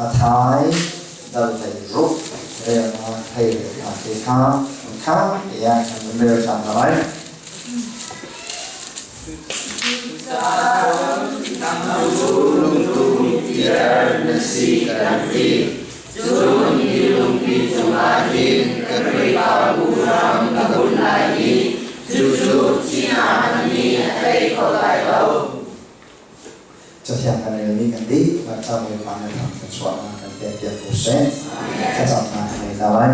Matthai dal 16 relnak thei hna te kha kha tiah kan vun rel ṭhan hna lai. Lungtum piar na si kan ti. Cun hi lungpi cungah hin ka Khrihfabu hram ka bunh lai i cucu thihnak nih a tei kho lai lo. Cathiang kan relmi kan dihlak ca Bawipa nih thang thluachuahnak kan pek piak ko seh. Thlacamnak kan ngei ta lai.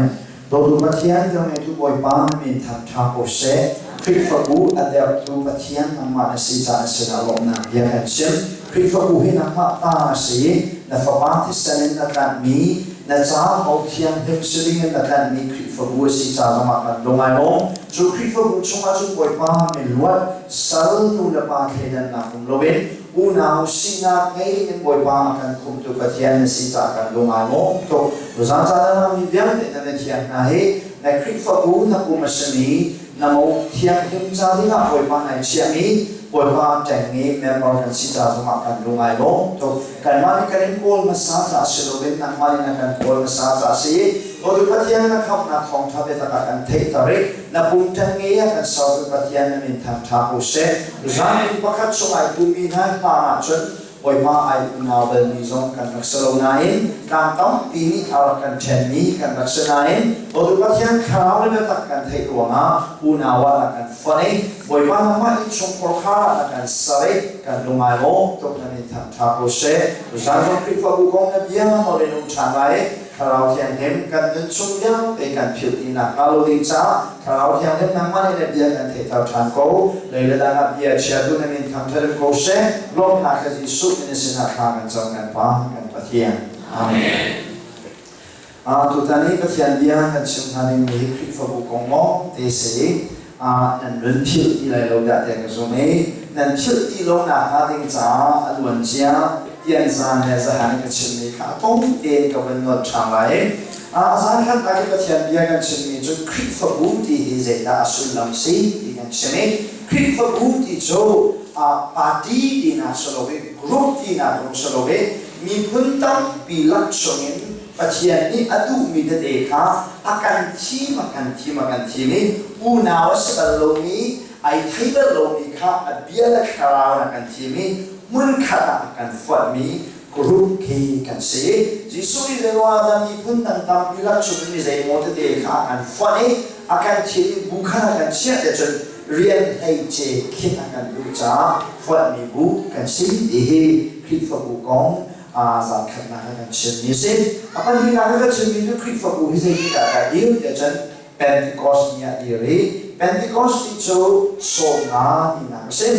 Dawtu Pathian, velngeitu Bawipa, na min thangṭha ko seh. Khrihfabu a derhtu Pathian nangmah na si caah na sinah lawmhnak bia kan chim. Khrihfabu hi nangmah ta a si. Na Fapa thisen in na tlanhmi, na ca mo thianghlim si dingin na tlanhmi Khrihfabu a si ca zongah kan lung ai lawm. Cu Khrihfabu chungah cun Bawipa miluat, sal nu le pa thleidannak um loin unau sinak ngei dingin Bawipa a kan khumtu Pathian na si caah kan lung ai lawm tuk. Tuzaan caan ah mi vialte na mithiang hna hi na Khrihfabu na kum a simi na mo thianghlim ca dingah Bawipa nai chiahmi Bawipa ṭengnge member kan si ca zongah kan lung ai lawm tuk. Kanmah nih kan in kawl hmasa caah si loin nangmah nih na kan kawl hmasa caah si i Bawipa Pathian na khamhnak thawngṭha biatak ah kan theihter i na pum ṭengnge ah kan sertu Pathian na min thangṭha ko seh. Zan pakhat chung ai pumi hna hlan ahcun Bawipa ai unau balmi zong kan rak si lo nain tlang tampi nih a rak kan ṭhenmi kan rak si nain Bawipa Pathian thlarau le biatak kan theih ruangah unau ah na kan fonh i Bawipa nangmah innchungkhar kha ah na kan ser i kan lung ai lawm tuk na min thangṭha ko seh. Tuzaan zong Khrihfabu kong na bia nawl in um ṭhan lai i Thlarau Thianghlim kan nun chung vialte kan philh ti nakhnga lo ding caah Thlarau Thianghlim nangmah nih na bia kan theihter ṭhan ko. Lei le dang ah bia chiatu na min thangṭhat ko seh. Lawmhnak he Jesuh min sinah thla kan cam kan Pa kan Pathian. Amen. Tutan i Pathian bia kan chim hna dingmi hi Khrihfabu kong lawng te si nan nun philh ti lai lo dah tiah ka zum i nan philh ti lo nakhnga ding caah a luan cia tian zan le zahan i ka chimmi kha a kong tein ka vun nolh ṭhan lai. A zan khatnak i Pathian bia kan chimmi cu Khrihfabu ti hi zeidah a sullam si ti kan chim i Khrihfabu ti cu party tinak si loin group tinak zong si loin miphun tampi lak chungin Pathian nih a duhmi tete kha a kan thim, a kan thim, a kan thim i unau a si bal lomi, ai thei bal lomi kha a bia le thlarau in a kan thim i hmunkhat ah a kan foihmi group khi kan si. Jesuh nih zeiruangah dah miphun dang tampi lak chung in mi zeimaw tete kha a kan fonh i a kan thim i bu khat a kan chiah te cun rian hleice khinh a kan duh caah foihmi bu kan si ti hi Khrihfabu kong zaangkhatnak ah kan chimmi a si. A pahnihnak ah kan chimmi cu Khrihfabu hi zeitindah dah dir tiah cun Pentecost ni ah dir i Pentecost ni cu sawmnga tinak a si.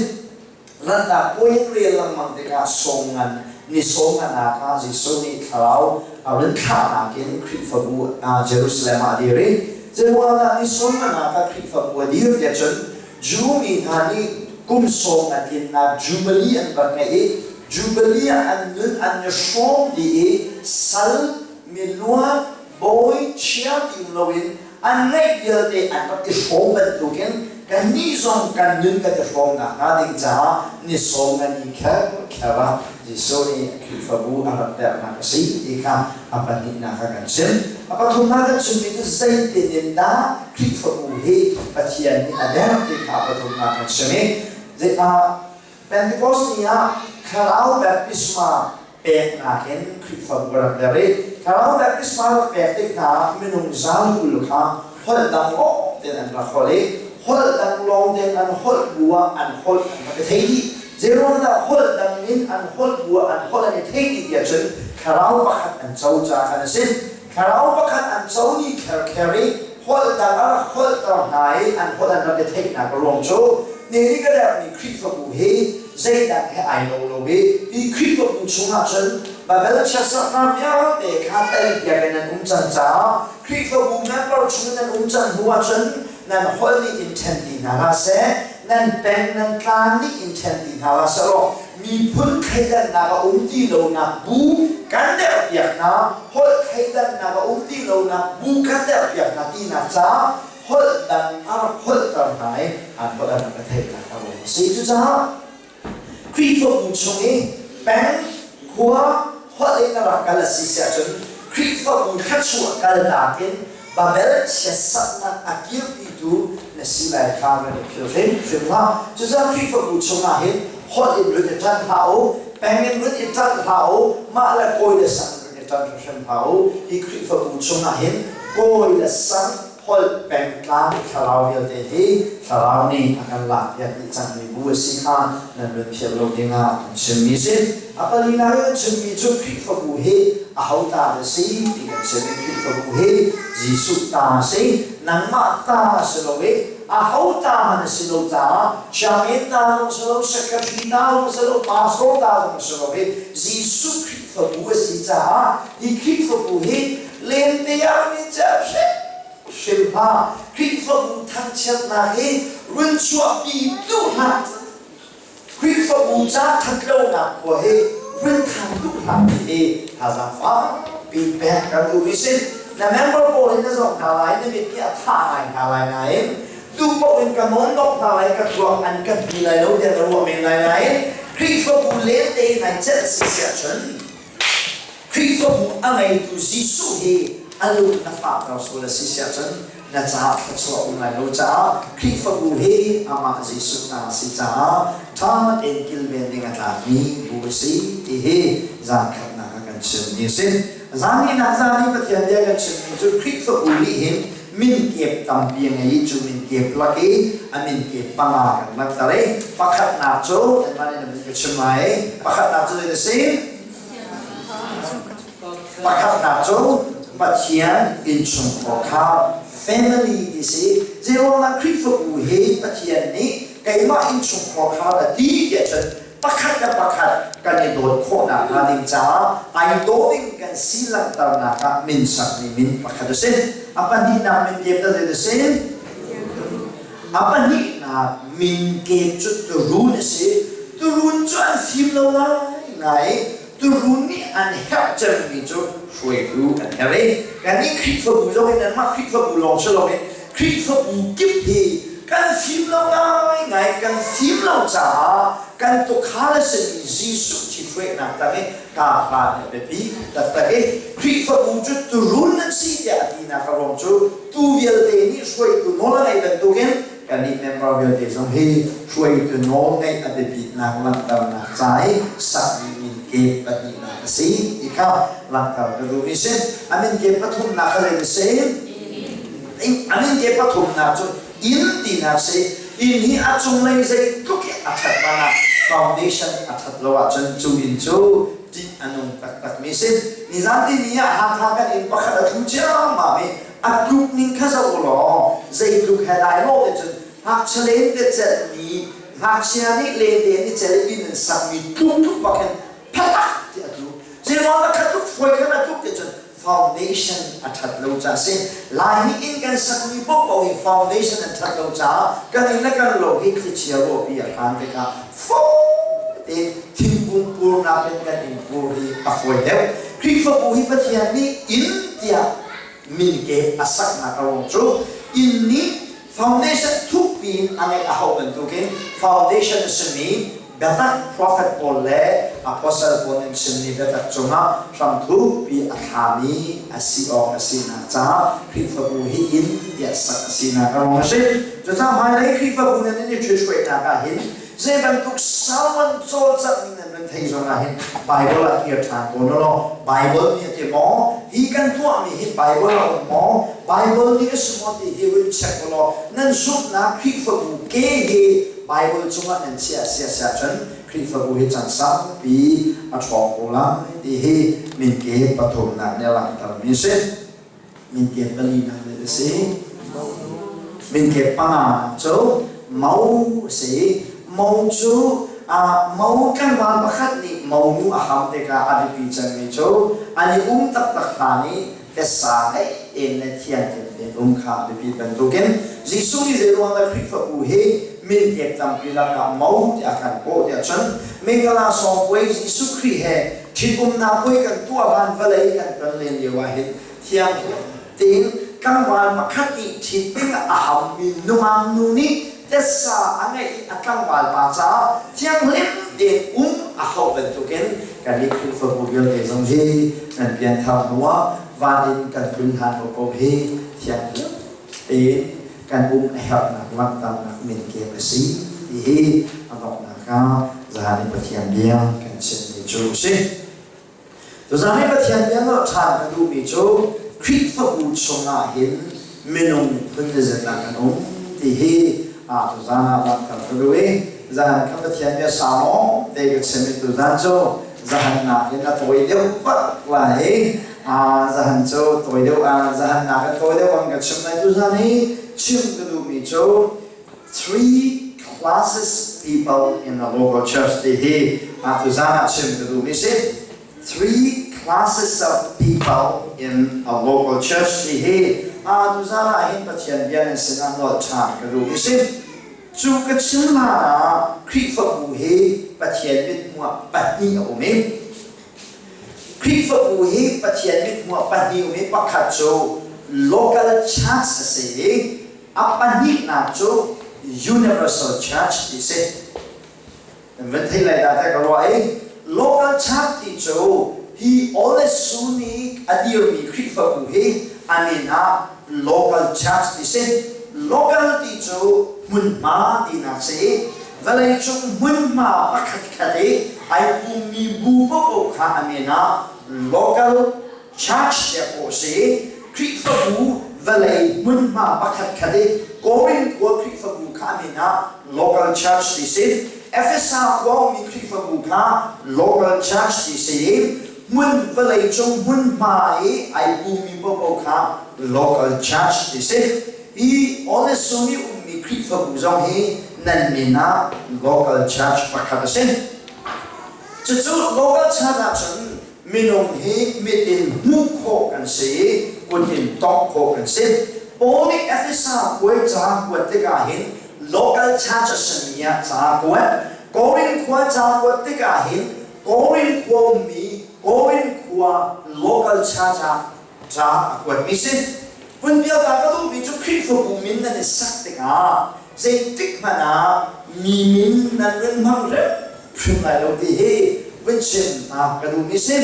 Lanhnak puai in rel lengmang tikah sawmngan ni sawmnganak ah Jesuh nih thlarau a run thlahnak in Khrihfabu Jerusalem ah a dir i zeiruangah ni sawmnganak ah Khrihfabu a dir tiah cun Jew mi hna nih kum sawm a tlinnak Jubilee an rak ngeih i Jubilee ah an nun an i hrawm dih i sal, miluat, bawi, chia ti um loin an ngeih vialte an rak i hrawm bantukin kannih zong kan nun kan i hrawm nakhnga ding caah ni sawm ngan i kher kher ah Jesuh nih Khrihfabu a rak derhnak a si ti kha a pahnihnak ah kan chim. A pathumnak kan chimmi cu zeitin in dah Khrihfabu hi Pathian nih a derh ti kha a pathumnak kan chim i Pentecost ni ah thlarau baptisma peknak in Khrihfabu a rak derh i thlarau baptisma rak pek tik hna ah minung zal 20 kha holh dang lawng tein an rak holh i holh dang lawng tein an holh bu ah an holh an rak i thei dih. Zeiruangah holh dang in an holh bu ah an holh an i thei dih tiah cun thlarau pakhat an co caah khan a si. Thlarau pakhat an co ni kherkher i holh dang a rak holhter hna i an holh an rak i theihnak a ruang cu ni ka derhmi Khrihfabu hi zeidang he ai lo lo i hi Khrihfabu chungah cun Babel chiatserhnak vialte kha teipiak in an um cang caah Khrihfabu member chung in nan um cang hnu ahcun nan holh nih in ṭhen ti hna hlah seh, nan peng nan tlang nih in ṭhen ti hna hlah seh law miphun thleidannak a um ti lonak bu kan derhpiak hna, holh thleidannak a um ti lonak bu kan derhpiak hna tinak caah holh dang a rak holhter hna i an holh an rak i theihnak a ruang a si. Cucaah Khrihfabu chung i peng, khua, Holh in na rak kal a si siah cun Khrihfabu thluachuah kalnak in Babel chiatsaknak a kirpitu na si lai kha kan i philh hrimhrim hlah. Cucaah Khrihfabu chungah hin holh in run i ṭanh hlah u, peng in run i ṭanh hlah u, mah le kawi le sang in run i ṭanh hrimhrim hlah u. Hi Khrihfabu chungah hin kawi le sang holh pengtlang thlarau vialte hi thlarau nih a kan lakpiak dih cangmi bu a si kha nan run philh lo dingah kan chimmi si. A palinak in kan chimmi cu Khrihfabu hi aho ta dah si ti kan chim i Khrihfabu hi Jesuh ta a si, nangmah ta a si lo i aho ta hmanh a si lo caah sianginn ta zong si lo, secretary ta zong si lo, pastor ta zong si lo i Jesuh Khrihfabu a si caah hi Khrihfabu hi lente ah min cer hrim hlah. Khrihfabu thangchiatnak hi run chuahpi duh hlah. Khrihfabu ca thatlonak khua hi run thang duh hlah ti hi thazaang fakpi pek kan duhmi si. Na member pawl hi na zoh hna lai, na mit nih a thah ngai hna lai nain duh paoh in ka nawn hna lai, ka tuak an ka hni lai lo tiah na ruah men lai nain Khrihfabu lente in ai celh si ahcun Khrihfabu a ngeitu Jesuh hi a lung na fahter sual a si siahcun na caah thluachuah um lai lo caah Khrihfabu hi amah Jesuh ta a si caah ṭha tein kilven ding a tlakmi bu a si ti hi zan khatnak ah kan chimmi a si. Zan hnihnak zan i Pathian bia kan chimmi cu Khrihfabu nih hin min kep tampi a ngei i cu min kep lak i a min kep panga kan langhter i pakhatnak cu anmah nih nan ka chim lai pakhatnak cu zei a si? Pakhatnak cu Pathian innchungkhar kha family ti si. Zeiruangah Khrihfabu hi Pathian nih keimah innchungkhar kha a ti tiah cun pakhat le pakhat kan i dawt khawhnak hnga ding caah ai daw ding kan si langhternak ah min sakmi min pakhat a si. A pahnihnak min kep ta zei a si? A pahnihnak min kep cu turun a si. Turun cu an fim lo ngaingai. Turun nih an herh cemmi cu hruaitu an herh i kannih Khrihfabu zong in anmah Khrihfabu lawng si loin Khrihfabu kip hi kan fim lo ngaingai. Kan fim lo caah kan tukhal a simi Jesuh ṭhithruainak tang i kaa hlan a biapi taktak i Khrihfabu cu turun an si tiah a tinak a ruang cu tuu vialte nih hruaitu nawl a ngeih bantukin kannih member vialte zong hi hruaitu nawl ngeih a biapitnak langhternak ca i sakmi min kep pahnihnak a si ti kha langhter ka duhmi si. A min kep pathumnak kha zei a si? A min kep pathumnak cu inn tinak si. Inn hi a cunglei zeitluk i a ṭhat hmanh ah foundation a ṭhat lo ahcun cu inn cu ṭih a nung taktakmi si. Nizan tihni ah Hakha kan inn pakhat a tlu ciammam i a tluk ning kha zoh u law zeitluk he dai lo te cun ngakchia lente celhmi ngakchia nih lente an i celh i inn an sakmi tluk tluk bak hin phatak ti a tlu. Zeiruang dah kha tluk fuai khan a tluk ti cun foundation a ṭhat lo caah a si. Laimi inn kan sakmi paohpaoh hi foundation an ṭhat lo caah kan inn le kan lo hi thlichia ruahpi a hran tikah fawi tein thingkung purnak in kan inn pur hi a fawi deuh. Khrihfabu hi Pathian nih inn tiah min ke a saknak a ruang cu inn nih foundation thukpi in a ngeih a hauh bantukin foundation a simi biatak prophet pawl le apostle pawl nih chimmi biatak cungah hramthukpi a thlami a si awk a sinak caah Khrihfabu hi inn tiah sak a sinak a ruang a si. Cucaah hmailei Khrihfabu nan in i ṭhithruainak ah hin zei bantuk sermon cawlcangh ning nan van thei zong ah hin Bible ah kir ṭhan ko na law Bible nih a ti maw hi kan tuahmi hi Bible a um maw Bible nih a si maw ti hi run check u law nan zumhnak Khrihfabu ke hi Bible cungah nan chiah sia sia cun Khrihfabu hi chan saupi a ṭhawng ko lai ti hi minke pathumnak nih a langhtermi a si. Minke palinak nih a si. Minke panga cu mo a si. Mo cu mo tlangval pakhat nih monu a ham tikah a biapi cemmi cu an i um taktak hlan i tessa ngei tein le thianghlim tein um kha a biapit bantukin Jesuh nih zeiruang dah Khrihfabu hi min pek tampi lakah mo tiah a kan kawh tiah cun Mingala sawngpuai Jesuh Khrih he ṭhitumnak puai kan tuah hlan vawlei kan ton len lio ah hin thianghlim tein tlangval pakhat nih ṭhit ding a hammi nungak nu nih tessa a ngeih i a tlangval pa caah thianghlim tein um a hauh bantukin kan nih Khrihfabu vialte zong hi nan pianthar hnuah van in kan tlun hlan ko ko hi thianghlim tein kan um a herhnak langhternak minkem a si ti hi a donghnak ah zahan i Pathian bia kan chimmi cu a si. Tuzaan i Pathian bia nolh ṭhan ka duhmi cu Khrihfabu chungah hin minung phun zeizatdah kan um ti hi tuzaan ah langhter ka duh i zan kha Pathian bia sau te ka chim i tuzaan cu zahan nakin a tawi deuh bak lai i zahan cu tawi deuh zahan nakin tawi deuh an ka chim lai. Tuzaan i chim ka duhmi cu three classes people in the local church ti hi tuzaan ah chim ka duhmi si. Three classes of people in a local church ti hi tuzaan ah hin Pathian bia nan sinah nolh ṭhan ka duhmi si. Cu ka chim hlan ah Khrihfabu hi Pathian mithmuh ah pahnih a um i Khrihfabu hi Pathian mithmuh ah pahnih um i pakhat cu local church a si i a pahnihnak cu universal church ti si. Nan van thei lai dah tiah ka ruah i local church ti cu hi Olesu nih a dirmi Khrihfabu hi a min ah local church ti si. Local ti cu hmunhma tinak si i vawleicung hmunhma pakhat khat i ai pummi bu paohpaoh kha a min ah local church tiah kawh a si i Khrihfabu vawlei hmunhma pakhat khat i Korin khua Khrihfabu kha a min ah local church ti si. Efesa khua ummi Khrihfabu kha local church ti si i hmun vawleicung hmunhma i ai pummi paohpaoh kha local church ti si. Hi Onesum i ummi Khrihfabu zong hi nan min ah local church pakhat a si. Cucu local church ahcun minung hi mit in hmuh khawh kan si i kut in tawngh khawh kan si. Paul nih Efesa khuai ca kuat tikah hin local church a simi ah ca a kuat. Korin khua ca kuat tikah hin Korin khua ummi Korin khua local church ah ca a kuatmi si. Vun biaka ka duhmi cu Khrihfabu min nan i sak tikah zeitik hmanh ah mi min nan vun hmang hrimhrim lai lo ti hi vun chim hna ka duhmi si.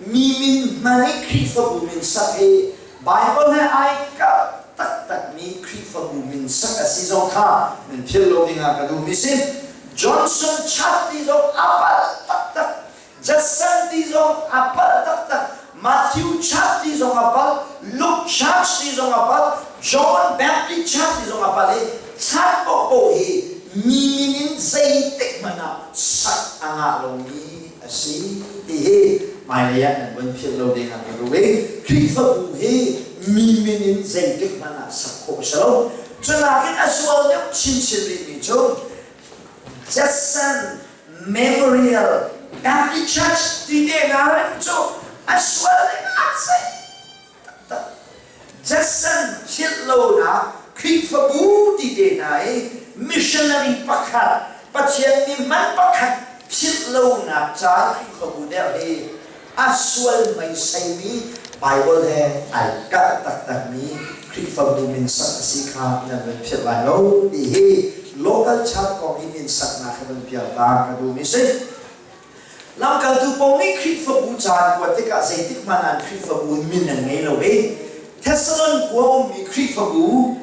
Mi min hman i Khrihfabu min sak hi Bible he ai kalh taktakmi Khrihfabu min sak a si zong kha nan philh lo dingah ka duhmi si. Johnson Chat ti zong a palh taktak. Judson ti zong a palh taktak. Matthew church ti zong a palh. Luke church ti zong a palh. John Baptist church ti zong a palh i church paohpaoh hi mi min in zeitik hmanh ah sak a ngah lomi a si ti hi hmailei ah nan vun philh lo ding ah ka duh i Khrihfabu hi mi min in zeitik hmanh ah sak khawh a si lo. Cu nakin a zual deuh chinchin rihmi cu Judson Memorial Baptist Church ti te hna rim cu a sual ding a zei taktak. Judson philh lonak Khrihfabu ti te hna i missionary pakhat Pathian mi hman pakhat philh lonak ca Khrihfabu deuh hi a sual meiseimi Bible he ai kalh taktakmi Khrihfabu min sak a si kha nan van philh lai lo ti hi local church kong hi min saknak hi van pial ta ka duhmi si. Lamkaltu Paul nih Khrihfabu caan kuat tikah zeitik hmanh ah Khrihfabu min an ngei lo i Thessalon khua ummi Khrihfabu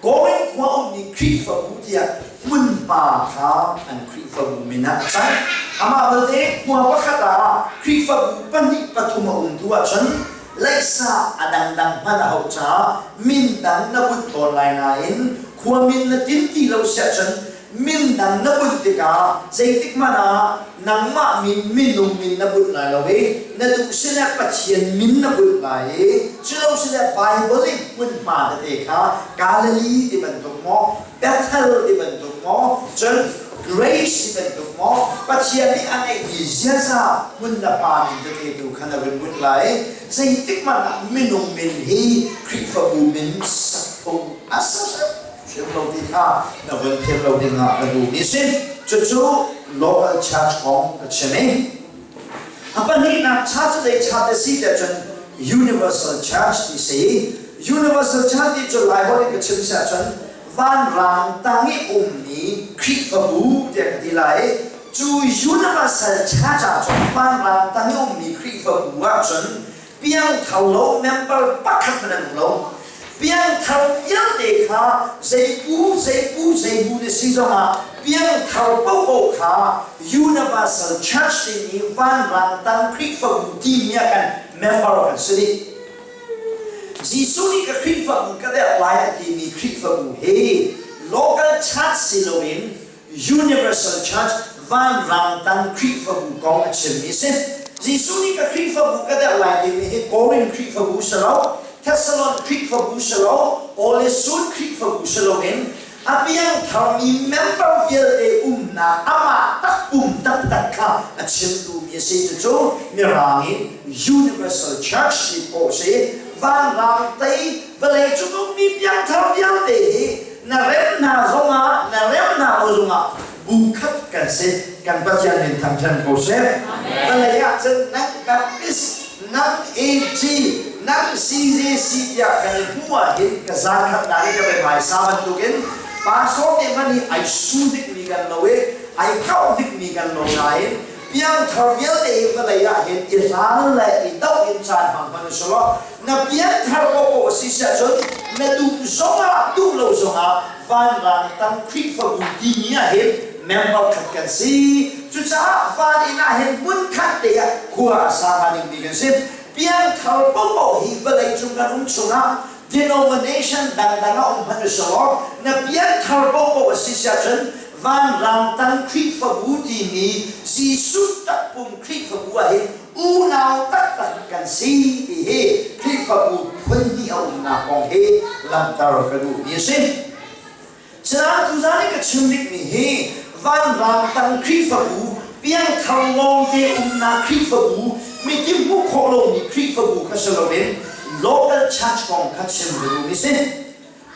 Korin khua ummi Khrihfabu tiah hmunhma kha an Khrihfabu min ah a cang. Amah belte khua pakhat ah Khrihfabu pahnih pathum a um tu ahcun leisa a dangdang hman a hauh caah min dang na bunh tawn lai nain khua min na tim ti lo siahcun min dang na bunh tikah zeitik hmanh ah nangmah min minung min na bunh lai lo i na duh sinah Pathian min na bunh lai i culo sinah Bible i hmunhma tete kha Galilee ti bantuk maw, Bethel ti bantuk maw, cun Grace ti bantuk maw, Pathian nih a ngeihmi ziaza hmun le pa min tete tu kha na vun bunh lai i zeitik hmanh ah minung min hi Khrihfabu min sak phung a si hrim lo ti kha na vun philh lo ding ah ka duhmi si. Cucu local church kong ka chim i a pahnihnak church cu zei church a si tiah cun universal church ti si. Universal church ti cu Laiholh in ka chim si ahcun vanrang tang i ummi Khrihfabu tiah ka ti lai. Cu Universal Church ah cun vanrang tang i ummi Khrihfabu ahcun piangthar lo member pakhat hmanh an um lo. Piangthar vialte kha zei pu zei pu zei bu na si zongah piangthar paohpaoh kha Universal Church timi vanrang tang Khrihfabu timi ah khan member kan si dih. Jesuh nih ka Khrihfabu ka derh lai a timi Khrihfabu hi local church si loin Universal Church vanrang tang Khrihfabu kong a chimmi a si. Jesuh nih ka Khrihfabu ka derh lai timi hi Korin Khrihfabu si lo, Thessalon Khrihfabu si lo, Olesun Khrihfabu si loin a piangtharmi member vialte umnak amah takpum taktak kha a chim duhmi a si. Cucu Mirang in Universal Church ti khawh a si. Vanrang tei vawleicung ummi piangthar vialte hi na rem hna zongah na rem hna lo zongah bu khat kan si. Kan Pathian min thangṭhat ko seh. Vawlei ah cun nang Baptist, nang AG, nang CJC tiah kan i hmuh ahhin ka zaangkhat hna i ka biahmaisa bantukin pastor te hmanh hi ai su dikmi kan lo i ai kauh dikmi kan lo nain piangthar vialte hi vawlei ah hin i hlan le i doh in caan hmang hmanh u selaw na piangthar paohpaoh a si siah cun na duh zongah duh lo zongah vanrang tang Khrihfabu timi ah hin member khat kan si. Cucaah van inn ah hin hmunkhat te ah khua a sa hnga dingmi kan si. Piangthar paohpaoh hi vawleicung kan um chungah denomination dangdang a um hmanh u selaw na piangthar paohpaoh a si siah cun vanrang tang Khrihfabu timi Jesuh takpum Khrihfabu ah hin unau taktak kan si ti hi Khrihfabu phun hnih a umnak kong hi langhter ka duhmi a si. Sinain tuzan i ka chim bikmi hi vanrang tang Khrihfabu, piangthar lawngte umnak Khrihfabu, mikip hmuh khawh lomi Khrihfabu kha si loin local church kong kha chim ka duhmi si.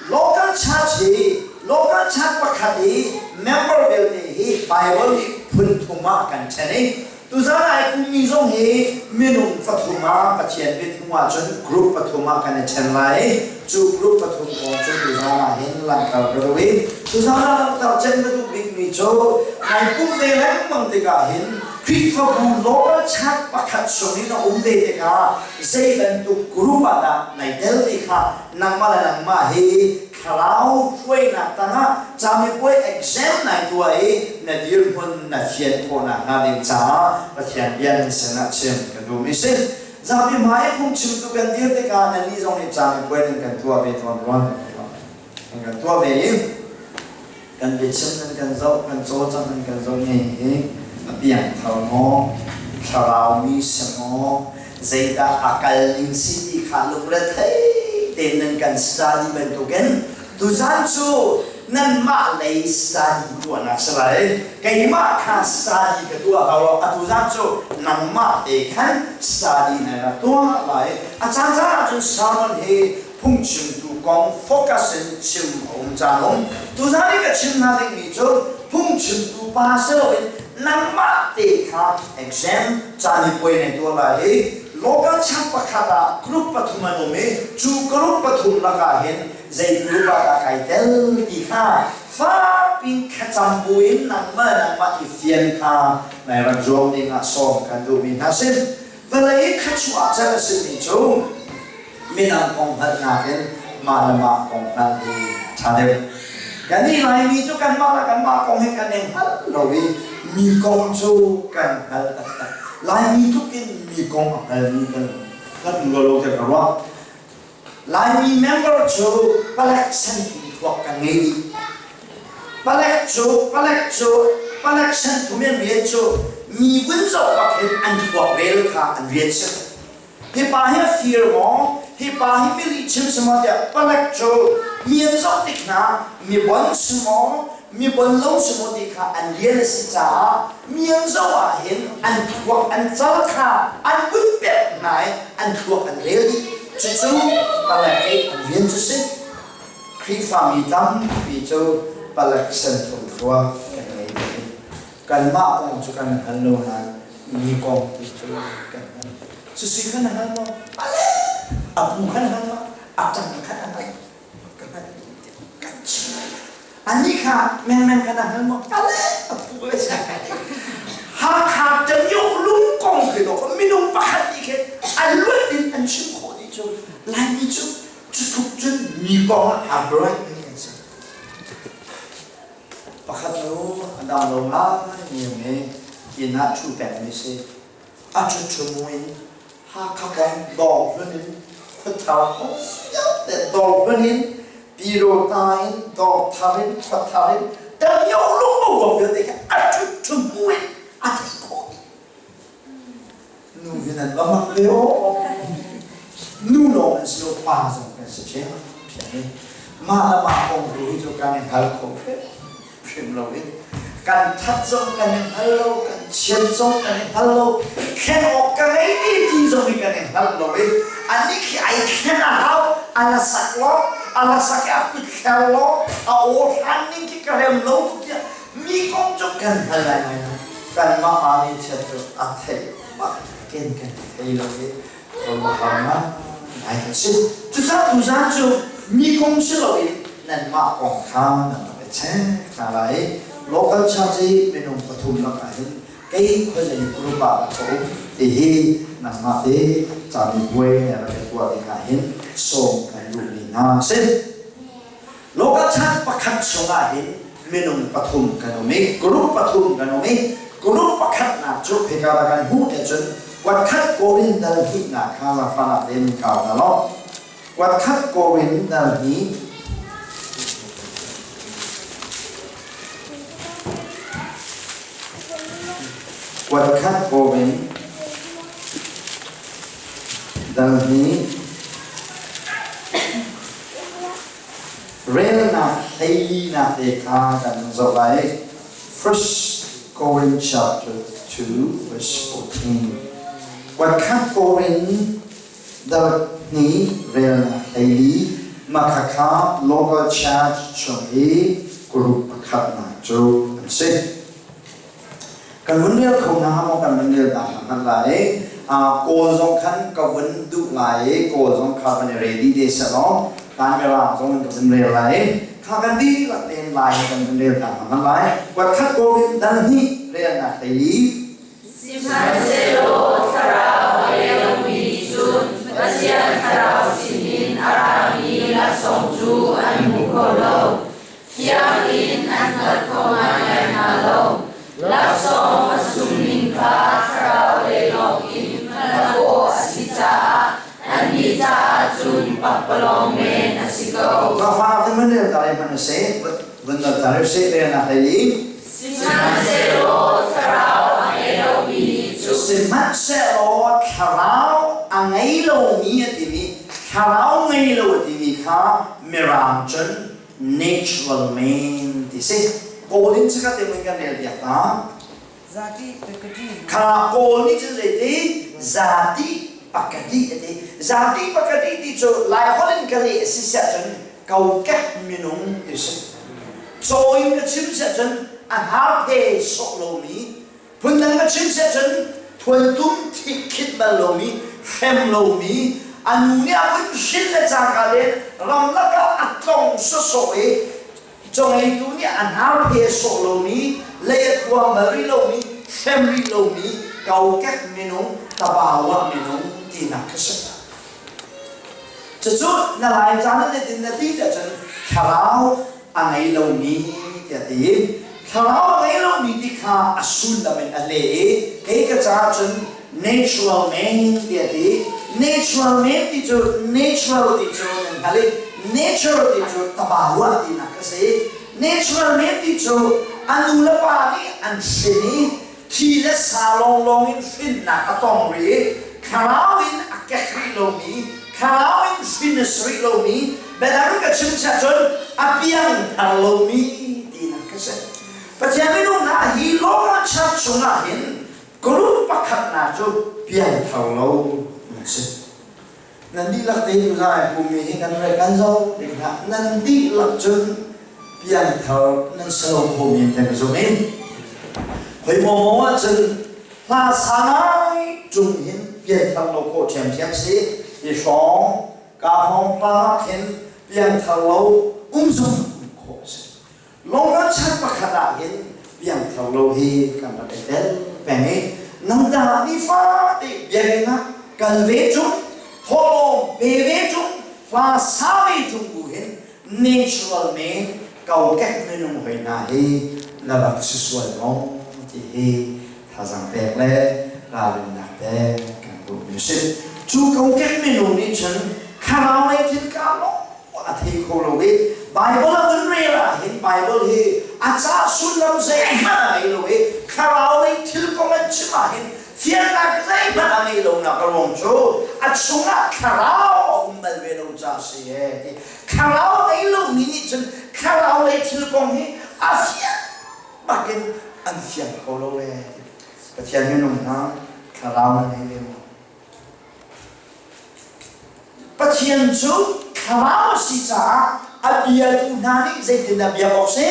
Local church hi local church pakhat i member vialte hi Bible nih phun thum ah kan ṭhen i Tuzan ai pummi zong hi minung pathum ah Pathian mithmuh ahcun group pathum ah kan i ṭhen lai i cu group pathum kong cu tuzan ah hin langhter ka duh i tuzan ah langhter cem ka duh bikmi cu nai pumh ve lengmang tikah hin Khrihfabu local church pakhat chung in a um ve tikah zei bantuk group ah dah nai tel ti kha nangmah le nangmah hi thlarau hruainak tangah camipuai exam nai tuah i na dirhmun na fian khawhnak hnga ding caah Pathian bia nan sinah chim ka duhmi si. Zapi hmai phungchimtu kan dir tikah nannih zong nih camipuai nan kan tuah ve tawn ruang kan kan tuah ve i kan biachim nan kan zoh kan cawlcangh nan kan zoh ne hi a piangthar maw thlarau mi si maw zeidah a kal ning si ti kha lungrethei tein nan kan study bantukin tuzan cu nanmah lei study tuahnak si lai keimah kha study ka tuah ko lo atu zan cu nangmah te khan study na rak tuah lai. A caan caan ahcun sermon hi phungchimtu kong focus in chim a um caan um. Tuzan i ka chim hna dingmi cu phungchimtu pa si loin nangmah te kha exam camipuai na tuah lai i local church pakhat ah group pathum an um i cu group pathum lakah hin zei group ah dah kai tel ti kha fakpi thlacam buin nangmah nangmah i fian kha nai rak zuam ding ah sawm kan duhmi hna sin. Vawlei thluachuah can a simi cu midang kong hngalhnak in mah le mah kong hngalh hi a ṭha deuh. Kannih Laimi cu kanmah le kanmah kong hi kan i hngalh lo i mi kong cu kan hngal taktak. Laimi tluk in mi kong a hngalmi kan kan um lo tiah ka ruah. Laimi member cu palek senthum thluak kan ngei dih. Palek cu palek cu palek senthum in rian cu mi vun zoh bak hin an thluak rel kha an rian si. Hi pa hi a fir maw? Hi pa hi mi lihchim si maw tiah palek cu mi an zoh tik hna mi bon si maw mi bon lo si maw ti kha an rian a si caah mi an zoh ah hin an thluak an cal kha an vun pek hna i an thluak an rel dih. Cucu palek i an rian cu si. Khrihfami tampi cu palek senthum thluak kan ngei ve. Kanmah kong cu kan hngal lo nain mi kong tu cu kan hngal. Cusi kha na hngal maw? A pu kha na hngal maw? A ṭang kha na hngal? Ka hngal kan chim. Anih kha mengmeng kha na hngal maw? A pu le. Hakha Tamyo lung kong khi dawh minung pakhat nih khin a luat in an chim khawh dih cu. Laimi cu cutluk cun mi kong ah a bright mi an si. Pakhat nu a dam lo ngai mi inn ah ṭhu peng mi si. A ṭhuṭhu in Hakha kong dawng hlun in khuathar kong vialte dawng hlun in Pyidawta in Dawngthar in Khuathar in Tamyo lungbo vialte kha a ṭhuṭhu hmu in a theih khawh dih. Nu hi nan va mak ve aw. Nu lawng an si lo, pa zong kan si ṭhiam ṭhiam i mah le mah kong tu hi cu kan i hngal kho hrim hrim lo in kan that zong kan i hngal lo, kan chiat zong kan i hngal lo, thlen awk ka ngei mi ti zong hi kan i hngal lo i anih khi ai thlen a hau, a la sak lo, a la sak i a kut thler lo, a aw hran ning khi ka rem lo tuk tiah mi kong cu kan hngal lai ngai lo. Kanmah aa nih chiat cu a theih bak ken kan thei lo i ruahram ngai kan si. Cucaah tuzaan cu mi kong si loin nanmah kong kha nan rak i check hna lai. Local church i minung pathum lakah hin kei khuazei group ah ka um ti hi nangmah te camipuai na rak i tuah dingah hin sawm kan duhmi hna a si. Local church pakhat chungah hin minung pathum kan um i group pathum kan um i group pakhatnak cu hika ah kan hmuh te cun kuatkhat Korin dal hnihnak kha zaangfahnak tein kau hna law kuatkhat Korin dal hnih kuatkhat Korin dal hnih Relnak hleinak te kha kan zoh lai. First Korinth chapter 2 verse 14. Kuatkhat Korinth dal hnih relnak hleili makhakha local church chung i group pakhatnak cu an si. Kan vun rel kho hna maw kan vun rel ta hna lai. Kawl zong khan ka vun duh lai i kawl zong kha van i ready te seh law kan mirang zong in ka vun rel lai. Kha kan dihlak tein lai kan vun rel ta hna lai. Kuatkhat Korin dal hnih relnak hleili. Sihmanhsehlaw thlarau a ngei lomi nih cun Pathian thlarau sinin a rami laksawng cu an hmu kho lo. Fiang in an hngalh kho ngaingai hna lo. Laksawng a sungning kha thlarau lei lawngin hngalh khawh a si caah annih caah cun pakpalawng men a si ko. Ka te man rel ta hman se vun dal ta se relnak lei i Sihmanhsehlaw thlarau a ngei lomi nih cun Sihmanhsehlaw thlarau a ngei lomi a timi thlarau ngei lo a timi kha mirang cun natural man ti si. Kawl in chikat te mun kan rel piak ta. Kha Kawl nih cun zeiti zati pakati ati. Zati pakati ti cu Lai holh in ka leh si siah cun kokek minung ti si. Caw in ka chim siah cun a hnar phe sawh lomi, phundang ka chim siah cun thuantum thik bal lomi, hrem lomi, a nu nih a vun hrin le cangka len ramlak ah a tlong sawsawh i cawngeitu nih a hnar phe sawh lomi, lei a thuang bal rih lomi, hrem rih lomi kokek minung, tabawa minung tinak kha si. Cucu na lai caan na tin na ti cun thlarau a ngei lomi tiah ti. Thlarau a ngei lomi ti kha a sullam in a leh i kei ka caah cun natural man tiah ti. Natural man ti cu natural ti cu nan hngalh i nature ti cu tabawa tinak a si. Natural man ti cu a nu le pa nih an hrin i thi le sa lawnglawng in hrinnak a tong rih i thlarau in a kek rih lomi thlarau in hrin a si rih lomi biadang ka chim siah cun a piangthar lomi tinak ka si. Pathian minung hna hi local church chungah hin group pakhatnak cu piangthar lo an si. Nan dihlak te tuzai pummi hi kan re kan zo ding hlah. Nan dihlak cun piangthar nan si lo kho men te ka zum in. Khoi maw maw ahcun hla sa ngai ṭung hin pianthar lo khawh ṭhiamṭhiam si. I hrawng ka hrawng hla ah khin piangthar lo um zong um khawh a si. Lawngral chan pakhat ah hin Piangthar lo hi kan rak i tel peng i nangtah nifate biakinn ah kal ve ṭung, thawhlawm pe ve ṭung, hla sa ve ṭung bu hin natural men kokek minung hoi hna hi na rak si sual maw ti hi thazaang pek le ralrinnak pek kan duhmi a si. Cu kokek minung nih cun thlarau lei thil kaa lawng a thei kho lo i Bible a vun rel ah hin Bible hi a ca sullam zeihmanh a ngei lo i thlarau lei thil kong an chim ah hin fiannak zeihmanh a ngei lonak a ruang cu a chungah thlarau a um bal ve lo ca a si ee ti. Thlarau a ngei lomi nih cun thlarau lei thil kong hi a fiang bak in an fiang kho lo ee ti. Pathian minung hna thlarau na ngei ve maw? Pathian cu thlarau a si caah a biatu hna nih zeitindah biak awk si?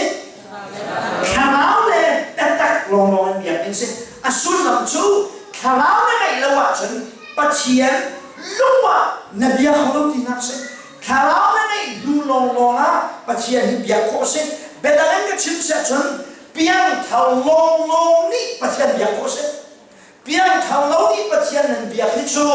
Thlarau le biatak lawnglawng in biak ding si. A sullam cu thlarau na ngeih lo ahcun Pathian lung ah na bia kho lo tinak si. Thlarau na ngeih hnu lawnglawng ah Pathian hi biak khawh si. Biadang in ka chim siah cun piangthar lawnglawng nih Pathian biak khawh si. Piangthar lo nih Pathian nan biak hi cu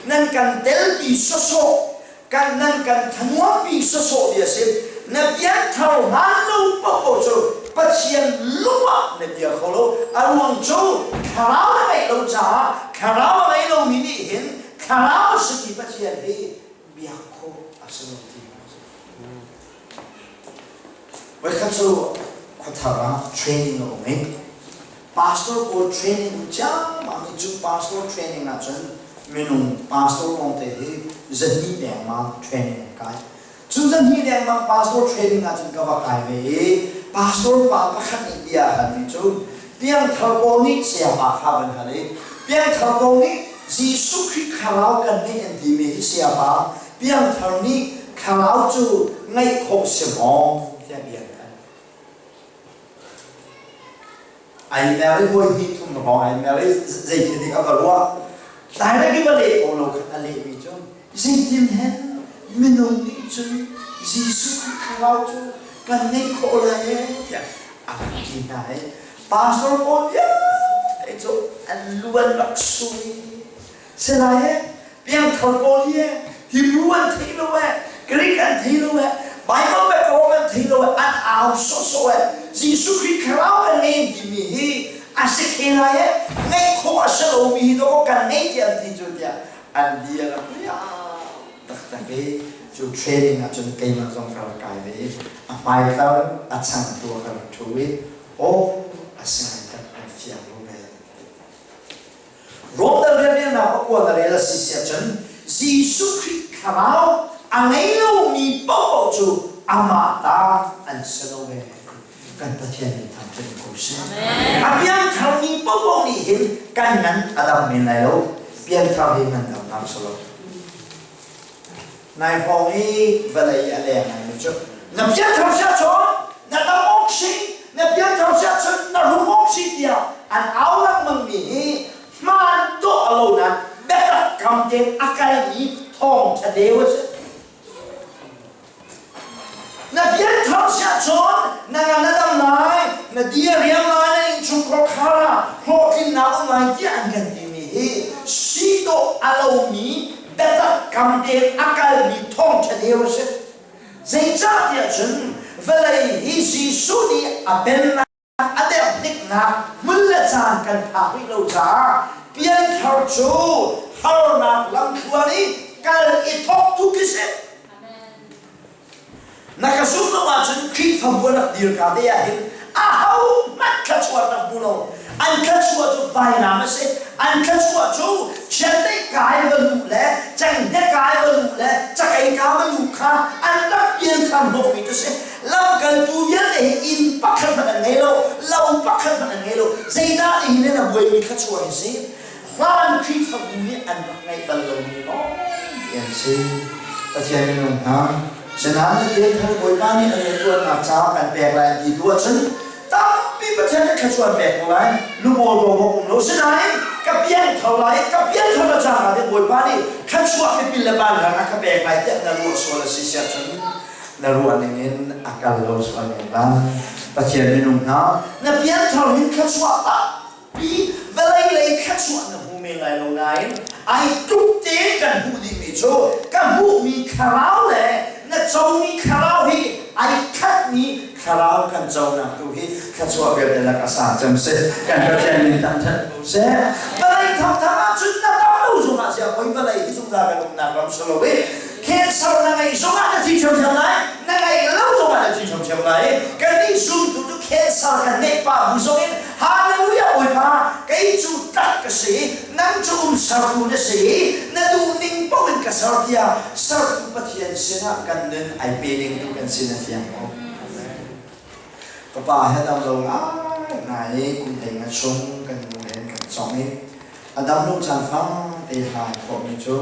nan kan telpi sawsawh, kan nan kan thanuampi sawsawh bia si. Na piangthar hlan lo paohpaoh cu Pathian lung ah na bia kho lo. A ruang cu thlarau na ngeih lo caah thlarau a ngei lomi nih hin thlarau a simi Pathian hi biak khawh a si lo ti a si. Voikhat cu khuathar ah training a um i pastor pawl training um ciammam i cu pastor training ahcun minung pastor lawngte hi zahnih dengmang training an kai. Cu zahnih dengmang pastor training ahcun ka va kai ve i pastor pa pakhat nih bia a halmi cu piangthar pawl nih sayapa kha van hal i piangthar pawl nih Jesuh Khrih thlarau kan ngeih an timi hi sayapa piangthar nih thlarau cu ngaih khawh si maw tiah bia an hal. Ai mer i voi hnih thum hrawng ai mer i zei thil dik a va ruah. Direct i va leh ko lo khan a lehmi cu zeitin he minung nih cun Jesuh Khrih thlarau cu kan ngeih khawh lai ee tiah a rak ti hna i pastor pawl vialte cu an lu an rak sui. Salai he piangthar pawl hi Hebrew an thei lo eh, Greek an thei lo eh, Bible biakawm an thei lo eh, an au sawhsawh eh. Jesuh Khrih thlarau kan ngei timi hi a si khe lai eh, ngeih khawh a si lomi hi dawkaw kan ngei tiah an ti cu tiah an bia rak riau taktak i cu training ahcun keimah zong ka rak kai ve i a hmaitlar a changtu ah ka rak ṭhu i aw a si ngai tak an fiang lo ve. Rawldal rianriannak a kuan a rel a si si ahcun Jesuh Khrih thlarau a ngei lomi paohpaoh cu amah ta an si lo ve. Kan Pathian nih thangṭhat ko seh. A piangtharmi paohpaoh nih hin kan ngan a dam men lai lo. Piangthar hi ngandamnak si lo. Nai hrawng i vawlei a leng ngaimi cu na piangthar si ahcun na dam awk si, na piangthar si ahcun na rum awk si tiah an au lengmangmi hi hmaan dawh a lo nain biatak kam tein a kalmi thawngṭha deu a si. Na piangthar si ahcun na ngan a dam lai, na di a riam lai, na innchungkhar khar ah hlawhtlinnak um lai tiah an kan timi hi si dawh a lomi biatak kam tein a kalmi thawngṭha deu a si. Zeicahtiah cun vawlei hi Jesuh nih a pennak a derhniknak hmun le caan kan phak rih lo caah pianthar cu harnak lamthluan i kal i thawk tu khi si. Na ka zumh lo ahcun Khrihfabu a rak dir ka te ah hin ahohmanh thluachuahnak hmu lo. An thluachuah cu vainam a si. An thluachuah cu chiandeih kai va luh le cenghngia kai va luh le cakei ka va luh kha an rak pianthar hnawhmi cu si. Lamkaltu vialte hi inn pakhat hmanh an ngei lo, lo pakhat hmanh an ngei lo. Zeidah nihin in a buaimi thluachuah hi si? Hlan Khrihfabu nih an rak ngeih bal lomi lawng ti an si. Pathian minung hna, Sinain na pianthar Bawipa nih a rianṭuannak caah kan pek lai an ti tu ahcun tampi Pathian nih thluachuah an pek ko lai. Lungawi ruangah um lo. Sinain ka piangthar lai, ka piangthar na cangka te Bawipa nih thluachuah pipil le vanrang a ka pek lai tiah na ruah sual a si siah cun na ruah ning in a kal lo sual men lai. Pathian minung hna, na pianthar hin thluachuah tampi vawlei lei thluachuah na hmu men lai lo nain ai tluk tein kan hmuh dihmi cu ka hmuhmi thlarau le na comi thlarau hi ai khatmi thlarau kan conak tu hi thluachuah vialte lak a sang cem si. Kan Pathian min thangṭhat ko seh. Vawlei thangthang ahcun na dam lo zongah ziah poi vawlei hi zungzal kan umnak ram si lo i cancer na ngeih zongah na thi ṭhiamṭhiam lai, na ngeih lo zongah na thi ṭhiamṭhiam lai. Kannih zumtu cu cancer kan ngeih pah bu zongin Hallelujah Bawipa, kei cu tlak ka si, nang cu um sertu na si i na duh ning paoh in ka ser tiah sertu Pathian sinah kan nun ai pe ning tu kan si na fiang ko. Ka pa he dam lo ngai ngai i kum hlei nga chung kan nu he kan cong i a dam lo caan fate hla thawhmi cu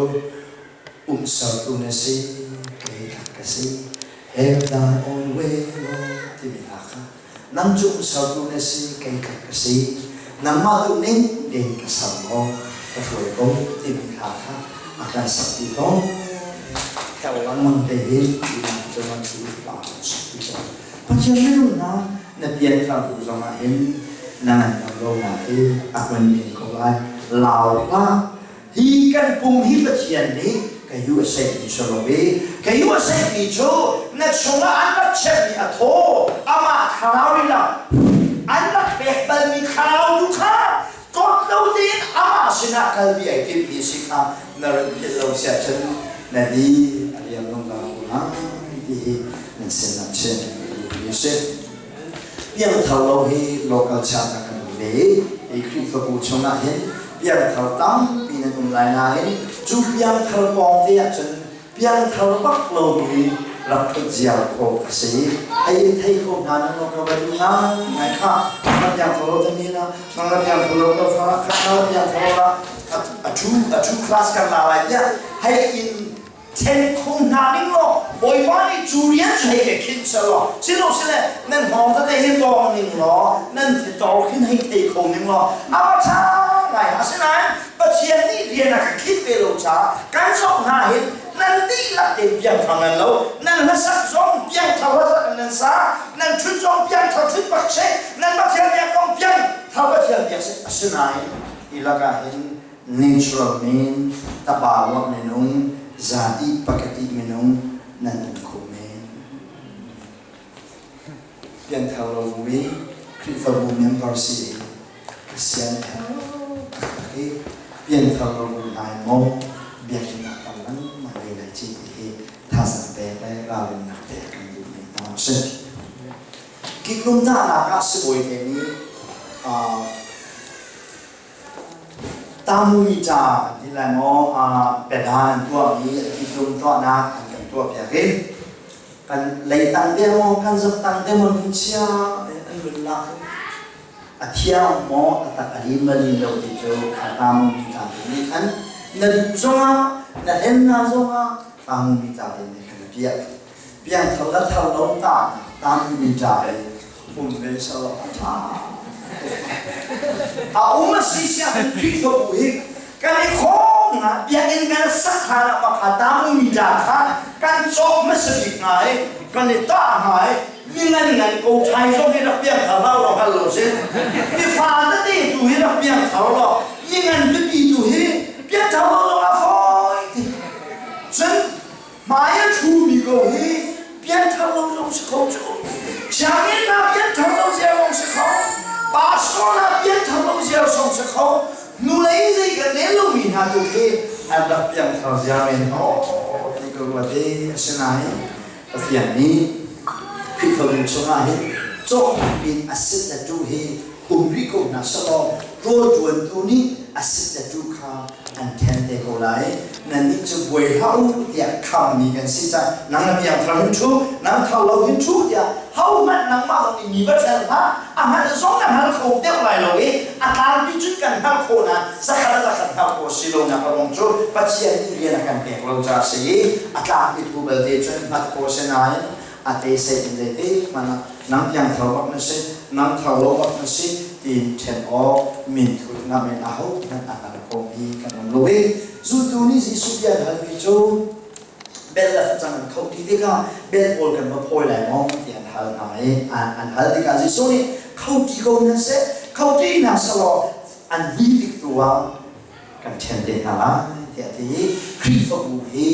um sertu na si, kei tlak ka si, have thy own way Lord timi hla kha nang cu um sertu na si, kei tlak ka si, nangmah duh ning tein ka ser ko, ka hruai ko timi hla kha a kan sak ti tawn. Theo lengmang te hin tinak cu cu hla sak ti tawn. Pathian minung hna na pianthar hnu zongah hin na ngan dam lonak hi a hmun men ko lai. Lau hlah. Hi kan pum hi Pathian nih ka USA mi si lo i ka USA mi cu na chungah an rak chiahmi a thaw amah thlarau lila an rak pek balmi thlarau tu kha tlawt lo tein amah sinah kalpi ai timmi si kha na rat philh lo siah cun na di a riam lungla ko lai ti hi nan sinah chim mi a si. Piangthar lo hi local church ah kan um ve i hi Khrihfabu chungah hin piangthar tampi nan um lai nain cu piangthar pawng te ah cun piangthar bak lomi rak thut ziar khawh a si. Hei in thei kho hna nan ka va duh ngai kha na piangthar lo tami na na piangthar lo ka fa kha na piangthar lo a thu a thu class kan la lai tiah hei in then khung hna ning law Bawipa nih cu rian cu hei ka khinh selaw silosile nan hngawng tete hi tawng ning law nan thitor khin hei thei kho ning law a va ṭha ngai. Asinain Pathian nih rian a ka khinh ve lo caah kan zoh hna hin nan dihlak tein piangthar nan lo, nan hlasak zong piangthar hlasak in nan sa, nan ṭhut zong piangthar ṭhut bak seh, nan Pathian biak zong piangthar Pathian biak seh. Asinain hi lakah hin natural men tapa ruak minung zati pakati minung nan um kho men. Piangthar lo buin Khrihfabu member si in ka sian taktak i pianthar lo bu nai maw biakinn ah tam lengmang ve lai ci ti hi thazaang pek le ralrinnak pek kan duhmi hna a si. Kiklum dahnak ah sibawi te nih Tamumi ca kan ti lai maw biada an tuahmi kiklum tuahnak an kan tuahpiak i kan leitang te maw kan zaktang te maw lungchia an vun lak i a thiang maw a tak a lim ma lim lo ti cu kha tamumi ca te nih khan na duh zongah na hlennak zongah tamumi ca te nih khan na piah piangthar le thar lo ta tamumi ca i um ve selaw a ṭha. A um a si siah Khrihfabu hi kan i khawm nga biakinn kan sak hlan ah pakhat tamumi ca kha kan cawk hmasa bik hnga i kan i tah hnga i mi ngan ngan ko ṭhai zong hi rak piangthar hau lo hngal lo si mi fa tete tu hi rak piangthar lo mi ngan pipi tu hi piangthar lo zong a fawi ti cun hmai a ṭhumi ko hi pianthar lo zong si kho cu sianginn ah pianthar lo ziar zong si kho pastor ah pianthar lo ziar zong si kho nulei zei kan rel lomi hna tu khi an rak piangthar ziar men aw ti ka ruat i asinain Pathian nih Khrihfabu chungah hin cawhmi a sit le tu hi um rih ko hna selaw rawlṭuantu nih a sit le tu kha an ṭhen te ko lai. Nannih cu buai hlah u tiah khammi kan si cang. Nang na piangthar hin ṭhu, nang thar lo hin ṭhu tiah hohmanh nangmah zong nih mi va ṭhen hlah. A hngalh zong na hngal kho deuh lai lo i a tlangpi cun kan hngalh khawh nain zakhat a zakhat hngalh khawh si lonak a ruang cu Pathian nih rian a kan pek lo caah a si i a tlangpi thu belte cun hngalh khawh a si nain a te sei in zeitik hmanh ah nang piangthar bak na si, nang thar lo bak na si tiin ṭhen awk minthut ngam in ahohmanh a hngal khomi kan um lo i zultu nih Jesuh bia an halmi cu. Bel le facang an kho ti tikah bel pawl kan va phawi lai maw ti an hal hna i an hal tikah Jesuh nih kho ti ko hna seh, kho ti hna selaw an vui tik tu ah kan ṭhen te hna lai tiah a ti i Khrihfabu hi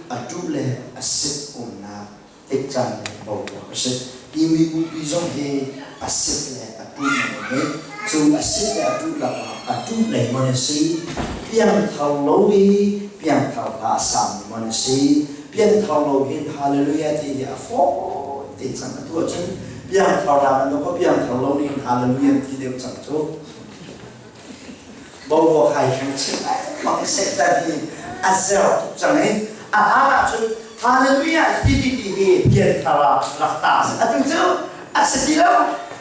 a ṭuh le a sit umnak tikcaan le boruak a si. Hi mibupi zong hi a sit le a ṭuh man a ngei. Cu a sit le a ṭuh lakah a ṭuh lei mon a si. Piangthar lo i piangthar hla a sami mon a si. Piangthar lo hin hallelujah ti hi a fawi te cang. Atu ahcun piangthar la bantuk ko piangthar lo nih hallelujah ti deuh cang cu. Boruak hai khan chim lai bang Satan hi a zer tuk cang i a hlan ahcun hallelujah ti ti ti hi pianthar ah rak ta a si. Atu cu a si ti lo.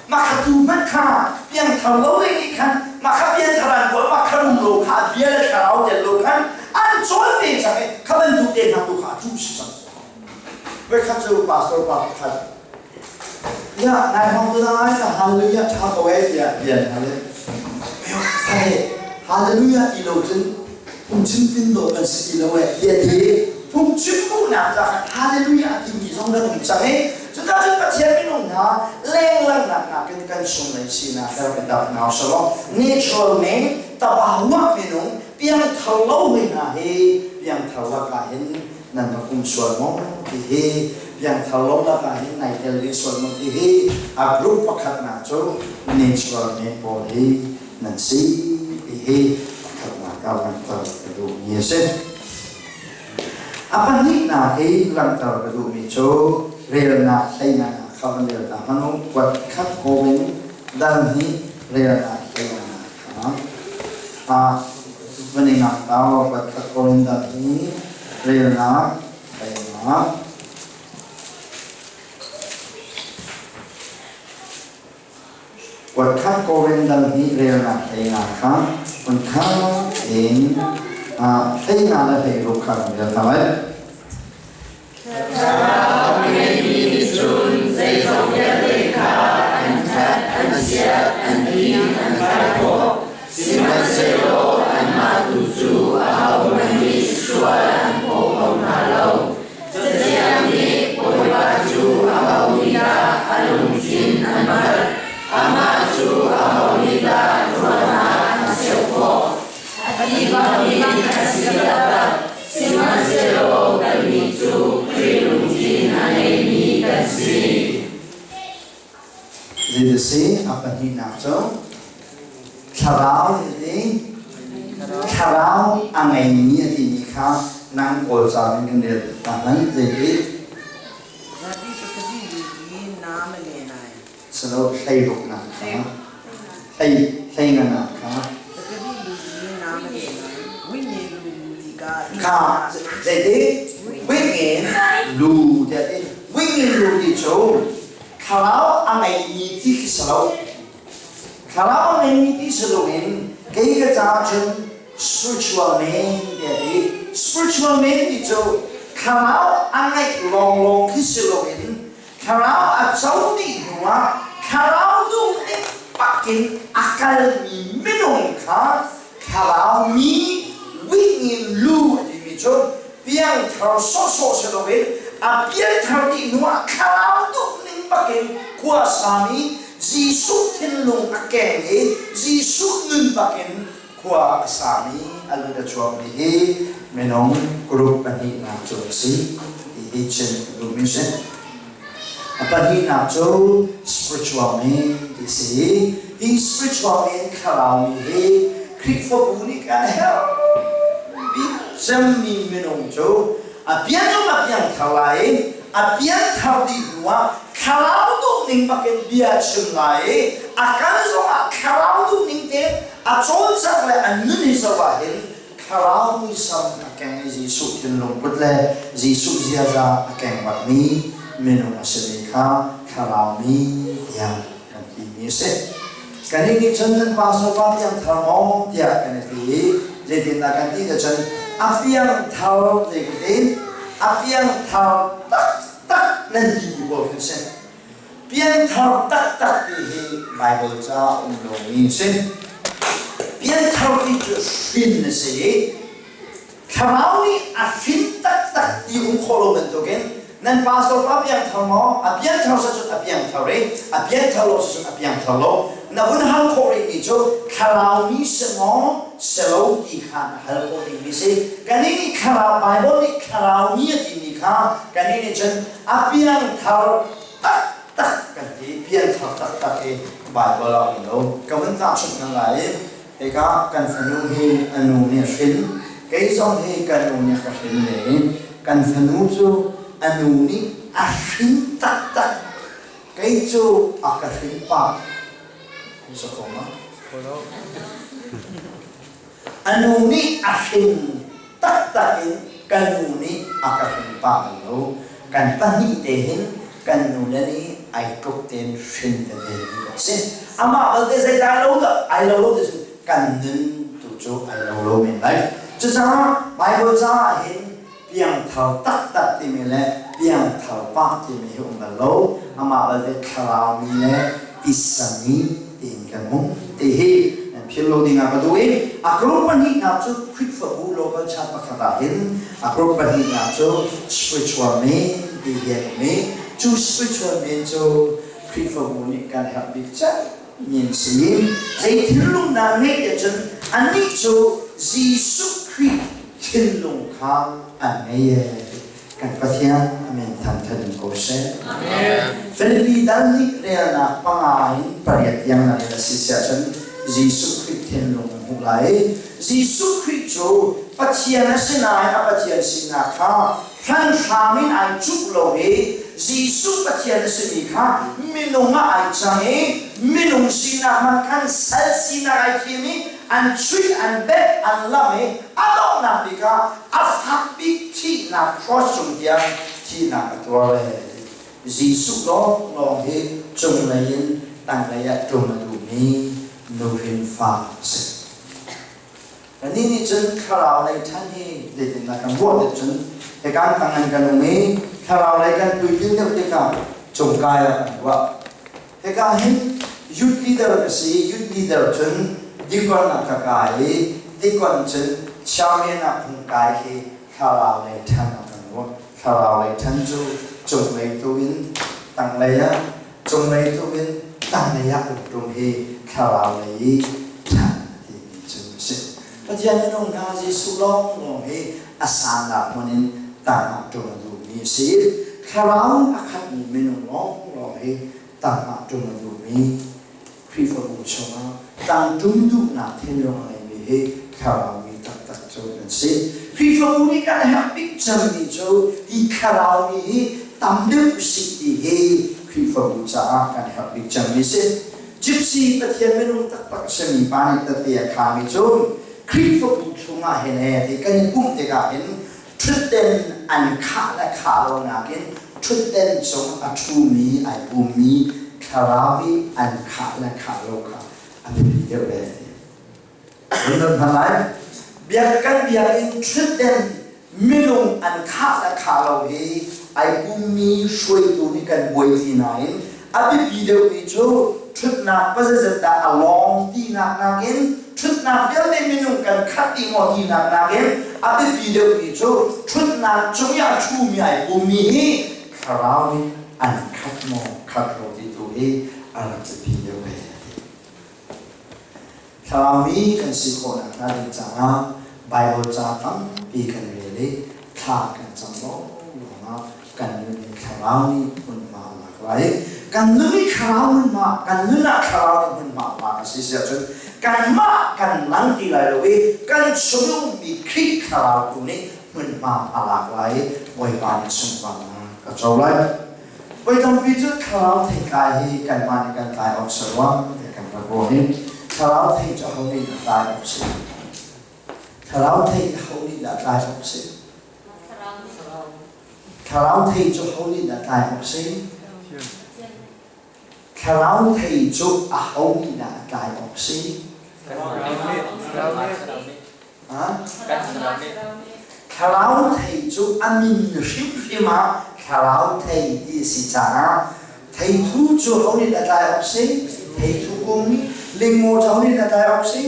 Mah kha tu hmanh kha piangthar lo ding nih khan mah kha pianthar an buah mah kha rum lo kha bia le thlarau tel lo khan an cawn ve cang i kha bantuk te hna tu kha a tu si cang. Voikhat cu pastor pa pakhat Ya, nai hong tu dai ka hallelujah tha ko e tiah bian hal i Fai hallelujah ti lo cun phungchim tin dawh kan si ti lo e tiah ti phungchim duhnak ca khan hallelujah timi zong kan um cang i cucaah cun Pathian minung hna lenglanghnak nakin kan chunglei sinak he rak i dap hna usalaw natural men tabahuah minung piangthar lo hui hna hi piangthar lakah hin nan rak um sual maw ti hi piangthar lo lakah hin nai tel ve sual maw ti hi a group pakhatnak cu natural men pawl hi nan si ti hi pakhatnak ah langhter ka duhmi a si. A pahnihnak i langhter ka duhmi cu relnak hleinak ah kha van rel ta hmanh u kuat khat kawm in dal hnih relnak hleinak kha van i ngak ta kuat khat kawm in dal hnih relnak hleinak Kuatkhat Korin dal hnih relnak hleinga kha hmunkhat in hleinga le hleiruk kha kan rel hna lai. Thlarau ngeimi nih cun zeizong vialte kha an ṭhat, an chiat, an him, an tlai khawh. Sihmanhsehlaw anmah tu cu ahohmanh nih sual an phaw kho hna lo. Cathiang nih Bawipa cu aho nih dah a lungthin a hngalh? Amah cu aho nih dah ruahnak a cheuh khawh? A ti bangin a si taktak. Sihmanhsehlaw kannih cu Khrih lungthin a ngeimi kan si. Zei si a pahnihnak cu thlarau ti thlarau a ngeimi a timi kha nang kawl ca in kan rel ta hlan zei ti salo hleiruk nak kha hlei hlei nga kha kha zeiti wingin lu tiah ti wingin lu ti cu Thlarau a ngeimi ti khi si lo. Thlarau a ngeimi ti si loin kei ka caah cun spiritual man tiah ti. Spiritual man ti cu thlarau a ngeih lawnglawng khi si loin thlarau a co dih hnuah thlarau duhning bakin a kalmi minung kha thlarau mi wingin lu a timi cu piangthar sawhsawh si loin a pianthar dih hnuah thlarau duhning bakin khua sami Jesuh thinlung a keng i Jesuh nun bakin khua a sami a lut a chuakmi hi minung group pahnihnak cu a si ti hi chim ka duhmi si. A pahnihnak cu spiritual man ti si. Hi spiritual man thlarau mi hi Khrihfabu nih kan herh bik cemmi minung cu a pian zong a piangthar lai i a piangthar dih hnuah thlarau duhning bakin bia chim lai i a kal zongah thlarau duhning te a cawlcangh le a nun hi zoh ah hin thlarau muisam a keng i Jesuh thinlung put le Jesuh ziaza a keng bakmi minung a simi kha thlarau mi tiah kan timi a si. Kannih nih cun nan pastor pa piangthar maw tiah kan i ti i zeitindah kan ti cun a piangthar zeitin a piangthar taktak nan timi pawl kan si. Piangthar taktak ti hi Baibal ca um lomi a si. Piangthar ti cu hrin a si i Thlarau nih a hrin taktak ti um khawh lo bantuk. Nan pastor pa piangthar maw? A piangthar sicun a piangthar i a piangthar lo sicun a piangthar lo. Na vun hal khawh rihmi cu thlarau mi si maw si lo ti kha na hal khawh dingmi si. Kannih nih thlarau Bible nih thlarau mi a timi kha kannih nih cun a piangthar taktak kan ti. Piangthar taktak hi Bible ah um lo. Ka vun tahchunh hna lai i hika kan fanu hi a nu nih a hrin. Kei zong hi ka nu nih a ka hrin ve i kan fanu cu a nu nih a hrin taktak. Kei cu a ka hrin pah. Sa kho ma? A nu nih a hrin taktak in ka nu nih a ka hrin pah bal lo. Kan pahnih te hin kan nu le nih ai tluk tein hrin tete mi kan si. Amah balte zeidah ai lo dah ai lo lo ti cun kan nun tu cu ai lo lo men lai. Cucaah Bible caah hin piangthar taktak timi le piangthar pah timi hi um bal lo. Amah balte thlarau mi le tisa mi tiin kan um ti hi nan philh lo ding ah ka duh i a group pahnihnak cu Khrihfabu local church pakhat ah hin a group pahnihnak cu spiritual men ti hi an um i cu spiritual men cu Khrihfabu nih kan herh bik cem mi an si. Zei thinlung dah ngeih ahcun annih cu Jesuh Khrih thinlung kha an ngei ee. Kan Pathian a min thangṭhat in ko seh. Amen. Filipi dal nih relnak panga in pariat tiang na rel a si siahcun Jesuh Khrih thinlung na hmuh lai. Jesuh Khrih cu Pathian a si nain a Pathian sinak kha hranhram in ai cuh lo i Jesuh Pathian a simi kha minung ah ai cang i minung sinak hmanh khan sal sinak ai thim i an chuih, an bek, an lam i a donghnak bik ah a fak bik thihnak cross cung tiang thihnak a tuar ee. Jesuh lawnglawng hi cunglei in tanglei ah ṭum a duhmi nuhrin fa a si. Kannih nih cun thlarau lei ṭhan hi zeitindah kan ruah deuh cun hika tang in kan um i thlarau lei kan puitlin deuh tikah cungkai ah kan ruah. Hika hin youth leader ka si. Youth leader cun dikon ah ka kai i dikon cun chairman ah hung kai khi thlarau lei ṭhan ah kan ruah. Thlarau lei ṭhan cu cunglei tu in tanglei ah, cunglei tu in tanglei ah um ṭung hi thlarau lei i ṭhan timi cu a si. Pathian minung hna Jesuh lawnglawng hi a sannak hmun in tang ah ṭum a duhmi a si. Thlarau in a khatmi minung lawnglawng hi tang ah ṭum a duhmi Khrihfabu chungah tang ṭum duhnak thinlung a ngeimi hi thlarau mi taktak cu an si. Khrihfabu nih kan herh bik cemmi cu hi thlarau mi hi tam deuh usih ti hi Khrihfabu caah kan herh bik cemmi si. Gypsy Pathian minung taktak a simi pa nih tete a khami cu Khrihfabu chungah hin he ti kan i pumh tikah hin ṭhutden an khah le khah lo nakin ṭhutden cung a ṭhumi ai pummi thlarau i an khah le khah lo kha a biapi deuh ve ti. Run hna lai. Biak kan biakinn ṭhutden minung an khah le khah lo hi ai pummi hruaitu nih kan buai ti nain a biapi deuhmi cu ṭhutnak pazeizat dah a lawng tinak nakin ṭhutnak vialte minung kan khat dih maw tinak nakin a biapi deuhmi cu ṭhutnak cung i a ṭhumi ai pummi hi thlarau nih an khat maw khat lo ti tu hi a rak biapi deuh ve. Thlarau mi kan si khawh nakhnga ding caah Baibal ca tampi kan rel i thla kan cam lawnglawng ah kan nun in thlarau nih hmunhma a lak lai. Kan nun i thlarau hmunhma, kan nun ah thlarau nih hmunhma a lak a si si ahcun kanmah kan lang ti lai lo i kan chung i ummi Khrih thlarau tu nih hmunhma a lak lai i Bawipa nih sunparnak a co lai. Voi tampi cu thlarau theitlai hi kanmah nih kan tlai awk si ruang ti kan rak ruah i thlarau thei cu aho nih dah tlai awk si? Thlarau thei aho nih dah tlai awk si? Thlarau thei cu aho nih dah tlai awk si? Thlarau thei cu aho nih dah tlai awk si? Thlarau thei cu a min hrimhrim ah thlarau thei ti a si caah theithu cu ho nih dah tlai awk si? Theithu kung nih lingmaw cu ho nih dah tlai awk si?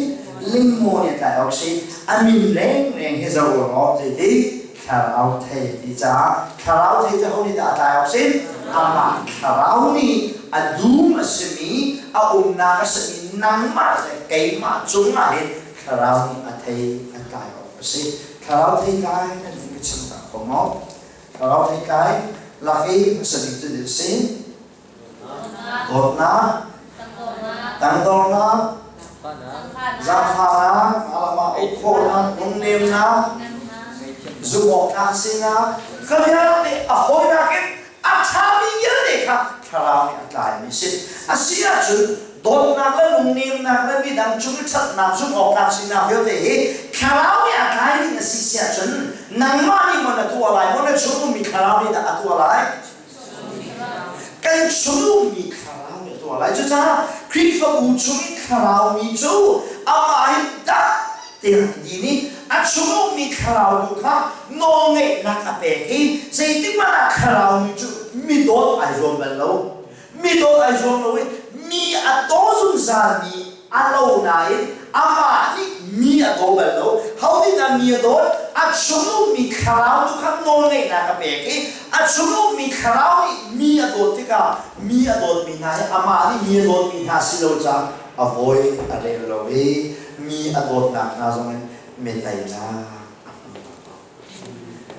Lingmaw nih a tlai awk si. A min rengreng hi zoh law zeiti? Thlarau thei ti caah thlarau thei cu ho nih dah a tlai awk si? Amah thlarau nih a dum a simi, a umnak a simi nangmah le keimah cungah hin thlarau nih a thei a tlai awk a si. Thlarau thei tlai nan ti ka chim ta kho maw? Thlarau thei tlai lak i hmasa bik cu a si? Dawtnak, tangdornak, zaangfahnak, alama uk khawhnak, lungnemnak, zumhawktlak sinak, kha vialte a hawinak in a ṭhami vialte kha thlarau nih a tlaimi si. A si ahcun dawtnak le lungnemnak le midang cung i ṭhatnak, zumhawktlak sinak vialte hi thlarau nih a tlai ding a si si ahcun nangmah nih maw na tuah lai maw na chung ummi thlarau nih dah a tuah lai? Kan chung ummi thlarau nih a tuah lai. Cucaah Khrihfabu chung i thlarau mi cu amah hi dai tein an din i a chung ummi thlarau tu kha nawlngeihnak a pek i zeitik hmanh ah thlarau mi cu mi dawt ai zuam bal lo. Mi dawt ai zuam lo i mi a daw zungzalmi a lo nain amah nih mi a daw bal lo. Ho nih dah mi a dawt? A chung ummi thlarau tu kha nawlngeihnak a pek i a chung ummi thlarau nih mi a dawt tikah mi a dawtmi hna hi amah nih mi a dawtmi hna si lo caah a voi a rel lo i mi a dawtnak hna zongin mi teinak a hmu lo.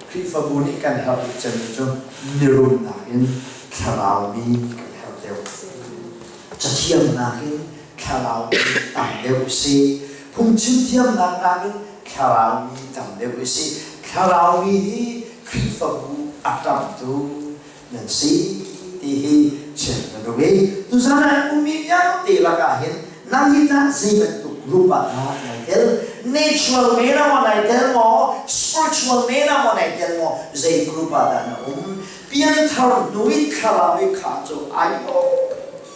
Khrihfabu nih kan herh bik cemmi cu mirumnak in thlarau mi kan herh deuh. Cathiamnak in thlarau mi tam deuh u si. Phungchim thiamnak nakin thlarau mi tam deuh u si. Thlarau mi hi Khrihfabu a ṭamhtu nan si ti hi chim ka duh i tuzan ah ummi vialte lakah hin nang hi tah zei bantuk group ah dah nai tel? Natural men ah maw nai tel maw, spiritual men ah maw nai tel maw, zei group ah dah na um? Pianthar hnu in thlarau i khah cu ai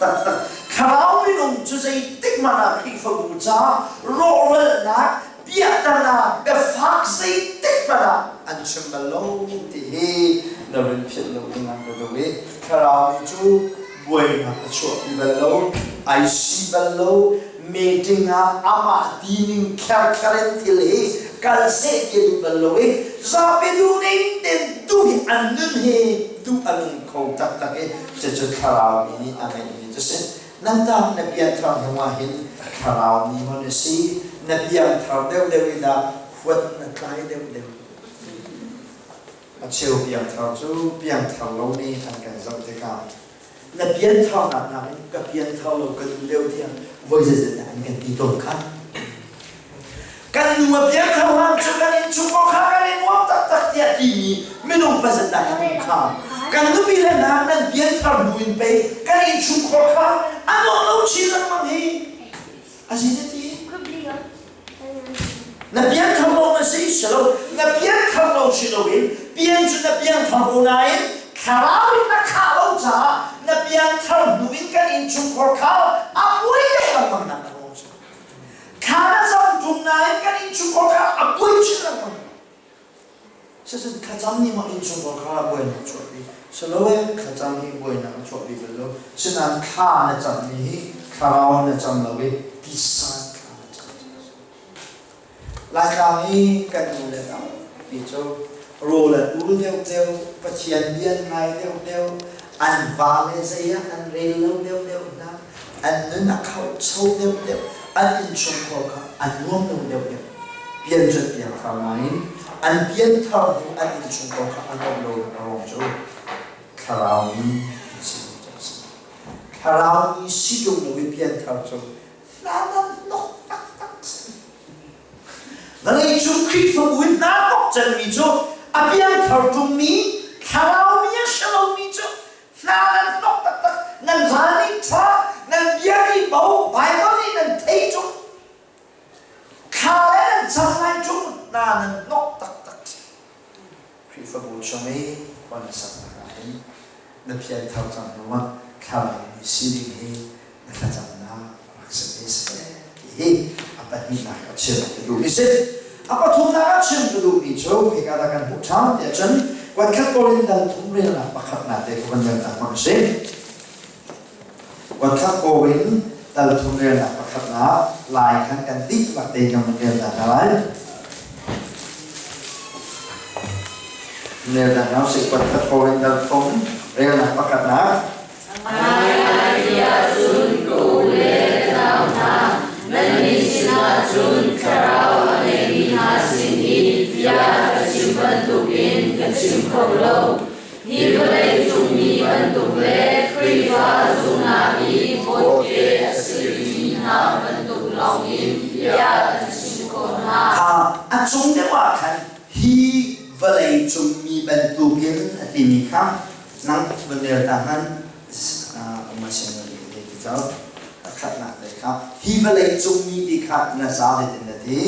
taktak. Thlarau minung cu zeitik hmanh ah Khrihfabu ca rawhralnak, piahtana, biafak zeitik hmanh ah an chim bal lo ti hi na run philh lo ding ah ka duh i thlarau mi cu buainak a chuahpi bal lo, ai si bal lo, meeting ah amah tining kherkher in thil hi kal seh ti a duh bal lo i zapi duh ning ten tu hi an nun hi duh a nung kho taktak i cucu thlarau mi nih a ngeihmi cu si. Nan tah na pianthar hnu ah hin thlarau mi maw na si, na piangthar deuhdeuh i dah huat na tlai deuhdeuh? A cheu piangthar cu piangthar lomi an kan zoh tikah na piantharnak nakin ka pianthar lo ka duh deuh tiah voi zeizat dah an kan ti tawn kha. Kan nu a piangthar hlan cu kan innchung kha kan i nuam taktak tiah timi minung pazat dah kan um kha. Kan nupi le hna nan pianthar hnu in pei kan innchungkhar kha a nuam lo chin lengmang hi. A si ti? Na piangthar lo na si si lo, na piangthar lo si loin pian cu na piangthar ko nain thlarau in na khah lo caah na piangthar hnu in kan innchungkhar kha a buai deuh lengmang nak a ruang cu. Thla na cam ṭung nain kan innchungkhar kha a buai chin lengmang. Cucun thlacam nih maw innchungkhar kha buainak a chuahpi? Siloe thlacam hi buainak a chuahpi bal lo. Sinain thla na cammi hi thlarau na cam lo i tisa thla na cam. Laitlang i kan nu le tampi cu rawl an ul deuhdeuh, Pathian bia an ngai deuhdeuh, an vale zei ah an rel lo deuhdeuh hna, an nun a khohcho deuhdeuh, an innchungkhar kha a nuam lo deuhdeuh. Pian cu piangthar nain an pianthar hnu an innchungkhar kha a nuamh lo a ruang cu thlarau mi an si lo caah a si. Thlarau mi si ṭung lo i pianthar cu hna nan hnok taktak si. Vawleicung Khrihfabu in naa hnok cemmi cu a piangthar ṭungmi thlarau mi a si lomi cu hna nan hnok taktak. Nan hla nih ṭha, nan bia nih bo, Baibal nih nan thei ṭung. Thla le nan cam lai ṭung hna nan hnok taktak. Khrihfabu chung i khua na saknak ah hin na pianthar cang hnuah thlarau mi sining hi na thlacamnak rak si ve seh ti hi a pahnihnak a chim ka duhmi si. A pathumnak a chim ka duhmi cu hika dah kan hmuh ṭhan tiah cun kuatkhat Korin dal thum relnak pakhatnak te kha kan rel ta hmang si. Kuatkhat Korin dal thum relnak pakhatnak lai khan kan dihlak te kan rel ta hna lai. Nelnak hna usih pakhat Korinthar thong relnak pakhatnak. Hmailei cun ka u le ka nau hna, nannih sinah cun thlarau a ngeimi hna sin i bia ka chim bantukin ka chim kho lo. Hi vawlei cung mi bantuk le Khrihfa zumhnak i bawite a si rihmi hna bantuk lawngin bia kan chim khawh hna. Kha a cung deuh ah khan hi vawlei cung mi bantukin a timi kha nang van rel ta hmanh uma sin ti cu pakhatnak te kha hi vawlei cung mi ti kha na za zeitin na ti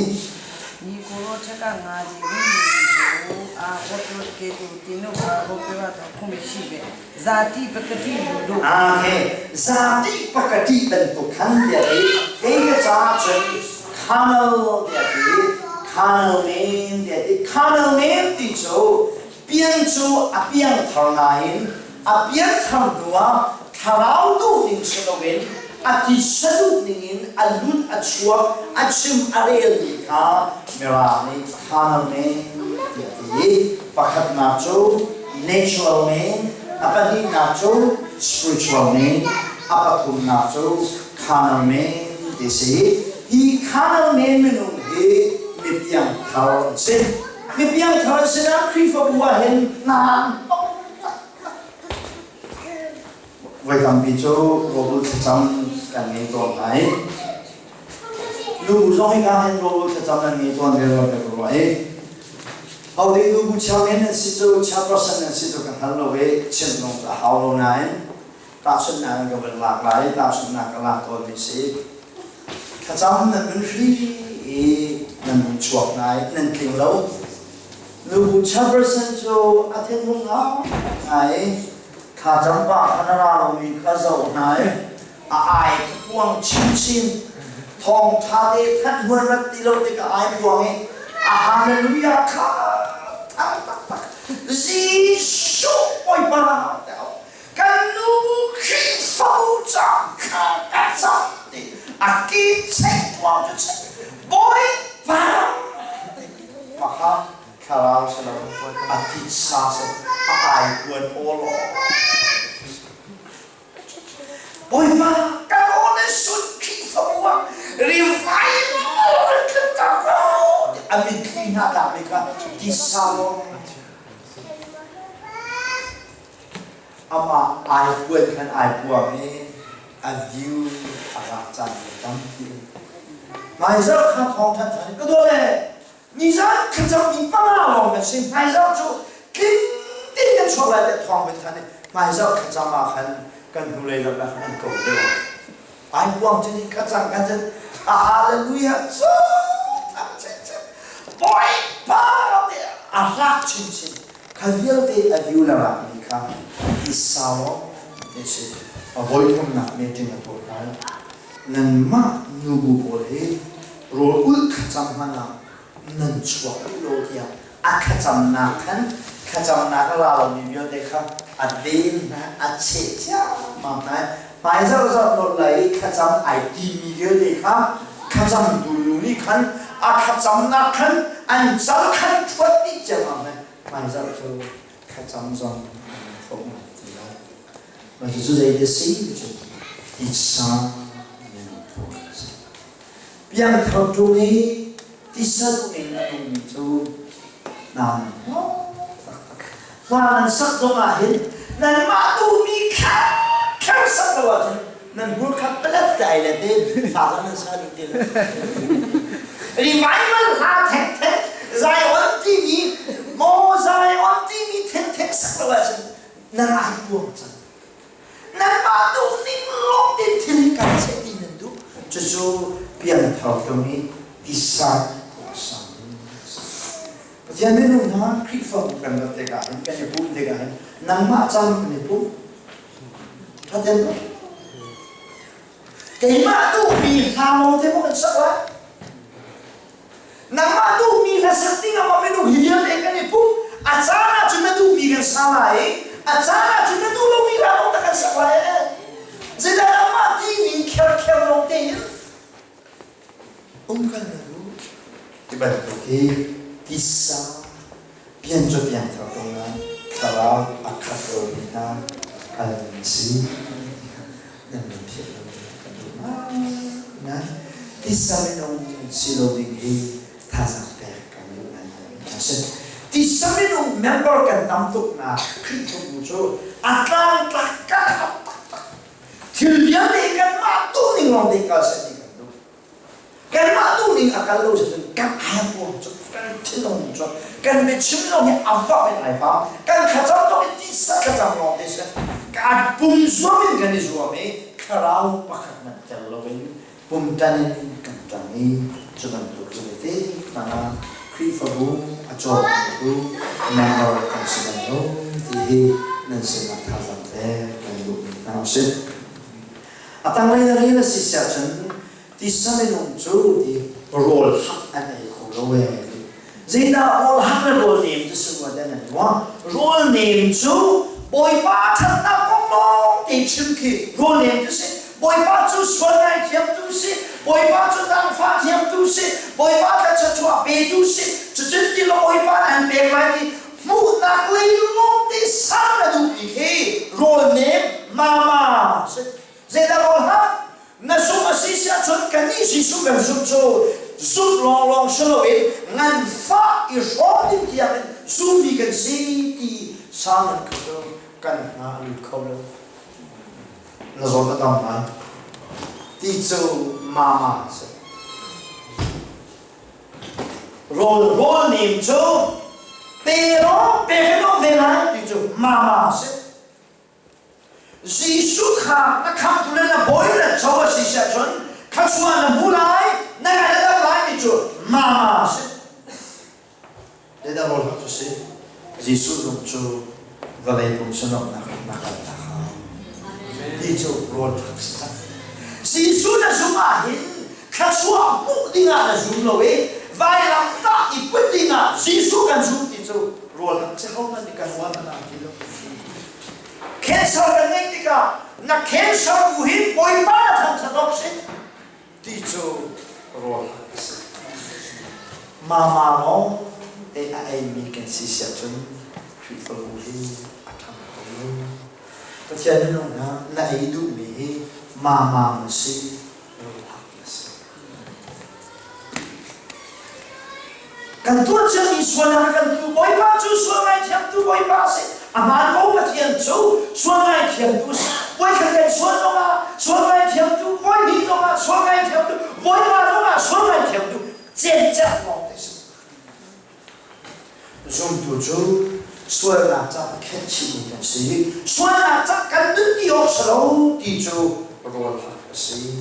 你过这个牙的问题啊，我做给都电脑啊，我给我做空气呗，咋地不个地路。 Okay, zati pakati bantuk khan tiah ti kei ka ca cun carnal tiah ti carnal men tiah ti carnal men ti cu pian cu a piang thar nain a pian thar hnuah thlarau duh ning si loin a tisa duh ning in a lut a chuak a chim a relmi kha mirang nih carnal men tiah ti pakhatnak cu natural men a pahnihnak cu spiritual men a pathumnak cu carnal men ti si. Hi carnal men minung hi mipiang thar an si. Mipiang thar an si na Khrihfabu ah hin na voi tampi cu rawlul thlacam kan ngei tawn lai. Nu zong hi ka hin rawlul thlacam nan ngei tawn ve rua ka ruah i Hode nu bu chairman nan si cu chairperson nan si cu ka hngal lo i chim zong cu a hau lo nain tahchunhnak in ka vun lak lai tahchunhnak ka lak tawn mi si. Thlacam nan vun hri i nan hung chuak nai nan tling lo. Nubu chairperson cu a thinhung ngai thlacam pa kha na ra lomi kha zoh hna i a ai puang chinchin thawngtha te thanh huan rat ti lo tikah ai puang i a hallelujah kha thang taktak Jesuh Bawipa kan nu Khrihfabu ca kha ka cam ti a ki cheih tuang cu cheih Bawipa maka thlarau si lo a titsa si a ai puan aw law Bawipa kan aw le sun Khrihfabu ah revival kan tlunter ko a mitthli hna tlak mi kha tisa lawng amah ai puan khan ai puang i a view a rak caan tampi hmaizarh kha thawng than than ka dawt le nizan thlacam mi panga lawng kan si hmaizarh cu tling tin kan chuak lai tiah thawng kan than i hmaizarh thlacam ah khan kan hnulei lam ah khan an ko deuh ai puang cu ni kha cang kan cun a hallelujah cu Bawipa te a rak chinchin kha vialte a view le rak mi kha tisa lawng te si a voithumnak meeting a tuah lai nanmah nubu pawl hi rawl ulh thlacam hmanh ah nan chuak rih lo tiah a thlacamnak khan thlacamnak a ra lomi vialte kha a den hna a cheh ciammam hna hmai zarh nawl lai i thlacam ai timi vialte kha thlacamtu nu nih khan a thlacamnak khan an cal khan ṭhuat dih ciammam hna hmai zarh cu thlacam zong an thawh ti lo. Mah cucu zei ti si cu titsa Piangthar ṭung i tisa duh in a nungmi cu nan taktak. Hla nan sak zong ah hin nanmah duhmi kha kher sak lo ahcun nan hmur kha palat dai le te hla zong nan sa dih ti lo. Revival hla thengtheng Zion timi maw Zion timi thengtheng sak lo ahcun nan ai puang cang. Nanmah duhning lawng tein thil hi kan seh ti nan duh. Cucu piangthar tlung i tisa sang Pathian minung hna Khrihfabu kan rat tikah hin kan i pum tikah hin nangmah caan kan i pum. Thaten lo. Keimah duhmi hla lawng te maw kan sak lai? Nangmah duhmi hla sak ding ah maw minung hi vialte kan i pum? A caan ah cun na duhmi kan sa lai i a caan ah cun na duh lomi hla lawng kan sak lai. Zeidah nangmah timi kherkher lawng tein um kan na duh. Ti bantuk hi tisa pian cu piangthar ko lai. Thlarau a khat lomi hna kal nan si ti kha nan min thiam lo kan duh ngai. Tisa minung si lo ding hi thazaang pek kan duh ngai a si. Tisa minung member kan tam tuk nak Khrihfabu cu a tlangtlak kan hap taktak. Thil vialte kanmah duh ning lawng te kal seh ti kan duh. Kanmah duh ning a kal lo cun kan aipuang cu kan thinlung cu kan biachim lawng hi a vak in ai fam. Kan thlacam lawng hi tisa thlacam lawng te si. Kan pum zuam in kan i zuam i thlarau pakhat hmanh tel loin pumtan in kan ṭang i cu bantuk cu te hmang ah Khrihfabu a cawmtu member kan si bal lo ti hi nan sinah thazaang pek kan duhmi hna usih. A tanglei na rel a si siah cun tisa minung cu ti rawl hak an ei kho lo ee. Zeidah rawl hak le rawl nem cu si rua dah nan ruah? Rawl nem cu Bawipa ṭhatnak kong lawng te chim khi rawl nem cu si. Bawipa cu sual ngaithiamtu si. Bawipa cu zaangfah thiamtu si. Bawipa thluachuah petu si. Cucun ti lo Bawipa an pek lai ti hmuhnak lei lawng te sang na duhmi khi rawl nem mama si. Zeidah rawl hak? Na zumh a si si ahcun kannih Jesuh kan zumh cu zumh lawnglawng si loin nganfah i hrawm ding tiangin zummi kan si ti sang in cu kan hna a lut kho lo. Na zawn a dam lai ti cu mama a si. Rawl rawl nem cu pe rawng pe kan ve lai ti cu mama a si. Jesuh kha na khamhtu le na bawi le cho a si siah cun thluachuah na hmu lai, na ngai na dam lai ti cu mama a si. Zeidah rawl cu si? Jesuh zong cu vawlei pum sinawmnak na kal ta hau. Ti cu rawl ṭha si cang. Jesuh na zumh ah hin thluachuah hmuh dingah na zum lo i vailam tah i put dingah Jesuh kan zum ti cu rawl hak si ho man nih kan uan ana ti lo. Cancer kan ngeih tikah na cancer bu hi Bawipa na thangṭhat awk si ti cu rawl hak a si. Mama lawng te a eimi kan si siah cun Khrihfabu hi a ṭhang kho lo. Pathian minung hna na ei duhmi hi mama na si, rawl hak na si. Kan tuah ciami sualnak kan tu Bawipa cu sual ngaithiamtu Bawipa a si. A hmaan ko Pathian cu sual ngaithiamtu a si. Voikhat kan sual zongah sual ngaithiamtu, voihnih zongah sual ngaithiamtu, voiva zongah sual ngaithiamtu cencak lawng te si. Zumtu cu sualnak ca khenh chihmi kan si. Sualnak ca kan nun ti awk si lo ti cu rawl hak a si.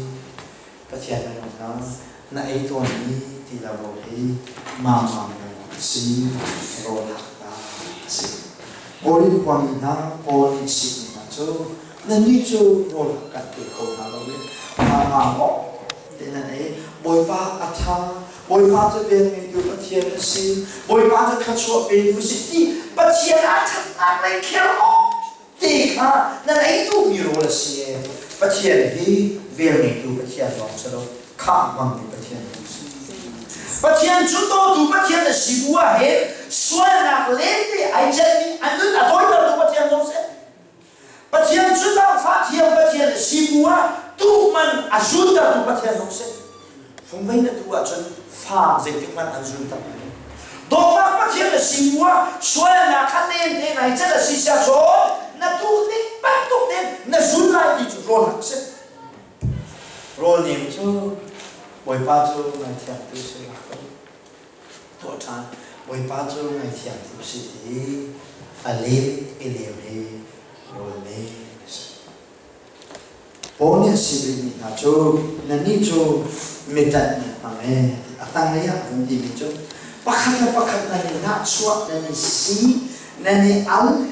Pathian minung hna na ei tawnmi ti le rawl hi mama minung a si, rawl hak ta a si. Korin khuami hna, Paul nih sikmi hna cu nannih cu rawl hak kan pe kho hna lo i mama maw te nan ei. Bawipa a ṭha, Bawipa cu vel ngeitu Pathian a si, Bawipa cu thluachuah petu a si ti Pathian ah ṭhatnak lei kher awk ti kha nan ei duhmi rawl a si ee. Pathian hi vel ngeitu Pathian lawng si lo, khah hmangmi Pathian lawng si. Pathian cu dawtu Pathian a si bu ah hin sualnak lente ai celhmi a nun a tawitertu Pathian lawng si. Pathian cu zaangfah thiam Pathian a si bu ah tuhman a zuntertu Pathian lawng si. Fungvei na tu ahcun fa zeitik hmanh an zun tak lai. Dawtnak Pathian na si bu ah sualnak kha nem te nai cel a si sia cun na tu ning bantuk tein na zun lai ti cu rawl hak si. Rawl nem cu Bawipa cu ngaithiamtu si la ko. Tuah ṭhan Bawipa cu ngaithiamtu si ti a lem i lem hi rawl nem a si. Paul nih a si rihmi hna cu nannih cu miṭanh nan hmang ee a tanglei ah a vun timi cu pakhat le pakhat nan i nahchuah nan i si nan i al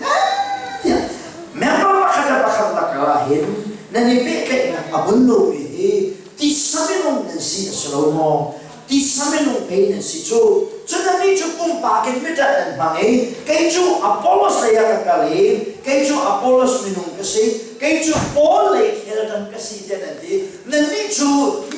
tiah member pakhat le pakhat lakah ah hin nan i pehtlaihnak a bun lomi hi tisa minung nan si a si lo maw Tisa minung pei nan si cu. Cun nannih cu pumpak in miṭanh nan hmang i kei cu Apollos lei ah ka kal i kei cu Apollos minung ka si, kei cu Paul lei khelṭan ka si tiah nan ti. Nannih cu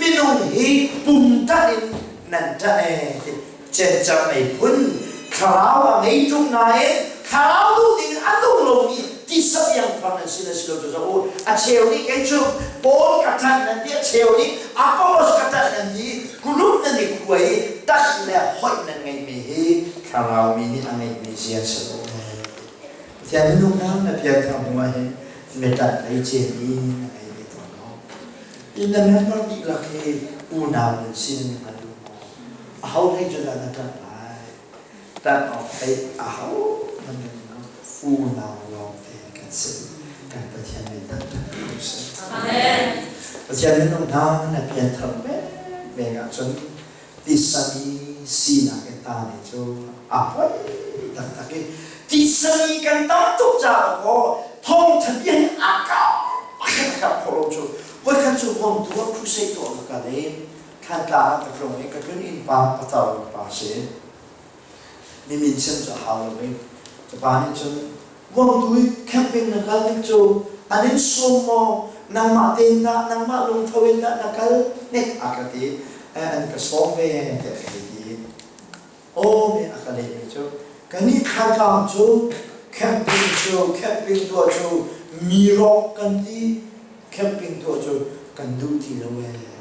minung hi pum ṭanh in nan ṭanh ee ti. Cencer ei phun thlarau a ngei ṭung nain. Thlarau duh ding a nung lomi tisa piangthar nan si na si lo cu zoh u. A cheu nih kei cu Paul ka ṭanh nan ti, a cheu nih Apollos ka ṭanh nan ti, group nan i khuai i ṭanh le hoih nan ngeihmi hi thlarau mi nih a ngeihmi zia si lo. Pathian minung hna na piangthar hnu ah hin meṭanh lei cem i na ngei ve tawn maw? In na member dihlak hi unau nan si nan hngal duh maw? Aho hlei cu dah na ṭanh lai? Ṭanh awk theih aho hmanh nan lo. Unau lawngte kan si. Kan Pathian min thangṭhat ko seh. Amen. Pathian minung hna na pianthar vek ahcun tisami sinak in ta ne cu a poi taktak i tisami kan tam tuk caah kaw thawngṭha bia hi a kau pakhat a kap khawh lo cu voikhat cu Vawngtu ah crusade tuah ka kal i Thantlang ah ka tlung i ka tlun inn pa patar pa si mi min chim cu a hau lo i ka pa nih cun Vawngtu i camping na kal ning cu an in sawm maw nangmah tein dah nangmah lungtho in dah na kal nek a ka ti an ka sawm ve tiah ka hei ti aw me a ka lehmi cu kannih Thantlang cu camping cu camping tuah cu mi rawk kan ti camping tuah cu kan duh ti lo ee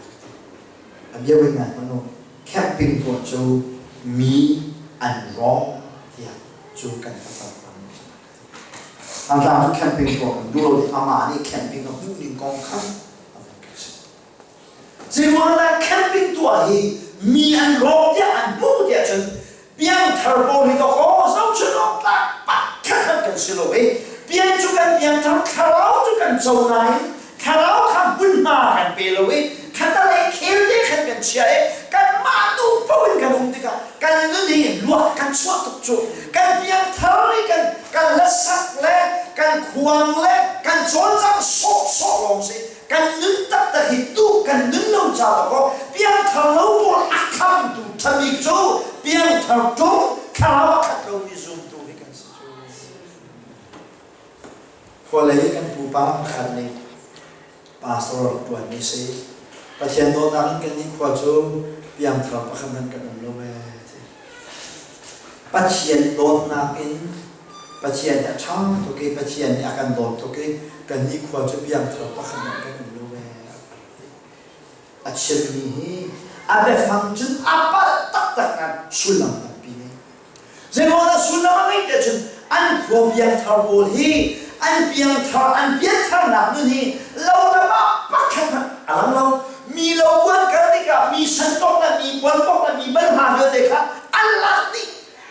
a bia voi ngai hmanh u camping tuah cu mi an rawk tiah cu kan pasal pa nih Thantlang cu camping tuah kan duh lo ti amah nih camping a hmuh ning kong kha a van ka chimh. Zeiruangah camping tuah hi mi an rawk tiah an hmuh tiah cun piangthar pawl hi dawkaw zohchun awk tlak pakhat kan si lo i pian cu kan piangthar thlarau cu kan co nain thlarau kha hmunhma kan pe lo i khatalei khel te khan kan chia i kanmah duh paoh in kan um tikah kan nun hi luak kan chuah tuk cu kan piangthar i kan kan hlasak le kan khuang le kan cawlcang sawhsawh lawng si kan nun taktak hi tu kan nun lo caah kaw piangthar lo pawl a khamtu ṭhabik cu piangthar ṭung thlarau a khat lomi zumtu hi kan si cu. Khualei kan pupa pakhat nih pastor rak ṭuanmi si. Pathian dawtnak in kan nih khua cu piangthar pakhat hmanh kan um lo ee. Pathian dawtnak in Pathian nih a ṭha tuk i Pathian nih a kan dawt tuk i kannih khua cu piangthar pakhat hmanh kan um lo ee. A chimmi hi a biafang cun a palh taktak nak sullam tampi ngei. Zeiruangah sullam a ngeih tiah cun an khua piangthar pawl hi an piangthar an piantharnak nun hi lo lam ah pakhat hmanh a lang lo. Mi lo buan kal tikah mi santawk le mi puanpok le mi banhla vialte kha an lak dih.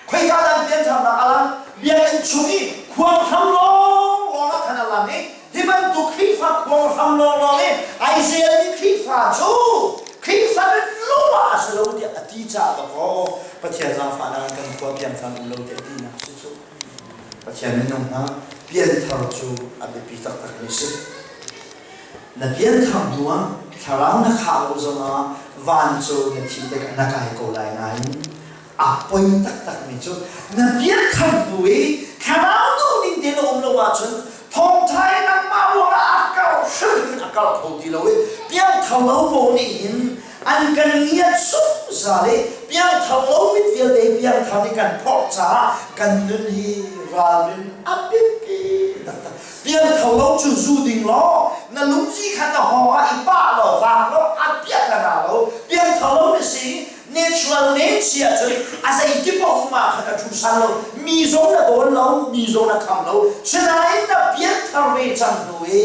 Khoika dah piantharnak a lang? Biakinn chung i khuanghram lawnglawng ah khan a lang i hi bantuk Khrihfa khuanghram lawnglawng i ai zelmi Khrihfa cu Khrihfa lung ah a si lo tiah a ti caah dawkaw Pathian zaangfahnak in kan khua piangthar um lo tiah tinak si cu. Pathian minung hna pianthar cu a biapi taktakmi si. Na pianthar hnu ah thlarau na khah lo zongah van cu na thi tikah na kai ko lai nain a poi taktakmi cu na pianthar hnu i thlarau duhning tein na um lo ahcun thawngṭha i nangmah ruangah a karh hrimhrim in a karh kho ti lo i piangthar lo pawl nih hin an kan ngiat zungzal i piangthar lo mit vialte piangthar nih kan phorh caah kan nun hi ralrin a biapi taktak piangthar lo cu zu ding law na lungzi kha na hawng ah i pah law vaak law a piah ka na lo piangthar lo na si natural name si ahcun a zeiti paoh um ah khan a ṭhu sal lo mi zong na dawn lo mi zong na kham lo sinain na pianthar ve cang hnu i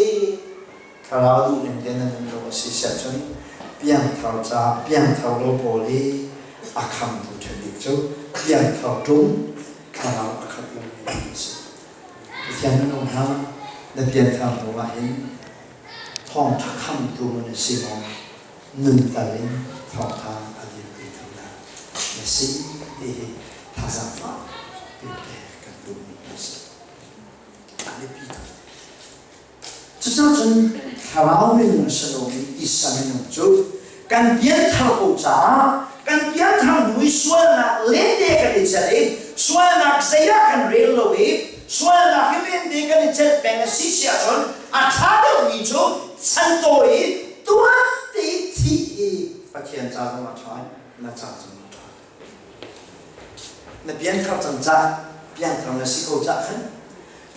thlarau duh ning te na nun lo a si si ahcun piangthar ca piangthar lo pawl hi a khamtu ṭhen bik cu piangthar ṭung thlarau a khat lo mi an si Pathian minung hna na pianthar hnu ah hin thawngṭha khamtu na si maw nuntal in thawngṭha a dirpitu hna na si ti hi thazaang fak piin pek kan duhmi a si. A biapi tuk. Cucaah cun thlarau minung a si lomi tisa minung cu kan pianthar ko caah kan pianthar hnu i sualnak lente kan i celh i sualnak zei ah kan rel lo i sualnak hi lente kan i celh peng a si si ahcun a ṭha deuhmi cu chantawi i tuan te i thih hi Pathian ca zong a ṭha na ca zong a ṭha. Na pianthar cang cah. Piangthar na si ko cah khan.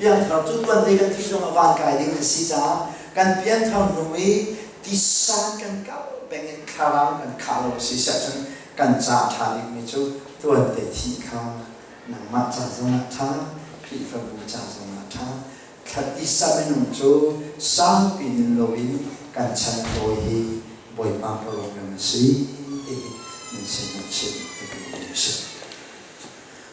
Piangthar cu tuan te kan thih zong ah van kai ding an si caah kan piangthar hnu i tisa kan kal peng in thlarau kan khah lo a si siahcun kan ca a ṭha bikmi cu tuan te thih kha nangmah ca zong ah ṭha, Khrihfabu ca zong ah ṭha. Thla tisa minung cu saupi nun loin kan chan tawi hi Bawipa program a si ti hi nan sin ah chim ka duhmi a si.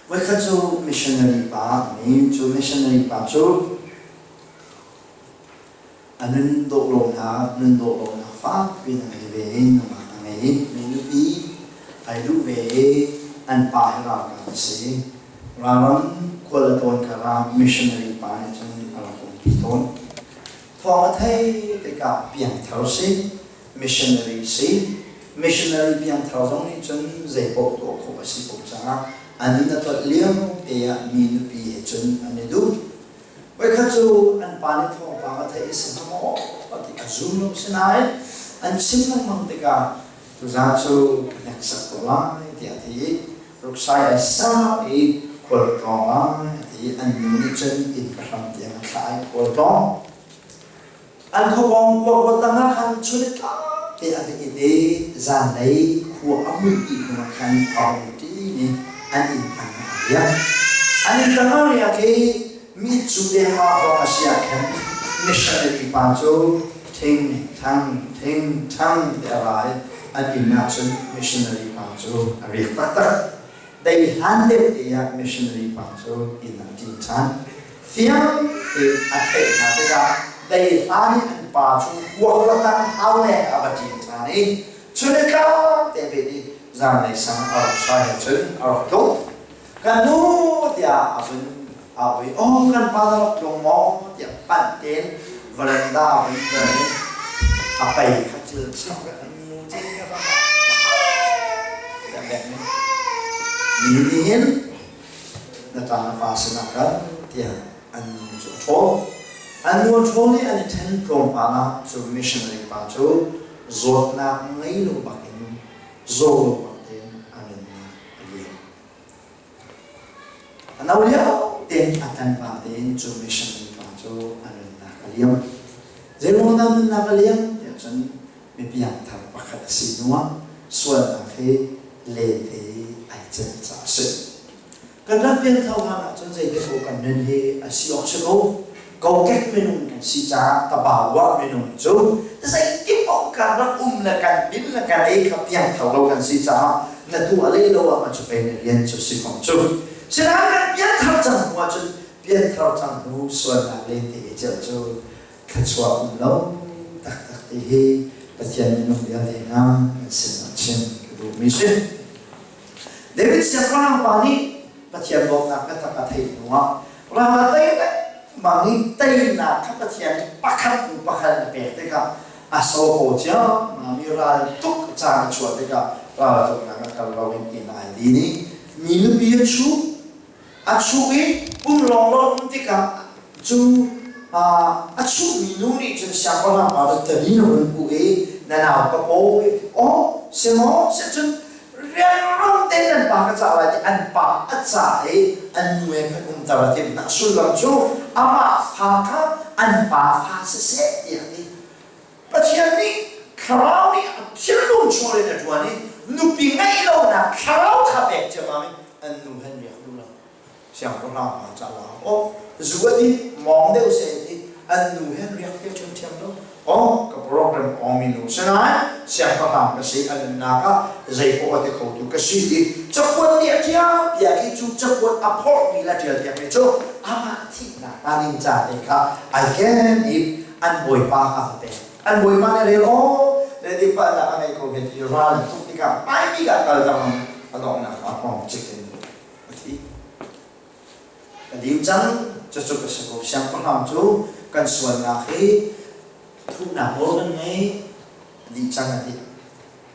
Voikhat cu missionary pa mi cu missionary pa cu a nun dawh lonak nun dawh lonak fakpi in a ngei ve i nungak a ngei i mi nupi ai duh ve i an pa hi ralkap a si. Ralram khual a tlawn karah missionary pa nih cun a rak umpi tawn. Thawng a theih tikah piangthar si, missionary si. Missionary piangthar zong nih cun zeipaoh tuah khawh a si ko caah an inn a tlolh lio te ah mi nupi he cun an i duh. Voikhat cu an pa nih thawngpang a theih i si hnga maw ti a zum lo. Sinain an chim lengmang tikah tuzaan cu ka hneksak ko lai tiah a ti i ruksai ai sau i khual tlawng lai a ti i an nu nih cun inn ka hram tiang a thlah i khual tlawng. An khuapawng kuakua tangah khan chun i tlak te a va it i zanlei khua a muih dih hnuah khan a hung ṭin i an inn tangah a riak. An inn tangah a riak i mi cu dengmah hrawng a si ah khan missionary pa cu thing thang thing thang ti a ra i an inn ah cun missionary pa cu a riak taktak. Dei hlan deuh te ah missionary pa cu inn ah a ṭin ṭhan. Fiang tein a theih hna tikah dei hlan i an pa cu kuaklatang hau leng a va ṭin ṭhan i chun i tlak te ve i zanlei sang a rak hrai he cun a rak tlung. Kan nu tiah a vun au i aw kan pa na rak tlung maw tiah panh tein veranda a vun ṭan i a pei kha cil chak an nu cil kha tiah bek mi nih hin na ṭa na pa sinah kal tiah an nu cu a ṭhawl. An nu a ṭhawl i an i ṭhen tlawmpal ah cu missionary pa cu zawtnak ngei lo bakin zaw lo bak tein a nunnak a liam. A no lio tein a tlangval tein cu missionary pa cu a nunnak a liam. Zeiruang dah nunnak a liam tiah cun mi piangthar pakhat a si hnuah sualnak hi lente ai celh caah a si. Kan rak pianthar hlan ahcun zeitik ko kan nun hi a si awk si ko. Kokek minung kan si caah tabawa minung cu zeitik paoh kan rak um le kan din le kan ei kha piangthar lo kan si caah na tuah lei lo ah cu pei na rian cu si ko cu. Sinain kan pianthar cang hnu ahcun pianthar cang hnu sualnak lente i celh cu thluachuah um lo taktak ti hi Pathian minung vialte hna kan sin ah chim ka duhmi si. David siangpahrang pa nih Pathian bawmhnak biatak a theih hnuah ram a tei lengmang i teinak kha Pathian nih pakhat hnu pakhat a pek tikah a soho ciammam i ral tuk caan a chuah tikah raltuknak a kal loin inn ai din i mi nupi a chuh A chuh i pum lawnglawng um tikah cu a chuhmi nu nih cun siangpahrang pa cu tani na hun puh i na nau ka pawi aw si maw si cun rianrang tein nan pa ka cah lai ti an pa a cah i an nu he khan umter a timh hna sullam cu amah fa kha an pa fa siseh tiah a ti Pathian nih thlarau nih a thinlung chung in a ṭuan i nupi ngeih lonak thlarau kha pek ciammam in an nu hen riak duh lo. Siangpahrang pa ca la aw zu a ti mawng deuh se ti an nu hen riak te ṭhiamṭhiam lo. Aw ka program awng mi nu sinain siangpahrang ka si a nunnak ah zei poah a ti khotu ka si ti cakuat nih a ṭial tiah khi cu cakuat a phorhmi le a ṭial piakmi cu amah thihnak hnga ding ca te kha ai ken i an bawipa kha a pek. An bawipa nih rel aw le dik palhnak a ngei ko he ti ral an tuk tikah hmaibik ah kal tang a donghnak ah hmawng cik in a thi. Ka lim cang cucu ka si ko siangpahrang cu kan sualnak hi thuhnak nawl kan ngei dih cang a ti.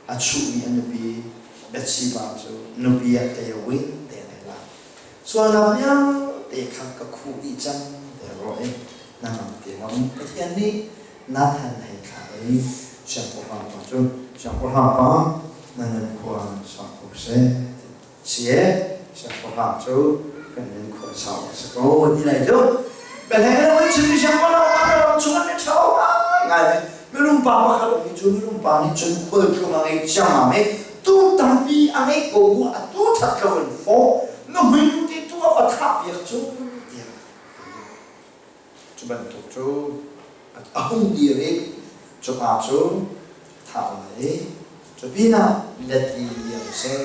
A chuhmi a nupi Bathsheba cu nupi ah tei-a-win te a lak. Sualnak vialte kha ka khuh dih cang tiah ruah i hnangam te ngam Pathian nih Nathan hei thlah i siangpahrang pa cu siangpahrang pa na nun khua sau ko seh si e siangpahrang cu Kan nun khua sau a si ko ti lai cu. Bethlehem ram chim siang ko lo ma ram chung an i ṭhao ngai ngai ve. Minung pa pakhat um hi cu minung pa nih cun khualtlung a ngeih ciammam i tu tampi a ngeih ko bu a tu ṭhat lo in fawh nuhmui nu ti tu a va thah piak cu tiah cu bantuk cu a hung dir i cu pa cu thah lai i cu pinah let li liam seh.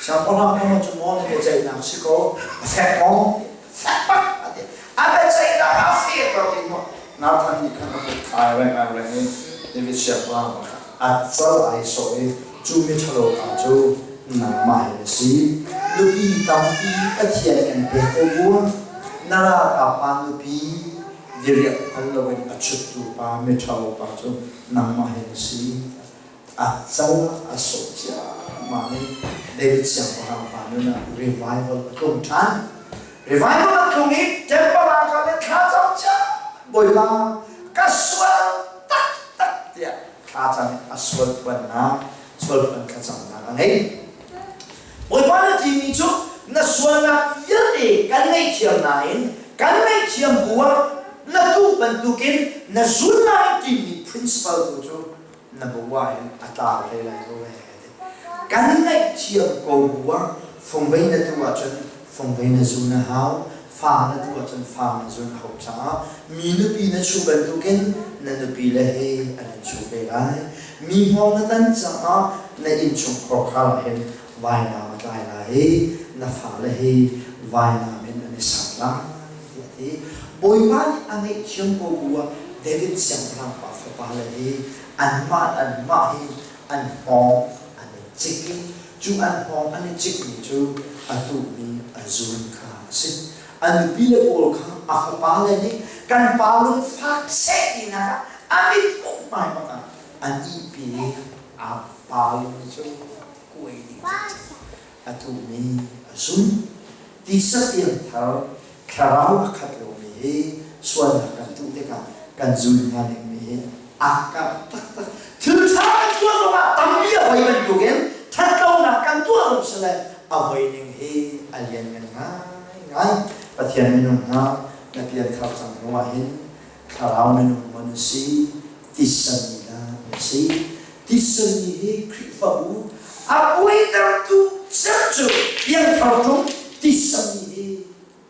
Siangpahrang kha cu maw na biaceihnak si ko a fek maw? Fek bak a ti. A biaceihnak a fehter ti maw? Nathan nih khan a kut kha ai reng ai reng i David siangpahrang pa kha a cal ai sawh i cu miṭhalo pa cu nangmah hi na si. Nupi tampi Pathian kan pek ko bu na ralkap pa nupi diriam hngal loin a chuttu pa miṭhalo pa cu nangmah hi na si. A cal a sawh ciammam i David siangpahrang pa nun ah revival a tlung ṭhan. Revival a tlung i temple ah kal in thla cam cia Bawipa ka sual taktak tiah thla cam in a sual phuannak sual phuan thlacamnak a ngei. Bawipa na timi cu na sualnak vialte kan ngaihthiam nain kan ngaihthiam bu ah na duh bantukin na zul lai timi principle tu cu na bu ah hin a tlau hlei lai lo ee. Kan ngaihthiam ko bu ah fungvei na tuh ahcun fungvei na zun a hau, fa na tuh ahcun fa na zun a hau caah mi nupi na chuh bantukin na nupi le he an in chuh ve lai. Mi hngawng na tan caah na innchungkhar khar ah hin vainam a tlai lai i na fale hi vainam in an i sat lai tiah a ti. Bawipa nih a ngaihthiam ko bu ah David siangpahrang pa fapale hi anmah anmah hi an hngawng an i cik i cu an hngawng an i cikmi cu a tuhmi a zun kha a si. A nupile pawl kha a fapale nih kan pa lungfak seh tinak ah a mit hmai bak ah an ihpi i a pa lung cu kuai dih a tuhmi a zun. Tisa piangthar thlarau a khat lomi hi sualnak kan tuh tikah kan zun hnga dingmi hi a karh taktak. Thil ṭha kan tuah zongah tampi a voi bantukin ṭhatlonak kan tuah zong sile a voi ning hi a lianngan ngaingai. Pathian minung hna na pianthar cang hnu ah hin thlarau minung maw na si, tisa mi dah na si? Tisa mi hi Khrihfabu a buaitertu cem cu piangthar ṭung tisa mi hi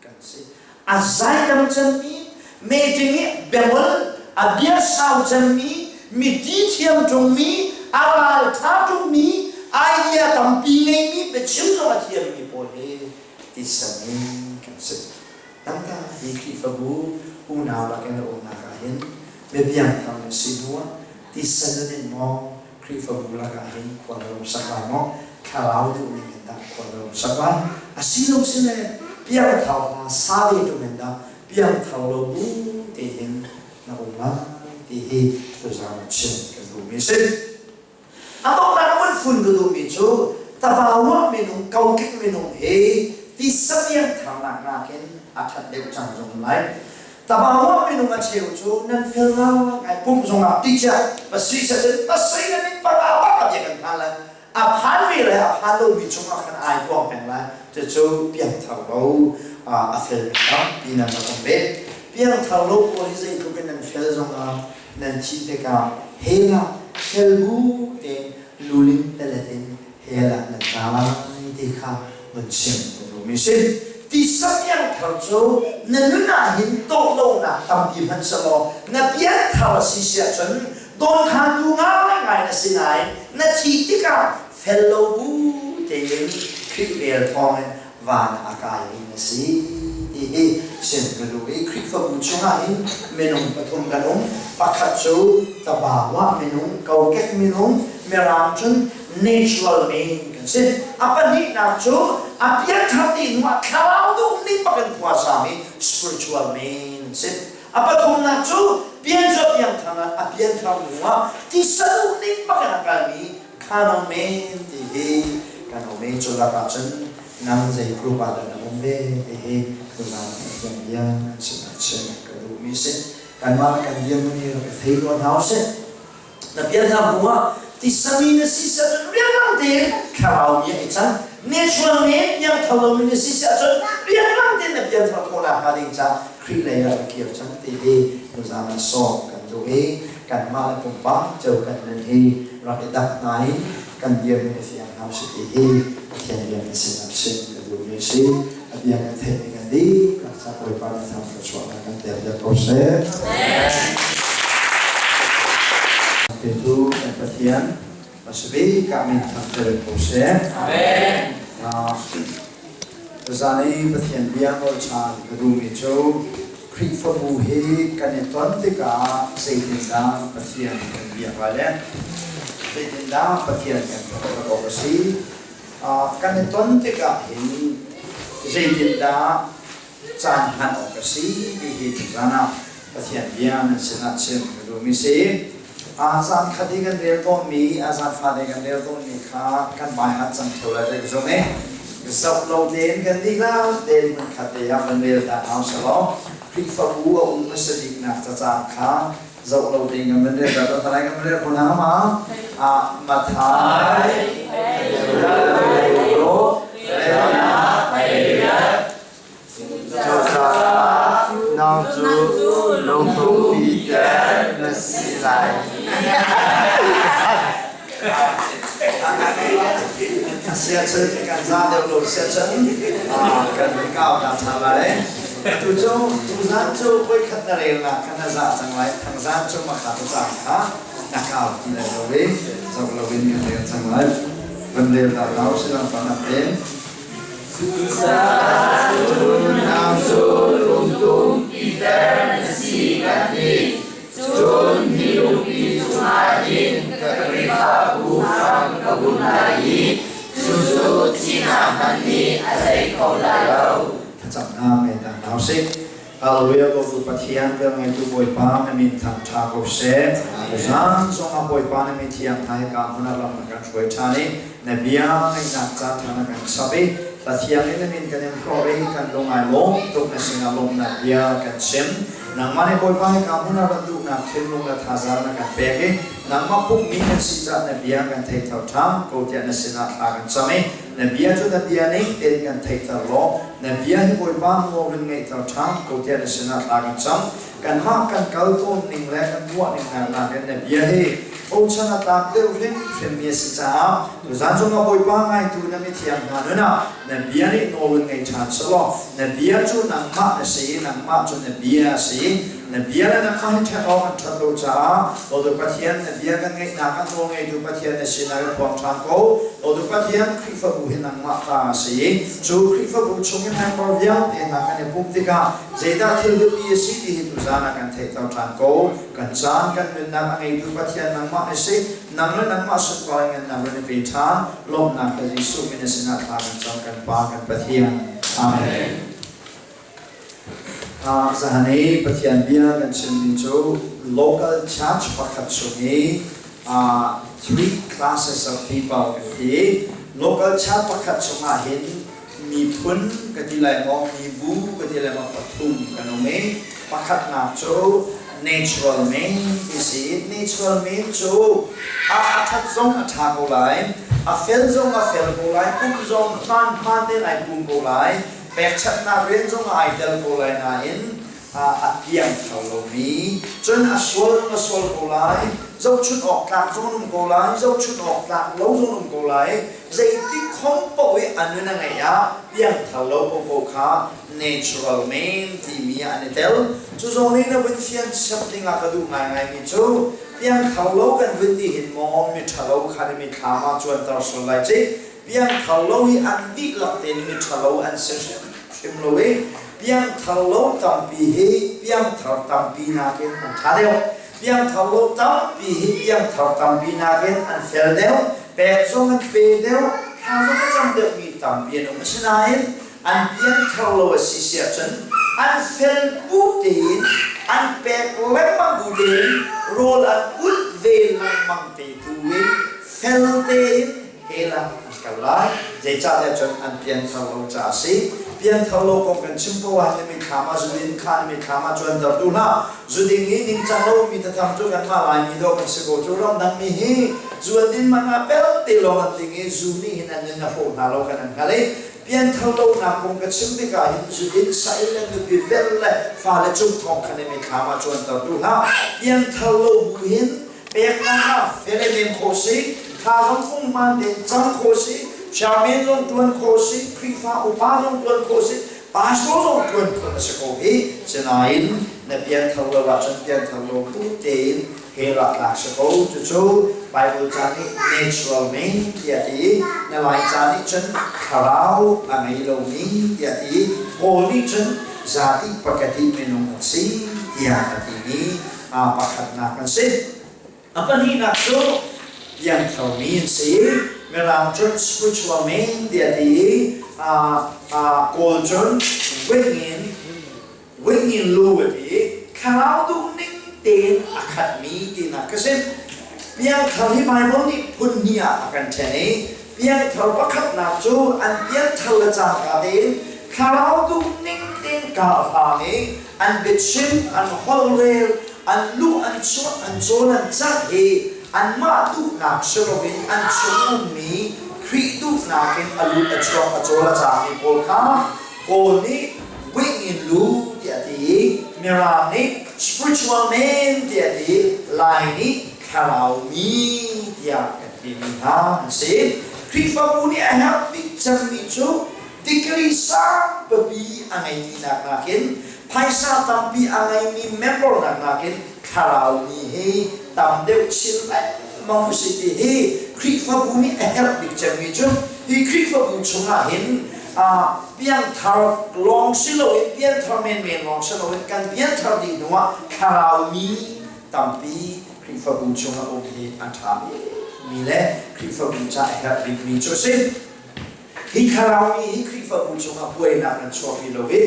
kan si. A zaitam cemmi, meeting i biangol a bia sau cemmi, miti thiam ṭungmi, a ralṭha ṭungmi, idea tampi ngeimi, biachim zong a thiammi pawl hi tisa mi kan si. Tangka hi Khrihfabu unau lakin a umnak ah hin biapiangthar na si hnuah tisa nun in maw Khrihfabu lakah hin khua na rum sak lai maw thlarau duh ning in dah khua na rum sak lai asilo sile piangthar hna sa ve tung in dah piangthar lo bu te hin na um lai ti hi tuzaan ah chim kan duhmi a si. A donghnak a vun fun ka duhmi cu tavauah minung kokek minung hi tisa piangtharnak nakin a ṭhat deuh cang zung lai. Tavauah minung a cheu cu nan fel ngai pumh zongah ticia pasui cun pasui na mit panga bak a bia kan phan lai. A phan ve le a phan lomi cungah khan ai tuang peng lai. Cucu piangthar lo a felmi tampi nan rak um ve. Piangthar lo pawl hi zeitluk in nan fel zongah nan thih tikah hell ah fel bu tein lulin pelet in hell ah nan tla lai ti kha vun chim ka duhmi si. Tisa piangthar cu na nun ah hin tawhlonak tampi hmanh sehlaw na piangthar a si si ahcun dawnkhantu ngaingai na si nain na thih tikah fel lo bu tein Khrih vel thawngin van a kaimi na si ti hi chim ka duh i Khrihfabu chungah hin minung pathum kan um. Pakhat cu tabawa minung, kokek minung, Mirang cun natural man kan si. A pahnihnak cu a piangthar ti hnu ah thlarau duh ning bak in khua sami spiritual man an si. A pathumnak cu piancuah piangthar ah a pianthar hnu ah tisa duh ning bak in a kalmi carnal man ti hi kan um i cu lakah cun nang zei group ah dah na um ve ti hi tuzaan Pathian bia an sinah chim ka duhmi si. Kanmah kan dirhmun hi rak i thei tuah hna usih. Na pianthar hnu ah tisami na si siah cun riangmang tein thlarau mi ah i cang. Natural men piangthar lomi na si si ahcun piangthar tein na piangthar khawh nakhnga ding caah Khrih lei ah kir cang ti hi tuzaan ah sawm kan duh i kanmah le pumpak cio kan nun hi rak i dap hna i kan dirhmun i fiang hna usih ti hi Pathian bia kan sinah chim ka duhmi a si. A bia kan theihmi kan dihlak ca Bawipa nih thang thluachuahnak kan pek piak ko seh. Petu kan Pathian Pasibik ah min thangter ko seh. Amen. Zan i Pathian bia nawl ṭhan ka duhmi cu Khrihfabu hi kan i ton tikah zeitindah Pathian kan biak lai le zeitindah Pathian kan thangṭhat awk a si. Kan i ton tikah hin zeitindah caan hman awk a si ti hi tuzan ah Pathian bia nan sinah chim ka duhmi si. Caan khat i kan rel tawnmi, a zan fate kan rel tawnmi kha kan baihat cang ṭheo lai ka zum i zoh lo tein kan dihlak tein hmunkhat te ah van rel ta hau selaw Khrihfabu a um hmasa biknak cacaang kha zoh lo tein kan van rel ta ta lai kan van rel ko hna ma? Mathai, Cucaah nang cu lungtum Peter na si lai. Siacun kan za deuh lo siacun kan kau ta ṭha lai. Tu cu tuzan cu voikhat na relnak kha na za cang lai. Thangzan cu makha ta cang kha na kau ti lai lo i zoh lo in kan rel cang lai. Van rel ta lau silang pa nak te. Cucaah cun nang cu lungtum Peter na si kan ti. Cun hi lungpi cungah hin ka Khrihfabu hram ka bunh lai i cucu thihnak hmanh nih a tei kho lai lo. Thlacamnak ngei ta hna usih. Hallelujah Dawtu Pathian velngeitu Bawipa na min thangṭha ko seh. Zan zongah Bawipa na mithiang hna hika hmun ah lam na kan hruai ṭhan i na bia ngaihnak caan ṭha na kan chap i Pathian in na min kan in hlorh i kan lung ai lawm tuk na sinah lawmhnak bia kan chim. Nangmah nih Bawipa hika hmun ah rat duhnak thinlung le thazaang na kan pek i nangmah pumhmi kan si caah na bia kan theithar ṭhan ko tiah na sinah thla kan cam i Na bia cu na bia ning tein kan theihter law na bia hi Bawipa nawl in ngeihter ṭhan ko tiah na sinah thla kan cam. Kanmah kan kal tawn ning le kan ruah ning nakin na bia hi bochan a tlak deuh hrimhrimmi a si caah tuzan zongah Bawipa ngaitu na mithiang hna nun ah na bia nih nawl in ngei ṭhan selaw na bia cu nangmah na si i nangmah cu na bia a si i na bia le nangmah hi ṭhen awk an ṭhat lo caah Bawipa Pathian na bia kan ngaihnak ah nawlngeitu Pathian na sinah kan phuang ṭhan ko. Bawipa Pathian Khrihfabu hi nangmah ta a si i cu Khrihfabu chung i member vialte hna kan i pumh tikah zeidah thil biapi a si ti hi tuzaan ah kan theihter ṭhan ko. Kan caan kan nunnak a ngeitu Pathian nangmah na si. Nang le nangmah sunpar in ngannak run i pe ṭhan. Lawmhnak he Jesuh min na sinah thla kan cam kan Pa kan Pathian. Amen. Zahan i Pathian bia kan chimmi cu local church pakhat chung i three classes of people kan ti. Local church pakhat chungah hin miphun ka ti lai maw, mibu ka ti lai maw pathum kan um i pakhatnak cu natural man ti si. Natural man cu a ṭhat zong a ṭha ko lai, a fel zong a fel ko lai, pum zong hmaan hmaan tein ai pum ko lai. Pekchanhnak rian zong ah ai tel ko lai nain a piang kho lomi, cun a sual a sual ko lai, zohchunh awk tlak zong an um ko lai, zohchunh awk tlak lo zong an um ko lai. Zeitik khom paoh i a nun a ngeih ah piangthar lo paohpaoh kha natural man timi ah an i tel. Cu zong nih na vun fian siap dingah ka duh ngaingaimi cu piangthar lo kan vun ti hin maw miṭhalo kha na mithlam ah cuanter sual lai cih. Piangthar lo hi an dihlak tein miṭhalo an si hrimhrim lo i piangthar lo tampi hi piangthar tampi nakin an ṭha deuh. Piangthar lo tampi hi piangthar tampi nakin an fel deuh, pek zong an pe deuh, thla zong a cam deuhmi tampi an um. Asinain an piangthar lo a si si ahcun an fel bu tein an pek lengmang bu tein rawl an ulh ve lengmang te tu in fel tein hell ah an kal lai. Zeicahtiah cun an pianthar lo caah a si. Pianthar lo kong kan chim ko ah hin mitthlam ah zudin kha na mitthlam ah cuanter tu hlah. Zuding hi ningcang lo mi thatham cu kanmah Laimi dawh kan si ko cu. Ramdang mi hi zu an din man ah pelte lawng an ding i zu nih hin an nun a hrawh hna lo kan an hngal i pianthar lonak kong ka chim tikah hin zudin sail le nupi vel le fale cung thawng khan i mitthlam ah cuanter tu hlah. Pianthar lo bu hin peknak ah fel in em khawh si, thla zong fung hmaan tein cam khawh si, chairman zong ṭuan khawh si, Khrihfa upa zong ṭuan khawh si, pastor zong ṭuan khawh a si ko hi. Sinain na pianthar lo ahcun pianthar lo bu tein hell ah tlak si ko. Cucu Bible ca nih natural man tiah ti, na Lai ca nih cun thlarau a ngei lomi tiah ti, Paul nih cun zati pakati minung an si tiah a timi pakhatnak an si. A pahnihnak cu piangtharmi an si. Mirang cun spiritual man tiah ti i Kawl cun wingin lu a ti i thlarau duhning tein a khatmi tinak ka si. Piangthar hi Bible nih phun hnih ah a kan ṭhen i piangthar pakhatnak cu an piangthar le cangka tein thlarau duhning tein kar hlang i an biachim, an holhrel, an luh, an chuah, an cawn, an canh i anmah duhnak si loin an chung ummi Khrih duhnak in a lut a chuak a cawl a caangmi pawl kha Paul nih wing in lu tiah a ti i Mirang nih spiritual man tiah a ti i Lai nih thlarau mi tiah kan timi hna an si. Khrihfabu nih a herh bik cemmi cu degree sang pipi a ngeimi nak nakin phaisa tampi a ngeimi member nak nakin thlarau mi hi tam deuh chin lengmang usih ti hi Khrihfabu nih a herh bik cemmi cu hi Khrihfabu chungah hin piangthar lawng si loin piangthar menmen lawng si loin kan piangthar dih hnuah thlarau mi tampi Khrihfabu chungah um hi a ṭha mi le Khrihfabu ca a herh bikmi cu a si. Hi thlarau mi hi Khrihfabu chungah buainak an chuahpi lo i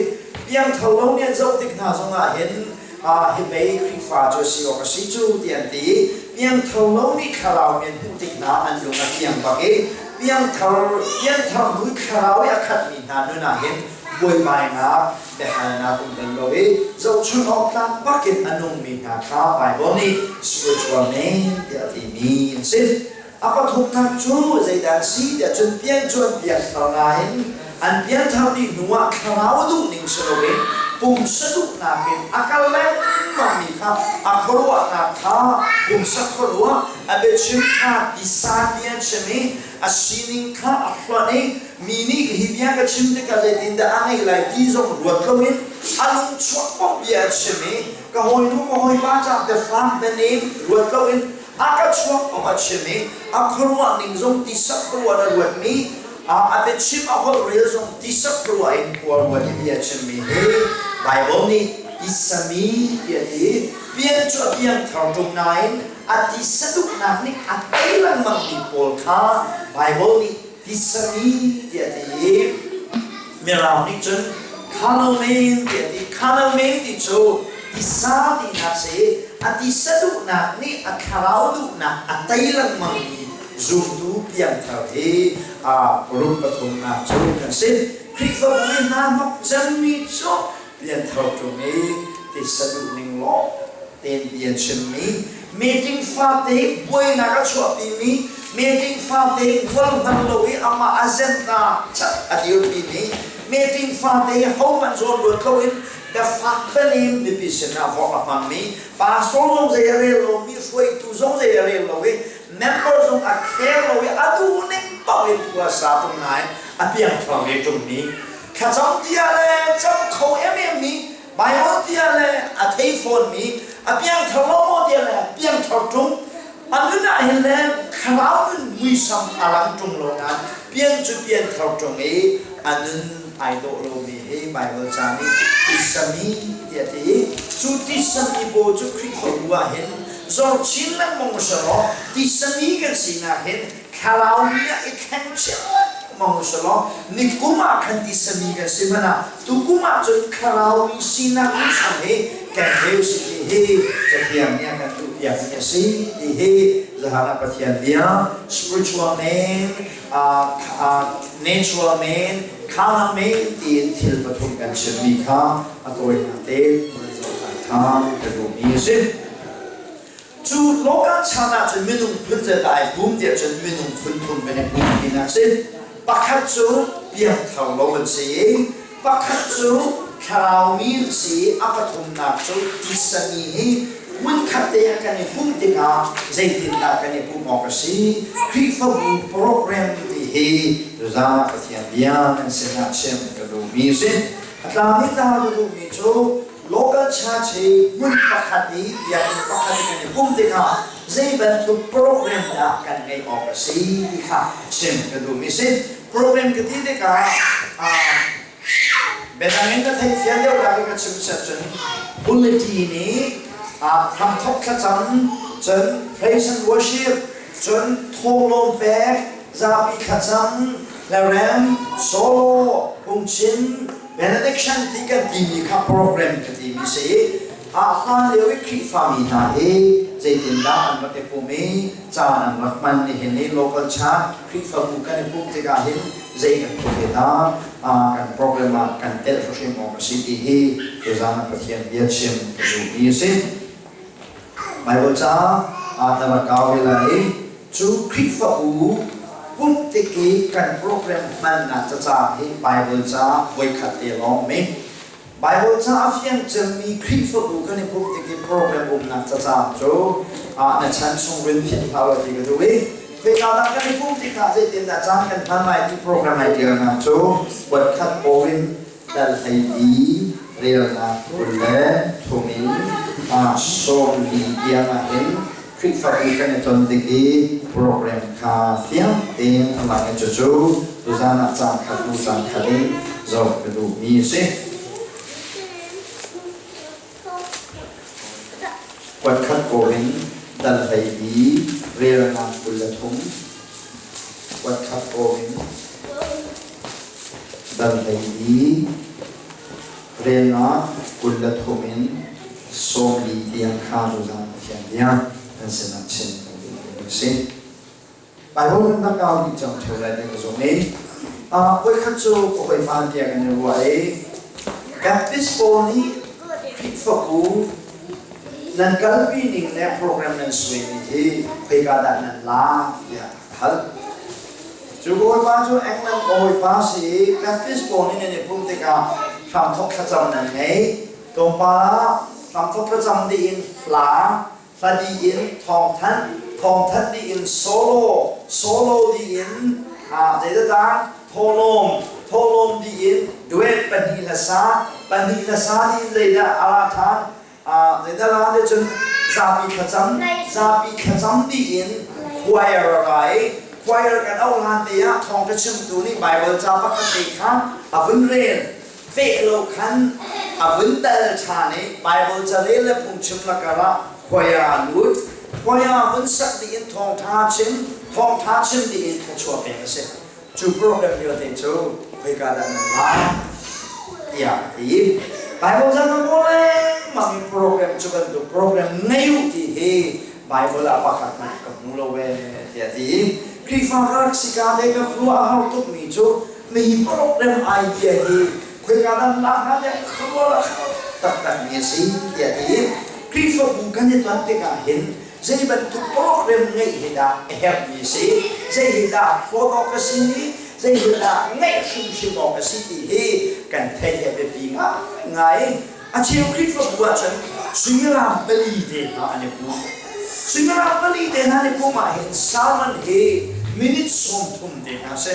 piangthar lo nih an zoh tik hna zongah hin hi pei Khrihfa cu a si awk a si cu ti an ti i piangthar lo nih thlarau mi an hmuh tik hna an lung a fiang bak i piangthar piangthar hnu i thlarau i a khatmi hna nun ah hin buaibainak biahalnak um bal lo i zohchun awk tlak bakin a nungmi hna kha Baibal nih spiritual man tiah a timi an si. A pathumnak cu zeidah an si tiah cun pian cu an piangthar nain an pianthar dih hnuah thlarau duhning si loin pumsa duhnak in a kal lengmangmi kha a khuaruahnak kha pumsa khuaruah a biachim kha tisa ti an chim i a sining kha a hlonh i mi nih hi bia ka chim tikah zeitindah a ngeih lai ti zong ruat loin a lungchuak paoh bia a chim i ka hawinu ka hawipa ca biafang bianem ruat loin a ka chuak kong a chim i a khuaruah ning zong tisa khuaruah na ruatmi a biachim a holh rel zong tisa khuaruah in khua ruat i bia chimmi hi Baibal nih tisami tiah a ti. Pian cu a piangthar ṭung nain a tisa duhnak nih a tei lengmangmi pawl kha Baibal nih tisami tiah a ti i Mirang nih cun carnal man tiah a ti. Carnal man ti cu tisa tinak si a tisa duhnak nih a thlarau duhnak a tei lengmangmi zumtu piangthar hi a ruk pathumnak cu kan si. Khrihfabu i hna hnok cemmi cu pianthar ṭung i tisa duhning lawng tein bia chimmi, meeting fate buainak a chuahpimi, meeting fate ngol hngal lo i amah a zen-ta chat a dirpimi, meeting fate hohmanh zawn ruat loin biafak tanin mipi sinah vok a hmangmi, pastor zong zei a rel lomi, hruaitu zong zei a rel lo i member zong a care lo i a duhning paoh in khua sa tung nain a piangthar ve ṭungmi, thlacam tia le cam kho emem mi, Baibal tia le a thei fawnmi, a piangthar lo maw tia le piangthar ṭung, a nun ah hin le thlarau nun muisam a lang ṭung lo nain pian cu pianthar ṭung i a nun ai dawh lomi hi Baibal ca nih tisami tiah a ti i cu tisami pawl cu Khrihfabu ah hin zor chin lengmang usalaw tisami kan sinak hin thlarau mi ah i thleng chin lengmang usalaw nikum ah khan tisami kan si hmanh ah tukum ah cun thlarau mi sinak muisam hi kan heu si ti hi Cathiang nih a kan duhpiak. piakmi a si ti hi zahan ah Pathian bia spiritual man, natural man, carnal man tiin thil pathum kan chimmi kha a tawinak tein van zoh ṭhan ka duhmi a si. Cu local chan ahcun minung phun zeidah ai pum tiah cun minung phun thum kan i pum tinak si. Pakhat cu piangthar lo an si i pakhat cu thlarau mi an si i a pathumnak cu tisa mi hi hmunkhat te ah kan i pumh tikah zeitindah kan i pumh awk a si. Khrihfabu program ti hi tuzaan Pathian bia kan sinah chim ka duhmi a si. A tlang i tar ka duhmi cu local church hi hmun pakhat i biakinn pakhat i kan i pumh tikah zei bantuk program dah kan ngeih awk a si ti kha chim ka duhmi si. Program ka ti tikah biadang in ka theihfian deuh lai ka chim set cun bulletin i hramthok thlacam, cun praise and worship, cun thawhlawm pek, zapi thlacam, hlarem, solo, phungchim, Benediction ti kan timi kha program ka timi si i a hlan lio i Khrihfami hna hi zeitindah an rak i pum i caan an rak hman nihin i local church Khrihfabu kan i pumh tikah hin zei kan tuah te hna kan program ah kan telh hrimhrim awk a si ti hi tuzaan ah Pathian bia chim ka duhmi a si. Bible ca na rak kau ve lai i cu Khrihfabu pumh tik i kan program hmannak cacaang hi Bible ca voikhat te lawng mi Bible ca a fiang cemmi Khrihfabu kan i pumh tik i program umnak cacaang cu na chan chung rin philh hlah law ti ka duh i khoika dah kan i pumh tikah zeitindah caan kan hman lai ti program ai tialnak cu voikhat Korin dal 14 relnak 23 in 40 tiang ah hin Khrihfabu kan i ton tik i program kha fiang tein a lang i cucu tuzaan ah caan khat hnu caan khat in zoh ka duhmi a si. Kuatkhat Korin dal 14 relnak 23, kuatkhat Korin dal 14 relnak 23 in 40 tiang kha tuzaan Pathian bia kan sinah chim kan duhmi a si. Bible kan kau dih cang ṭheo lai ti ka zumh i voikhat cu ka hawipa tiah kan i ruah i Baptist pawl nih Khrihfabu nan kalpi ning le program nan suaimi hi khoika dah nan lak tiah a hal. Cu ka hawipa cu England ka hawipa si i Baptist pawl nih nan i pumh tikah hramthok thlacam nan ngei. Tlawmpal ah hramthok thlacam dih in hla hla dih in thawngthanh, thawngthanh dih in solo, solo dih in zeidah thawhlawm, thawhlawm dih in duet pahnih hlasa, pahnih hlasa dih in zeidah a ra ṭhan, zeidah la te cun zapi thlacam, zapi thlacam dih in choir a ra i choir kan auh hlan te ah thawngṭha chimtu nih Bible ca pakhat te kha a vun rel. Feh lo khan a vun dal ṭhan i Baibal carel le phungchim lakar ah choir ah lut. Choir vun sak dih in thawngṭha chim, thawngṭha chim dih in thluachuah pek a si. Cu program vialte cu khoika dah nan lak tiah a ti. Baibal ca kan kawl lengmang i program cu bantuk program ngei u ti hi Baibal ah pakhat hmanh ka hmu lo ee tiah a ti. Khrihfa ka rak si ka te ka khuaruah a har tukmi cu Mi program idea hi khoika dah lak hnga tiah khuaruah taktak mi a si tiah ti. Khrihfabu kan i ton tikah hin zei bantuk program ngeih hi dah a herhmi a si, zei hi dah hlawt awk a si, zei hi dah ngeih hrimhrim awk a si ti hi kan theih hi a biapi ngaingai. A cheu Khrihfabu ahcun suimilam pali te hna an i pum. Suimilam pali te hna an i pum ahhin sermon hi minute 30 te hna a si.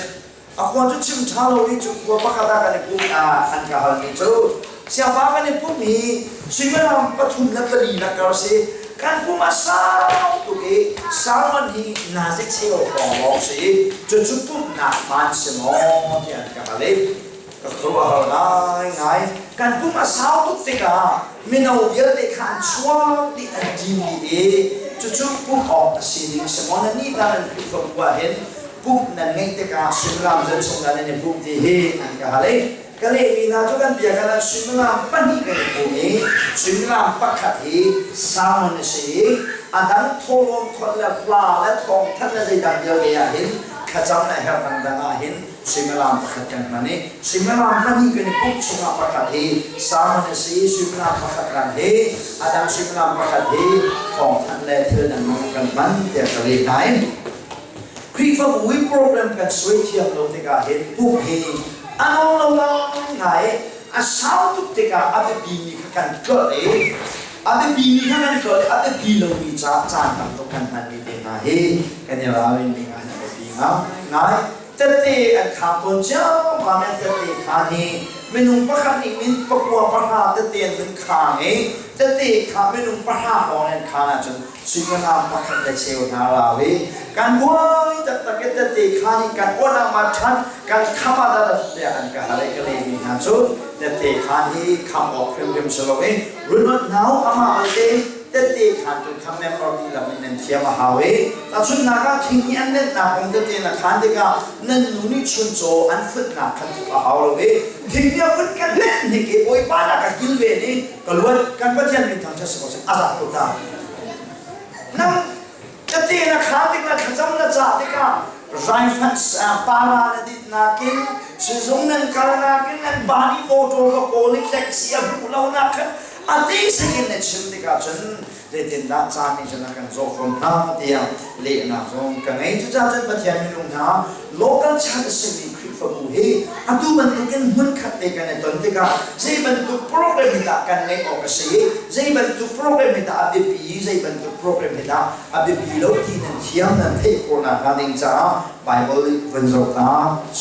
A khua cu chim ṭha lo i cu khua pakhat ah kan i pum an ka halmi cu siangpa kan i pum hi suimilam pathum le pali na kar si kan pum a sau tuk i sermon hi nazi cheu hrawng lawng si i cucu pumhnak hmaan si maw tiah an ka hal i ka khuaruahhar ngaingai. Kan pum a sau tuk tikah mino vialte kha an chuak dih, an ṭin dih i cucu pumh awk a si ding si maw? Nan nih tah nan Khrihfabu ah hin pumh nan ngeih tikah suimilam zan chung dah nan i pumh ti hi an ka hal i. Ka lehmi hna cu kan bia kan ah suimilam pahnih kan i pum i suimilam pakhat hi sermon a si i a dang thawhlawm khawlh le hla le thawngthanh le zeidang vialte ah hin thlacam le herh dangdang ah hin suimilam pakhat kan hman i suimilam pahnih kan i pumh chungah pakhat hi sermon a si i suimilam pakhat dang hi a dang suimilam pakhat hi thawngthanh le thil dangdang kan hman tiah ka leh hna i Khrihfabu i program kan suai thiam lo tikah hin pumh hi a nuam lo ngai a sau tuk tikah a biapimi kha kan tlolh i a biapimi kha kan tlolh i a biapi lomi caah caan tam tuk kan hmanmi te hna hi kan i ralrin ding ah a biapi ngai. Tette an khang tawn ciammam in tette khaan hi minung pakhat nih min pakua pahra tette an vun khang i tette kha minung pahra hrawng an khaan ahcun suimilam pakhat le cheu hna rau i kan buai taktak i tette khaan i kan uan ah ma ṭhan kan kham ah dah tiah an ka hal i ka lehmi hna cu tette khaan hi kham awk hrimhrim si lo i runot hna u amah belte tette khaan tu kha member dihlak nih nan thiam a hau i tahchunhnak ah thing nih an nenhnak kong tete na khaan tikah nan nu nih chuncaw an futnak khan tuk a hau lo i thing nih a fut kan nenh hnik i Bawipa na ka kilven i ka luat kan Pathian min thangṭhat si ko seh a za tuk ta. Nang tete na khaan tik na thlacam na cah tikah raifanh para na dit nakin sizung nan kal nakin nan pa nih motor ka kawl i taxi a hmuh lo nak khan a ti sakin na chim tikah cun zeitindah caan nih cun a kan zawh fom hnga tiah lehnak zong ka ngei. Cucaah cun Pathian minung hna local church a simi Khrihfabu hi atu bantukin hmunkhat te kan i ton tikah zei bantuk program hi dah kan ngeih awk a si i zei bantuk program hi dah a biapi i zei bantuk program hi dah a biapi lo ti nan thiam nan theih khawh nakhnga ding caah Bible vun zoh ta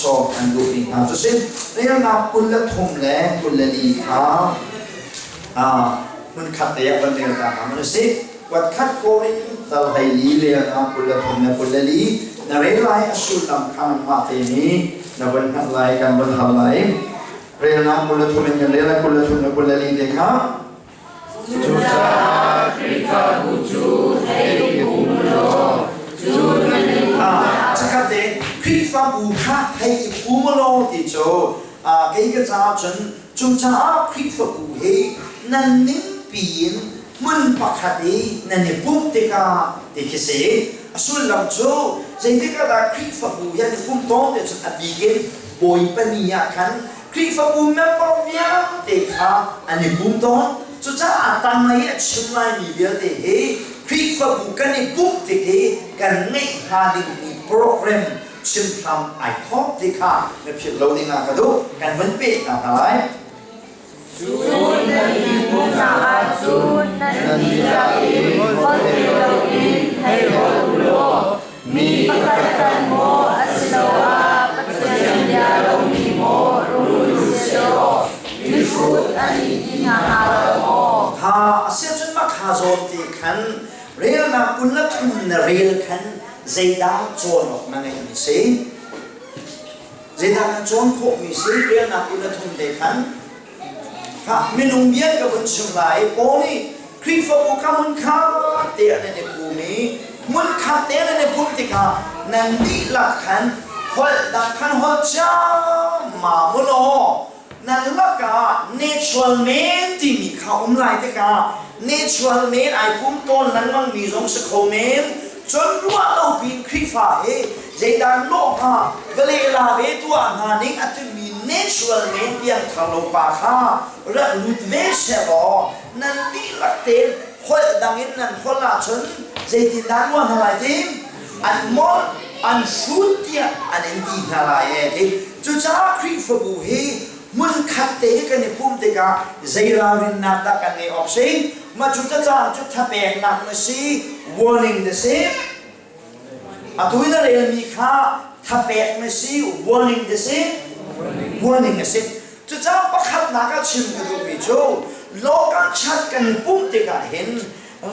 sawm an duhmi hna cu si. Relnak 23 le 24 kha hmunkhat te ah van rel ta hna man si. Kuatkhat Korin dal 14 relnak 23 le 24 na rel lai a sullam kha nangmah te nih na von hngalh lai kan von hal lai. Relnak 23 in kan rel lai 23 le 24 te kha. Cucaah Khrihfabu cu hei i pum u law cu nan i pumhnak Cakhat te Khrihfabu kha hei i pum u law ti cu kei ka caah cun cucaah Khrihfabu hi nan ningpi in hmun pakhat i nan i pumh tikah ti khi si. A sullam cu zeitik ah dah Khrihfabu hi an i pumh tawn ti cun a bik in Bawipa ni ah khan Khrihfabu member vialte kha an i pum tawn. Cucaah a tanglei i a chim laimi vialte hi Khrihfabu kan i pumh tik i kan ngeih hnga dingmi program chimhram ai thawk ti kha na philh lo ding ah ka duh. Kan vun peh hna hna lai. Cun nan i pumhnak ahcun nan dihlak in holh ti loin hei rawl u law mi pakhatkhat maw asiloah Pathian bia lomi maw rung lut sehlaw mihrut an i ti hna hnga lo maw? Ha asiahcun mah kha zawn te khan relnak 23 na rel khan zeidah cawn awk na ngeihmi si? Zeidah kan cawn khawhmi si relnak 23 te khan kha minung bia ka vun chim lai. Paul nih Khrihfabu kha hmunkha te ah nan i pum i hmunkha te nan i pumh tikah nan dihlak khan holh dang khan holh ciammam u law nan lakah natural men timi kha um lai tikah natural men ai pum tawn lengmang mi zong si kho men. Cun ruah lo piin Khrihfa hi zeidah lawh hnga vale la ve tuah hna ning a timi natural men piangthar lo pa kha rak lut ve sehlaw nan dihlak tein holh dang in nan holh ahcun zeitindah ruah hna lai ti an molh an hrut tiah an in ti hna lai ee ti. Cucaah Khrihfabu hi hmunkhat te i kan i pumh tikah zei ralrinnak dah kan ngeih awk si? Mah cu cacaan cu thapeknak na si, warning na si. Atu i na relmi kha thapek na si, warning na si, warning na si. Cucaah pakhatnak ah chim ka duhmi cu local church kan i pumh tikah hin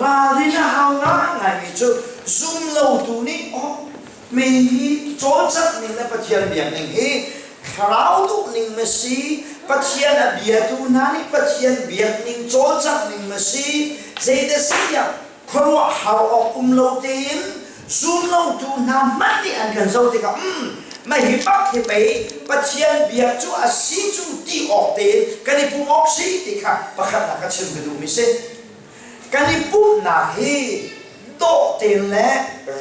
ralrin a hau ngaingaimi cu zum lotu nih oh mi hi cawlcangh ning le Pathian biak ning hi thlarau duh ning ma si, Pathian a biatu hna nih Pathian biak ning cawlcangh ning ma si, zeidah si tiah khuaruahhar awk um lo tein zum lotu hna hmanh nih an kan zoh tikah um. Mah hi bak hi pei Pathian biak cu a si cu ti awk tein kan i pum awk si ti kha pakhatnak ka chim ka duhmi si. Kan i pumhnak hi dawh tein le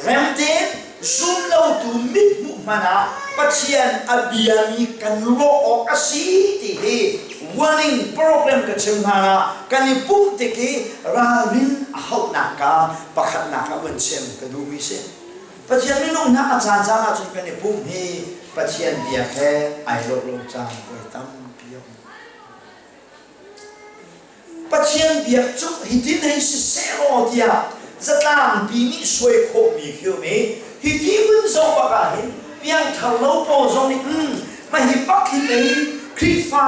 rem tein zumlotu mithmuh hmanh ah Pathian a biami kan lawh awk a si ti hi warning program ka chim hlan ah kan i pumh tik i ralrin a hauhnak ka pakhatnak ah vun chim ka duhmi si. Pathian minung hna a caan caan ahcun kan i pumh hi Pathian biak he ai lawh lo caan voi tampi a um. Pathian biak cu hitin hei siseh law tiah zatlangpi nih suai khawhmi khi um i hiti vun zoh bak ah hin piangthar lo pawl zong nih mah hi bak hi pei Khrihfa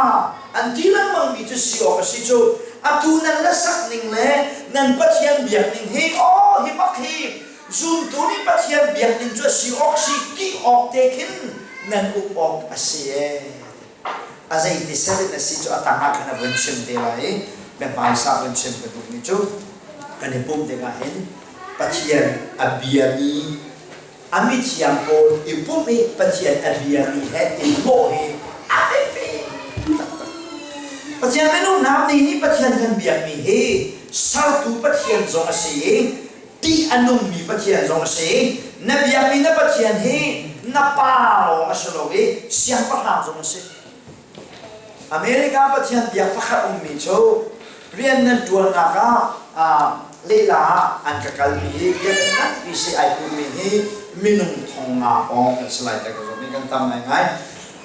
an ti lengmangmi cu si awk a si cu, atu nan la sak ning le nan Pathian biak ning hi aw hi bak hi zumtu nih Pathian biak ning cu a si awk si ti awk te khin nan um awk a si ee. A zeiti set in a si cu a tang ah khan a vun chim te lai i biahmaisa vun chim ka duhmi cu kan i pumh tikah hin Pathian a biami a mithiang pawl i pumh i Pathian a biami he i lawh hi a biapi taktak. Pathian minung hna nih nih Pathian kan biakmi hi sertu Pathian zong a si i ṭih a nungmi Pathian zong a si. Na biakmi na Pathian hi na pa lawng a si lo i siangpahrang zong a si. America Pathian biak pakhat ummi cu rian nan ṭuannak ah lehla ah an ka kalpi i biakinn nganpi si ai pummi hi minung 5000 pawng kan si lai ti ka zumh i kan tam ngaingai.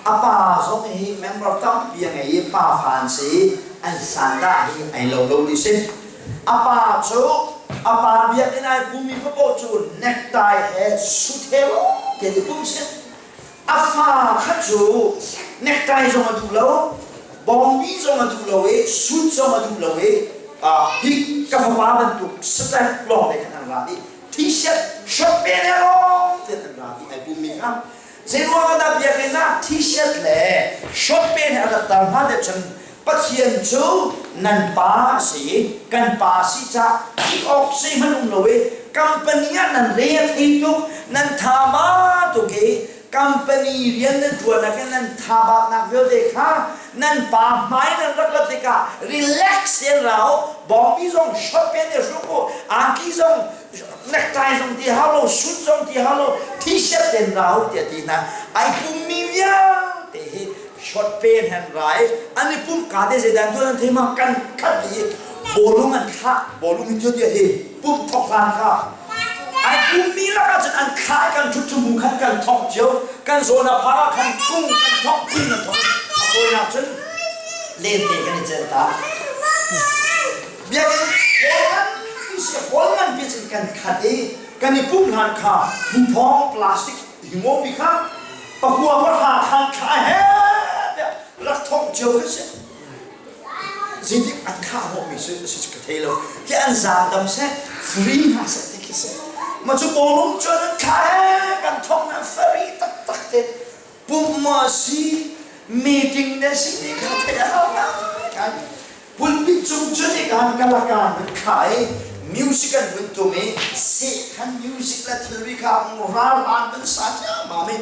A pa zong hi member tampi a ngei i pa fa an si i an sandah hi ai lo lo ti si. A pa cu a pa biakinn ai pummi paoh cu necktie he suit he lawng te i pum si. A fa kha cu necktie zong a duh lo, bawngbi zong a duh lo i suit zong a duh lo i hi ka fapa bantuk step lawng te khan an ra dih. T-shirt short pant he lawng te an ra dih ai pummi kha. Zeiruang ah dah biakinn ah t-shirt le short pant he a rat ter hnga deuh cun Pathian cu nan pa a si i kan pa a si caah ti awk zeihmanh um lo i company ah nan re a thei tuk, nan tha ba tuk i company rian nan ṭuan ah khin nan tha baknak vialte kha nan pa hmai nan rak rat tikah relax tein ra u, bawngbi zong short pant i hruk u, angki zong necktie zong ti hau lo, suit zong ti hau lo, t-shirt ten ra u tiah ti hna. Ai pummi vialte hi short pen han ra i an i pum ka te zeidan tuan an thei ma kan khat i bawlung an thlah, bawlung hi tia hi pum thok hlan kha ai pummi lakah cun an thlah i kan thut mu khan kan thok cio, kan zawn a phar ah khan kung kan thok, kung kan thok, a fawinak cun lente kan i celh ta. Biakinn hall nganpi si, hall nganpi cun kan khat i kan i pumh hlan kha phuphawng plastic hingopi kha pakua pahra khan thla he tiah rak thongh cio khi si. Zeitik an khah hnawhmi si si ka thei lo. Khi an zaangdam seh, free hna seh ti khi si. Ma cu bawlung cun an thla he kan thongh na free taktak te. Pumh maw si, meeting ne si ti kha theih a hau ngai. Pulpit cung cun ikaan kalakaan an thlah i music an vun tum i seh khan music le thilri kha ralhlan an sa ciammam i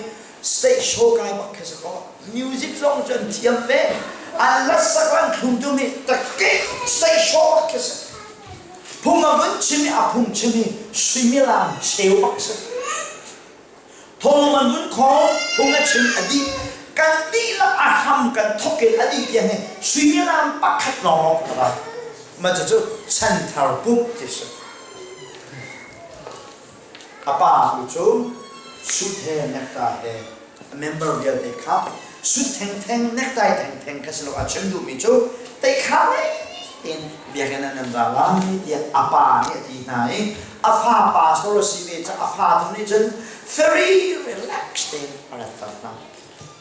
stage show kai bak khi si kaw music zong cu an thiam ve, an hlasak an thlum tum i takki stage show bak khi si. Phung a vun chim i a phung chim i suimilam cheu bak si. Thawng an vun khawng, phung a chim a dih. Kan dihlak a hram kan thawk in a dih tiang hi suimilam pakhat lawnglawng ka ra. Mah cucu chanthar pumh ti si. A pa tu cu suit he necktie he a member vialte kha suit thengtheng necktie thengtheng kha si lo, a chim duhmi cu teikha tein biakinn ah nan ra lai tiah a pa nih a ti hna i a fa pastor a si ve ca a fa tu nih cun very relax tein a rat hna.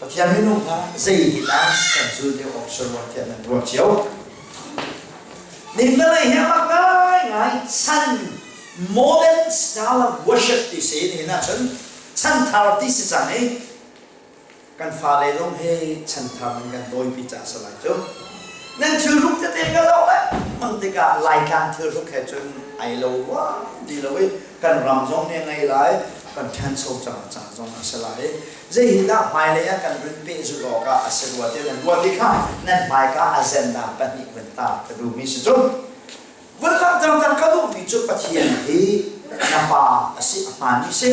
Pathian minung hna, zeitindah kan zul deuh awk si rua tiah nan ruah cio? Nin vawlei hi a mak ngaingai chan, modern style of worship ti si nihin ahcun chanthar ti si cang i kan fale zong hi chanthar in kan dawipi caah si lai cu. Nan thilhruk tete ka zoh lengmang tikah Laitlang thilhruk he cun ai lo ruang ti lo i kan ram zong nih a ngei lai. Kan ṭhancho cang ca zong a si lai. Zei hi dah hmailei ah kan run pehzulh awkah a si rua ti nan ruah ti kha nan hmaika agenda pahnih vun tar ka duhmi si cu. Vun langhter ter ka duhmi cu Pathian hi na pa a si a hmaanmi si.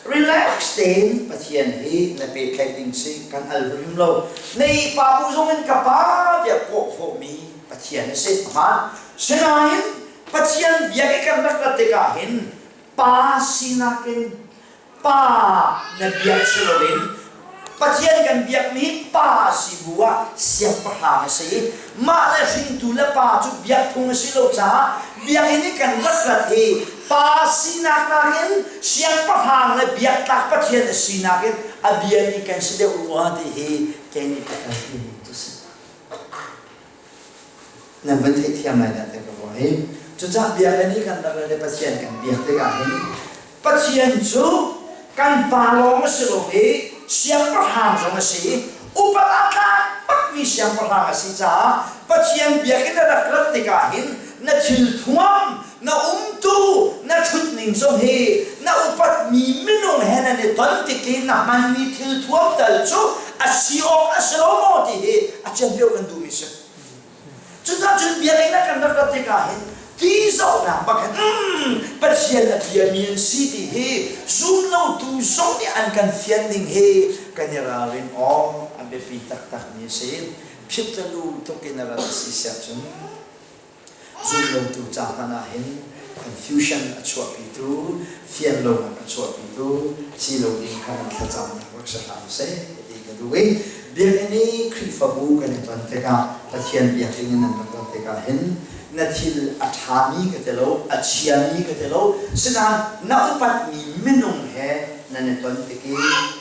Relax tein Pathian hi na pehtlaih ding si kan al hrim lo. Na pa bu zong in ka pa tiah kawh khawhmi Pathian a si a hmaan. Sinain Pathian biak i kan rak rat tikah hin pa sinak in pa na biak si loin Pathian kan biakmi pa si bu ah siangpahrang a si i mah le hringtu le pa cu biak phung a si lo caah biakinn i kan rat rat hi pa sinak nakin siangpahrang le biaktlak Pathian a sinak in a biami kan si deuh rua ti hi kei nih ka kalpi ning cu si. Nan van theihthiam lai dah ti ka ruah i cucaah biakinn i kan rak le Pathian kan biak tikah hin Pathian cu kan pa lawng a si lo i siangpahrang zong a si i upat aa tlak bakmi siangpahrang a si caah Pathian biakinn na rak rat tikah hin na thil thuam na umtu na ṭhutning zong hi na upatmi minung he nan i ton tik i na hmanmi thil thuam tal cu a si awk a si lo maw ti hi a cian deuh kan duhmi si. Cucaah cun biakinn ah kan rak rat tikah hin ti zohnak bak hin Pathian a biami an si ti hi zumlotu zong nih an kan fian ding hi kan i ralrin awk a biapi taktakmi a si. Phit le lu tuk in a rat a si siah cun Zumlotu ca hmanh ah hin confusion a chuahpitu, fianlonak a chuahpitu si lo ding kha nan thlacamnak rak si hram seh ti ka duh i biakinn i Khrihfabu kan i ton tikah Pathian biakinn in nan rak ton tikah hin na thil a ṭhami ka ti lo, a chiami ka ti lo, sinain na upatmi minung he nan i ton tik i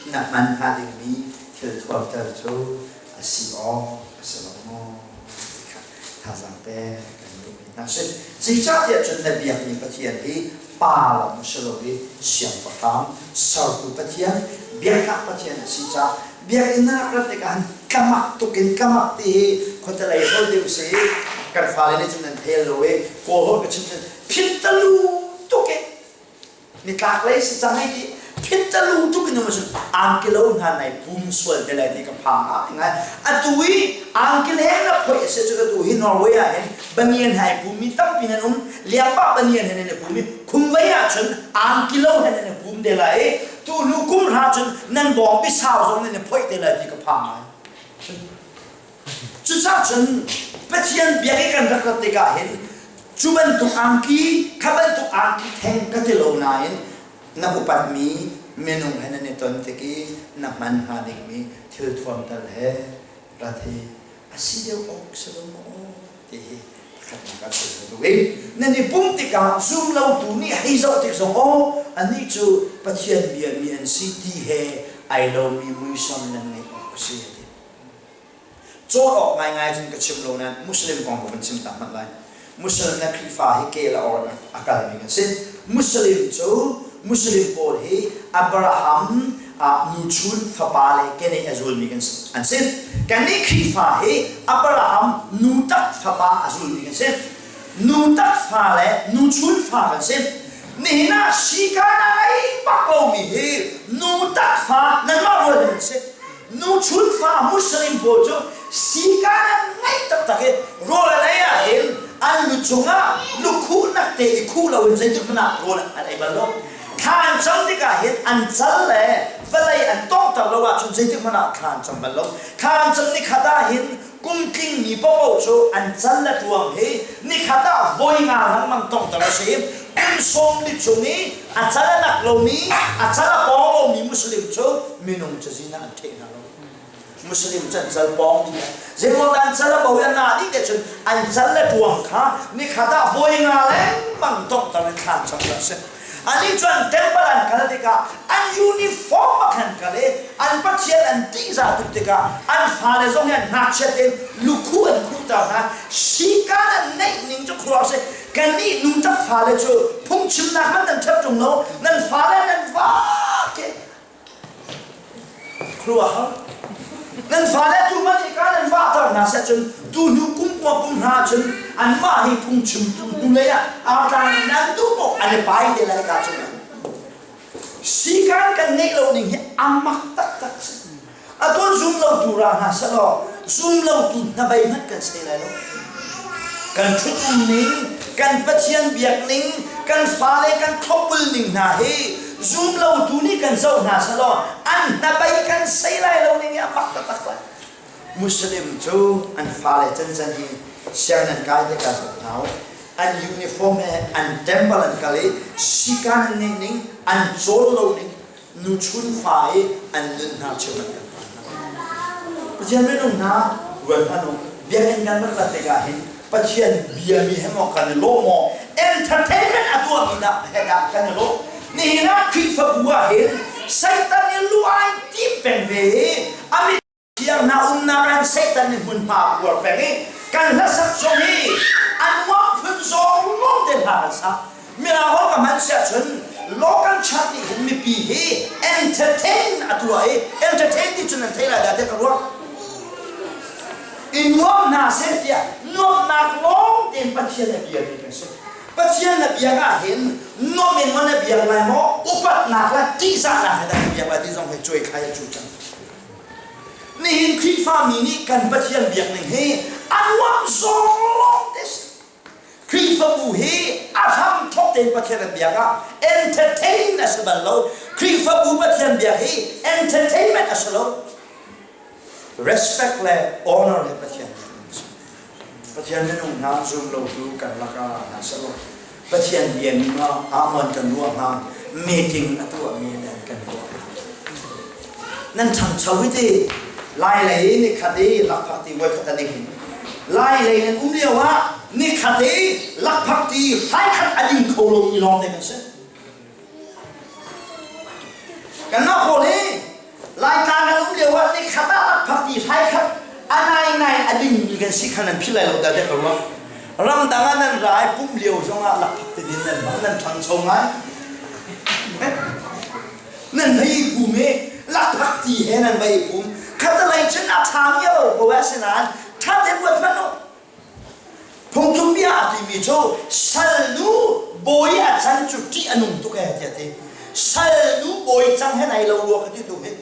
na hman hnga dingmi thil thuamter cu a si awk a si lo maw ti kha thazaang pek kan duhmi hna si. Zeicahtiah cun na biakmi Pathian hi pa lawng si lo i siangpahrang sertu Pathian, biaknak Pathian a si caah biakinn na rak rat tikah hin tlamak tuk in tlamak ti hi khuatelei holh deuh si kan fale nih cun nan thei lo i kawl holh ka chim cun phit-talu tuk in nitlak lei si cang hei ti phit-talu tuk in um cun angkilo hna nai pum sual te lai ti ka phang ah ngai atu i angkileng na phoih a si cu atu hi Norway ah hin banian hai pum mi tampi nan um liangpah banian he nan i pum i khumvei ah cun angkilo he nan i pum te lai i tu hnu kum hra cun nan bawng bisau zong nan i phoih te lai ti ka phang ngai. Cucaah cun Pathian biak i kan rak rat tikah hin cu bantuk angki, kha bantuk angki theng ka ti lo nain na upatmi minung he nan i ton tik i na hman hnga dingmi thil thuam tal he rat hi a si deuh awk si lo maw ti hi pakhatnak ah chim ka duh i nan i pum tikah zumlotu nih hei zoh tik zong aw anih cu Pathian biami an si ti he ai lomi muisam nan ngeih awk a si a ti. Cawn awk ngaingai cun ka chim lo nain Muslim kong ka vun chim ta hmanh lai. Muslim le Khrihfa hi ke le or a kalmi kan si. Muslim cu Muslim pawl hi Abraham nuchun fapa le keneh a zulmi kan si. An si. Kannih Khrihfa hi Abraham nu tak fapa a zulmi kan si. Nu tak fa le nuchun fa kan si. Nihin ah sikaan a ngei bak lomi hi nu tak fa nanmah rual hin an si. Nuchun fa Muslim pawl cu sikaan an ngeih taktak i rawl an ei ahhin an lu cungah lukhuhnak te i khuh loin zeitik hmanh ah rawl an ei bal lo. Thla an cam tikah hin an cal le vawlei an tonghter lo ahcun zeitik hmanh ah thla an cam bal lo. Thla an cam nikhat ah hin kum tlingmi paohpaoh cu an cal le ṭuang hi nikhat ah voi nga lengmang tonghter a si. Kum 40 chung i a cal a nak lomi, a cal a pawng lomi Muslim cu minung cazin ah an ṭheh hna lo. Muslim cu an cal pawng dih. Zeimaw an cal a bo i an na dih te cun an cal le ṭuang kha nikhat ah voi nga lengmang tonghter in thla an cam a si. Anih cu an temple an kal tikah an uniform bak an kal i an pathian an tihzah tuk tikah an fale zong hi an ngakchia tein lukhuh an khuhter hna. Sikaan an neih ning cu khuaruah a si. Kannih nu tak fale cu phungchimnak hmanh nan ṭhat ṭung lo, nan fale nan vak i khuaruahhar. Nan fale tu man i ka nan vahter hna seh cun tu hnu kum kua kum hna cun anmah hi phungchimtu hnulei ah artlang in an duh paoh an i pai te lai ka cun. Sikaan kan ngeih lo ning hi a mak taktak si. A tuan zum lo tu ra hna selaw zum lo tu hnabei hmanh kan sei lai lo. Kan ṭhut um ning, kan Pathian biak ning, kan fale kan thlopbul ning hna hi zum lo tu nih kan zoh hna selaw an hnabei kan sei lai lo ning hi a mak taktak lai. Muslim cu an fale cancan hi sianginn an kai tikah zoh hna u. An uniform he an temple an kal i sikan an ngeih ning, an cawl lo ning, nuchun fa i an nun hna cheu an kan hna. Pathian minung hna ruat hmanh u, biakinn kan rat rat tikah hin Pathian biami he maw kan i lawh maw entertainment a tuahmi dah he dah kan i lawh. Nihin ah Khrihfabu ah hin Satan i lu ai tim peng ve i a mit thiang hna umnak ah Satan nih hmunhma a khuar peng i kan hlasak zong hi a nuam phun zawng lawng te hla kan sa. Mirang holh ka hman siah cun local church nih hin mipi hi entertain a tuah i entertain ti cun nan thei lai dah tiah ka ruah. I nuam hna seh tiah nuamhnak lawng tein Pathian a biami kan si. Pathian na biak ah hin nuam in maw na biak lai maw upatnak le ṭihzahnak he dah na biak lai ti zong hi cuai thlai a cu cang. Nihin Khrihfami nih kan Pathian biak ning hi a nuam zawng lawng te si. Khrihfabu hi a hram thawk tein Pathian an biak ah entertain a si bal lo. Khrihfabu Pathian biak hi entertainment a si lo. Respect le honor he Pathian biak ning si. Pathian minung hna zum lotu kan lakah hna selaw Pathian bia mi ma amon kan ruah hna meeting a tuah mi nan kan ruah hna nan ṭhangcho hi ti lai lei ni khat i lakphak ti voi khat a ding lai lei nan um lio ah ni khat i lakphak ti hlai khat a ding kho lo mi lawng te kan si Kan mah pawl hi Laitlang kan um lio ah nikhat ah lakphak ti hlai khat a nai nai a dingmi kan si kha nan philh lai lo dah tiah ka ruah. Ramdang ah nan ra i pumh lio zongah lakphak ti din nan hmang nan ṭhangcho ngai. Nan hei i pum i lakphak ti he nan va i pum. Khatalei cun a ṭhami a lo ko asinain ṭha tein ruat hmanh u. Phungtluk bia a timi cu salnu bawi a can cu ṭih a nung tuk ee tiah a ti. Salnu bawi cang he nai lo rua ka ti tu hi.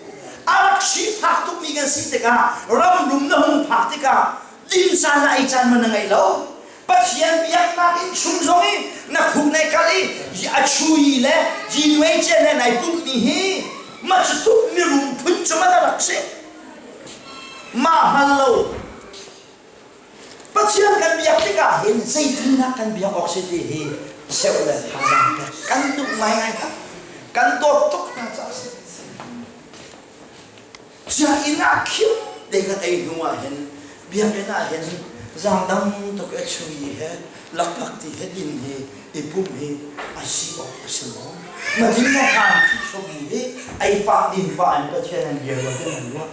A rak sifak tukmi kan si tikah ram rum na hung phak tikah din caan le ei caan man na ngei lo. Pathian biaknak in chung zong i na khuk nai kal i a chui le jinuai cian he nai pumhmi hi ma cu tuk mirum phun cu ma na rak si. Mah hngal lo Pathian kan biak tikah hin zeitindah kan biak awk si ti hi cheuh le thazaang pek kan duh ngaingai hna. Kan dawt tuk hna caah si. Sianginn ah khim te kan ei hnu ah hin biakinn ah hin zaangdang tuk e chui he lakphak ti he din hi i pumh hi a si awk a si maw? Madin na khan Khrihfabu hi ei pah din pah in Pathian an bia rua ti nan ruah.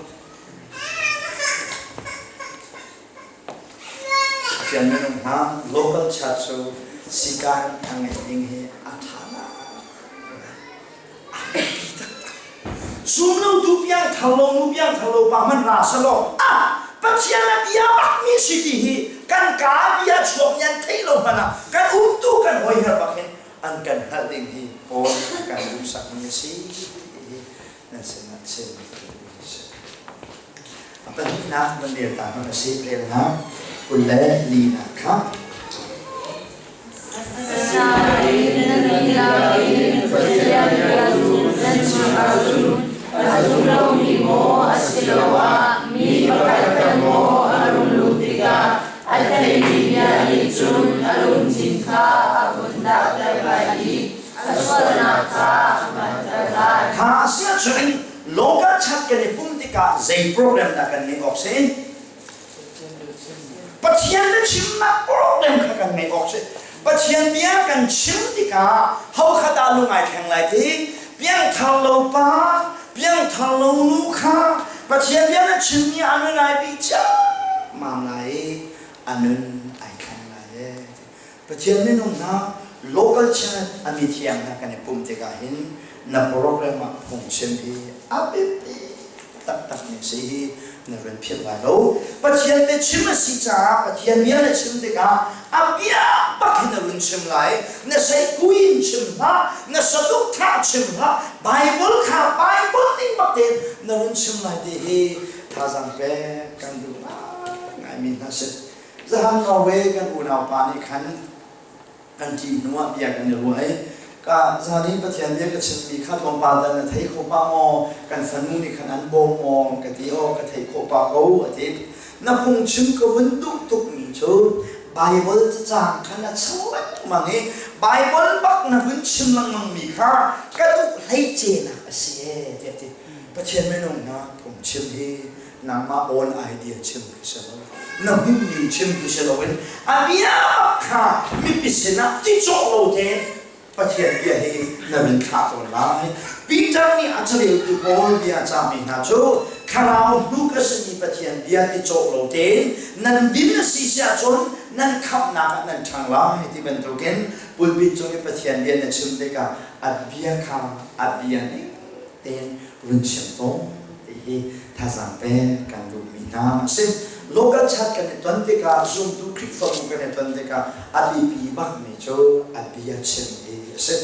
Pathian minung hna local church cu sikaan a ngeih ding hi a ṭha ngai. A biapi taktak. Zumlotu piangthar lo nu piangthar lo pa hmanh ra selaw ah Pathian a bia bakmi si ti hi kan kaa bia chuak nih an theih lo hmanh ah kan umtu kan hoiher bak hin an kan hngalh ding hi Paul kan duhsakmi a si ti hi nan sinah chim a si. A pahnihnak van rel ta hmanh a si relnak 24 kha. Asinain nan dihlak in Pathian bia cu nan chim ahcun a zum lomi maw asiloah mi pakhat maw a rung luh tikah a theihmi bia nih cun a lungthin kha a vun dahter lai i a sualnak kha a hngalhter lai. Kha a si ahcun local chat kan i pumh tikah zei program dah kan ngeih awk si? Pathian biachimnak program kha kan ngeih awk si. Pathian bia kan chim tikah ho kha dah lung ai thleng lai ti? Piangthar lo pa, piangthar lo nu kha Pathian bia na chimmi a nun ai bih ciammam lai i a nun ai thleng lai ee. Pathian minung hna local church a mithiang hna kan i pumh tikah hin na program ah phungchim hi a biapi taktak mi si hi na run philh lai lo. Pathian biachim a si caah Pathian bia na chim tikah a bia bak hin na run chim lai. Na seikui in chim hlah. hlah, na saduhthah chim hlah, Bible kha Bible ning bak tein na run chim lai ti hi thazaang pek kan duh ngaingaimi hna si. Zahan Norway kan unaupa nih khan kan ṭih hnu ah bia kan i ruah i ka zan i Pathian bia ka chimmi kha tlawmpal tal na thei kho pah maw? Kan fanu nih khan an bawm maw? Ka ti aw ka thei khawh pah ko a ti. Na phungchim ka vun duh tukmi cu Baibal cacang khan a chim lengmang i Baibal bak na vun chim lengmangmi kha ka duh hleice nak a si ee tiah a ti. Pathian minung hna phungchim hi nangmah own idea chim khi si lo na hmuhmi chim khi si loin a bia bak kha mipi sinah ti cawh lo tein Pathian bia hi na min thlah tawn lai. Peter nih a careltu pawl bia cahmi hna cu thlarau hnuk a simi Pathian bia ti cawh lo tein nan din a si si ahcun nan khamhnak ah nan ṭhang lai ti bantukin pulpit cung i Pathian bia na chim tikah a bia kha a bia ning tein run chim tawn ti hi thazaang pek kan duhmi hna a si. Local chat kan i ton tikah zumtu Khrihfabu kan i ton tikah a biapi bakmi cu a bia chim hi a si.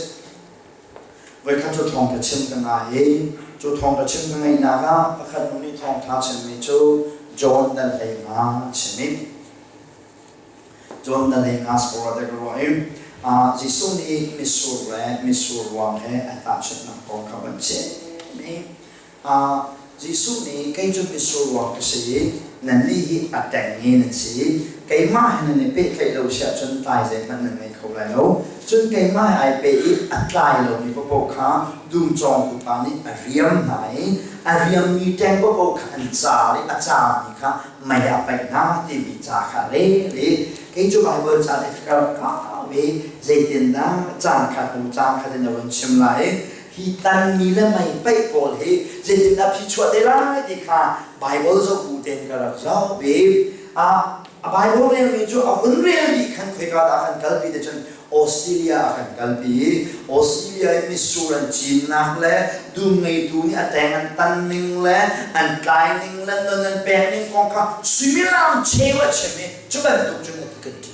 Voikhat cu thawngṭha chim ka ngai i cu thawngṭha chim ka ngaihnak ah pakhat nu nih thawngṭha chimmi cu John dal 15 chim i John dal 15 spor te ka ruah i Jesuh nih mitsur le mitsur ruang he a tahchunhnak kong kha van chim i Jesuh nih kei cu mitsur ruang ka si i nannih hi a ṭengnge nan si. Keimah he nan i pehtlaih lo si ahcun tlai zeihmanh nan ngei kho lai lo. Cun keimah he ai peh i a tlai lomi paohpaoh kha dum cawngtu pa nih a riam hna i a riammi ṭeng paohpaoh kha an car i a carmi kha mei ah a paih hna timi ca kha a rel i kei cu Baibal ca nih ka rak kau i zeitindah caan khat hnu caan khat in a vun chim lai i hi tanmi le mei paih pawl hi zeitindah phichuah te lai ti kha Bible zoh bu tein ka rak zoh i a Bible relmi cu a hun rel dih khan khoika dah a kan kalpi te cun Australia a kan kalpi i Australia i mitsur an cinnak le dum ngeitu nih a teng an tan ning le an tlai ning le non an pek ning kong kha suimilam cheu a chim i cu bantuk cun a ti kan ṭi.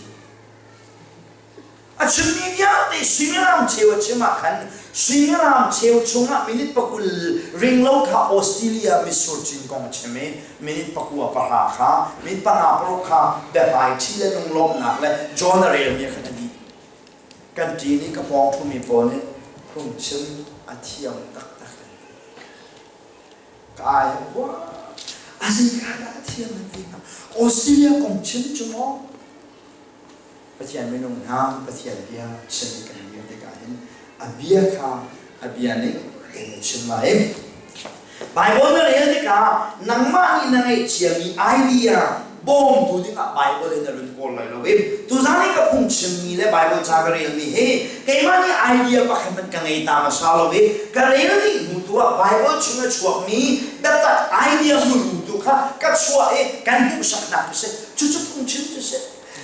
A chimmi vialte suimilam cheu a chim ah khan suimilam cheu chungah minute 20 ring lo kha Australia mitsur cin kong a chim i minute 9 kha minute 5 6 kha biahmaiṭhi le lunglawmhnak le John a relmi khan a dih. Kan ṭin i ka pawng ṭhumi pawl nih phungchim a thiam taktak in ka ai hua. A zei dah a thiam an ti hna. Australia kong chim cu maw Pathian minung hna Pathian bia chim kan dir tikah hin a bia kha a bia ning in na chim lai. Bible na rel tikah nangmah nih na ngeih ciami idea bawmtu dingah Bible in na run kawl lai lo i tuzan i ka phungchimmi le Bible ca ka relmi hi keimah nih idea pakhat hmanh ka ngei ta hmasa lo i ka rel dih hnu tu ah Bible chung a chuakmi biatak idea muru tu kha ka chuah i kan hmuhsaknak cu si. Cucu phungchim cu si.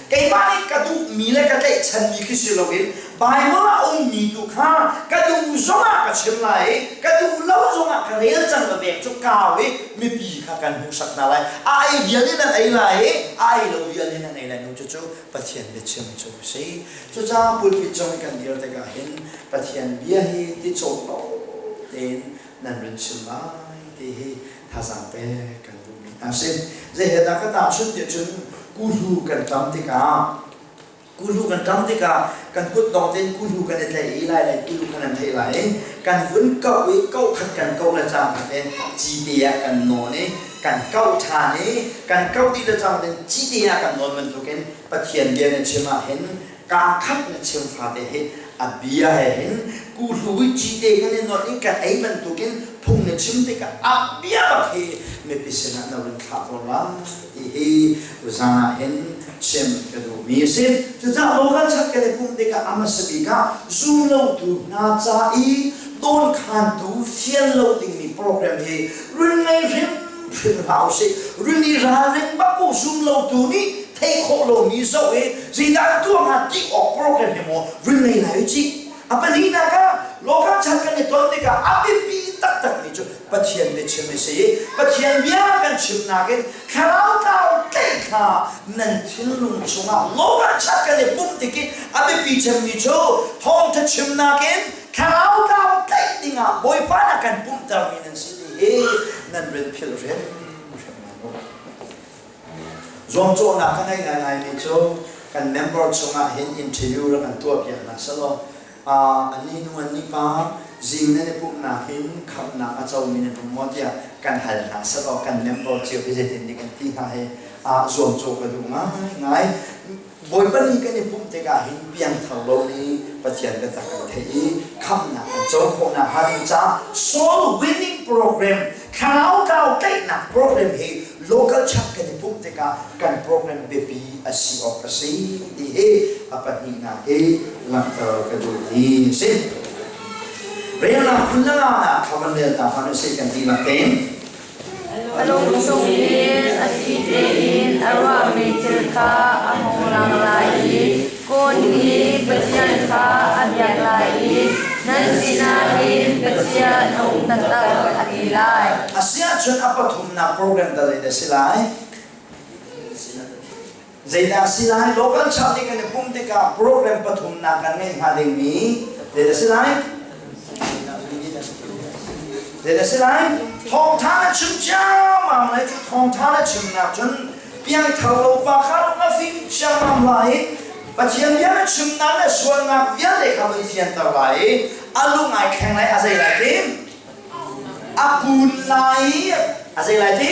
Keimah nih ka duhmi le ka tlaihchanmi khi si loin Baibal ah ummi tu kha ka duh zongah ka chim lai i ka duh lo zongah ka rel cang ka pek cu kau i mipi kha kan hmuhsak hna lai. A ei vial in an ei lai i a ei lo vial in an ei lai. Nu cucu Pathian biachim cu a si. Cucaah pulpit cung i kan dir tikah hin Pathian bia hi ti cawk lo tein nan run chim lai ti hi thazaang pek kan duhmi hna si. Zei he dah ka tahchunh ti cun kuhlu kan ṭam tikah kuhlu kan ṭam tikah kan kut dong tein kuhlu kan i tlaih i lai lai kuhlu khan an theih lai i kan vun kauh i kauh khat kan kauh le cangka tein cite ah kan nawn i kan kauh ṭhan i kan kauh dih le cang tein cite ah kan nawn bantukin Pathian bia na chim ah hin kaa khat na chim fate hi a bia he hin kuhlu i cite kan i nawn i kan ei bantukin phung na chim tikah a bia bak hi mipi sinah na run thlah tawn lai ti hi tuzaan ah hin chim ka duhmi a si. Cucaah local chat kan i pumh tikah a hmasa bik ah zumlotu hna ca i dawnkhantu fial lo dingmi program hi run ngei hrimhrim hlah usih. Run i ralring bak u zumlotu nih theih khawh lomi zoh i zeidah an tuah hnga ti awk program hi maw run ngei lai u cih. A pahnihnak ah local chan kan i ton tikah a biapi taktakmi cu Pathian biachim a si i Pathian bia kan chimnak in thlarau tlau tlaih kha nan thinlung chungah local church kan i pumh tik i a biapi cemmi cu thawngṭha chimnak in thlarau tlau tlaih dingah Bawipa na kan pumhtermi nan si ti hi nan rin philh hrimhrim lai mu. Zuamcawhnak ka ngei ngaingaimi cu kan member chungah hin interview rak kan tuahpiak hna selaw ani nu an ni pa zing nan i pumhnak hin khamhnak a comi nan um maw tiah kan hal hna selaw kan member cio hi zeitin nih kan ti hna hi zuamcawh ka duh ngaingai. Bawipa ni kan i pumh tikah hin piangthar lo nih Pathian biatak kan theih i khamhnak kan co khawhnak hnga ding caah soul winning program thlarau tlau tlaihnak program hi local church kan i pumh tikah kan program biapi a si awk a si ti hi a pahnihnak hi langhter ka duh hi a si. Relnak phun le nga kha van rel ta hmanh usih kan dihlak tein. A lung chungin a thli tein a ruahmi thil kha a hung lang lai i kun i Pathian kha a biak lai i nan sinah hin Pathian a um taktak a ti lai. Asiahcun a pathumnak program ta zeidah si lai? Zeidah si lai? Local church nih kan i pumh tikah program pathumnak kan ngeih hnga dingmi zeidah si lai? Zeidah si lai? Thawngṭha na chim ciammam lai cu thawngṭha na chimnak cun piangthar lo pa kha lung a fim ciammam lai i Pathian bia na chimnak le sualnak vialte kha vun fianter lai i a lung ai thleng lai a zei lai tim? A kun lai i a zei lai ti?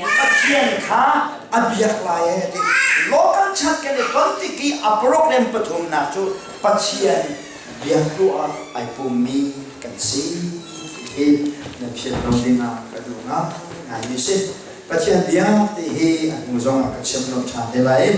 Pathian kha a biak lai e ti. Local church kan i ton tik i a program pathumnak cu Pathian biak ruah ah ai pummi kan si ti hi na phiat lo dingah ka duh ngai mi si. Pathian biak ti hi a hnu zong ah ka chim lo ṭhan te lai.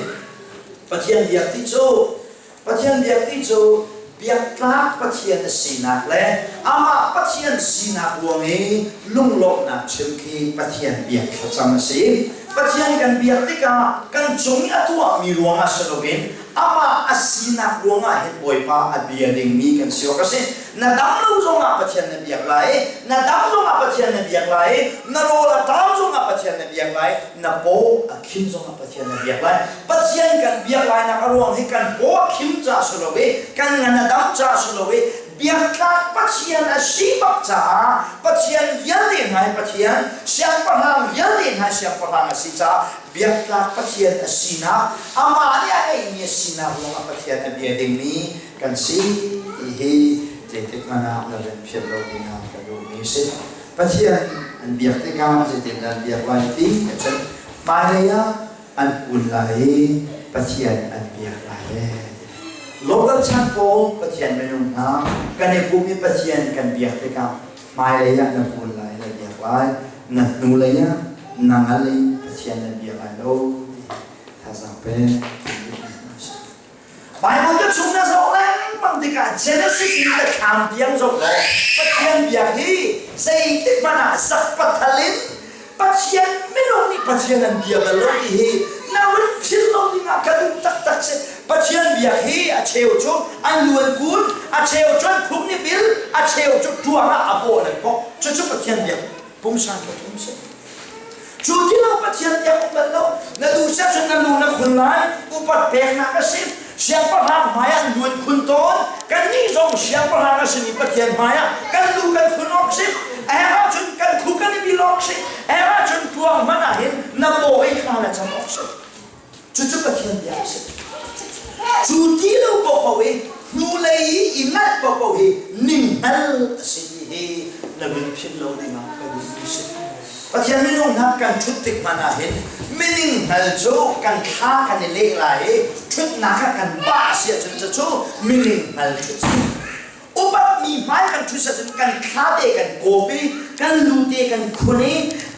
Pathian biak ti cu Pathian biak ti cu biaktlak Pathian a sinak le amah Pathian sinak ruang i lunglawmhnak chim khi Pathian biak thlacam a si. Pathian kan biak tikah kan cung i a tuahmi ruangah si loin amah a sinak ruangah hin Bawipa a bia dingmi kan si awk a si. Na dam lo zongah Pathian na biak lai, na dam zongah Pathian na biak lai, na rawl a ṭam zongah Pathian na biak lai, na paw a khim zongah Pathian na biak lai. Pathian kan biak lainak a ruang hi kan paw a khim ca si lo i kan ngan a dam ca si lo i biaktlak Pathian a si bak caah Pathian vialte hna hi Pathian siangpahrang vialte hna siangpahrang a si caah biaktlak Pathian a sinak amah nih a ngeihmi a sinak ruangah Pathian a bia dingmi kan si ti hi zeitik hmanh ah na rian phiat lo dingah ka duhmi a si. Pathian an biak tikah zeitindah an biak lai ti cun hmailei ah an kun lai i Pathian an biak lai e. Local chan pawl Pathian minung hna kan i pum i Pathian kan biak tikah hmailei ah na kun lai na biak lai na hnulei ah na ngal i Pathian na bia lai lo ti thazaang pe. Baibal ka chung na zoh lengmang tikah Genesis in ka thlam tiang zoh law Pathian biak hi zeitik hmanh ah zakpathal in Pathian minung nih Pathian an bia bal lo ti hi na run philh lo ding ah ka duh taktak si. Pathian biak hi a cheu cu an luan kun, a cheu cu an khuk nih bil, a cheu cu tuang ah a paw nan pok. Cucu Pathian biak pungsan pathum si. Cu ti lo Pathian biak um bal lo. Na duh siah cun na lu na khun lai. Upat peknak a si. Siangpahrang hmai ah luan khun tawn. Kannih zong siangpahrang a simi Pathian hmai ah kan lu kan khun awk si. A herh ahcun kan khu kan i bil awk si. A herh ahcun tuang hmanh ah hin na paw i thla na cam awk si. Cucu Pathian bia a si. Cu ti lo paohpaoh i hnulei i i ngalh paohpaoh hi ninghngal a si ti hi na vun philh lo dingah ka duhmi si. Pathian minung hna kan ṭhut tik hmanh ah hin mining hngal cu kan thla kan i leh lai i ṭhutnak ah kan bah si ahcun cucu mining hngal ṭhut si. Upatmi hmai kan ṭhut ahcun kan thla te kan kawp i kan lu te kan khun i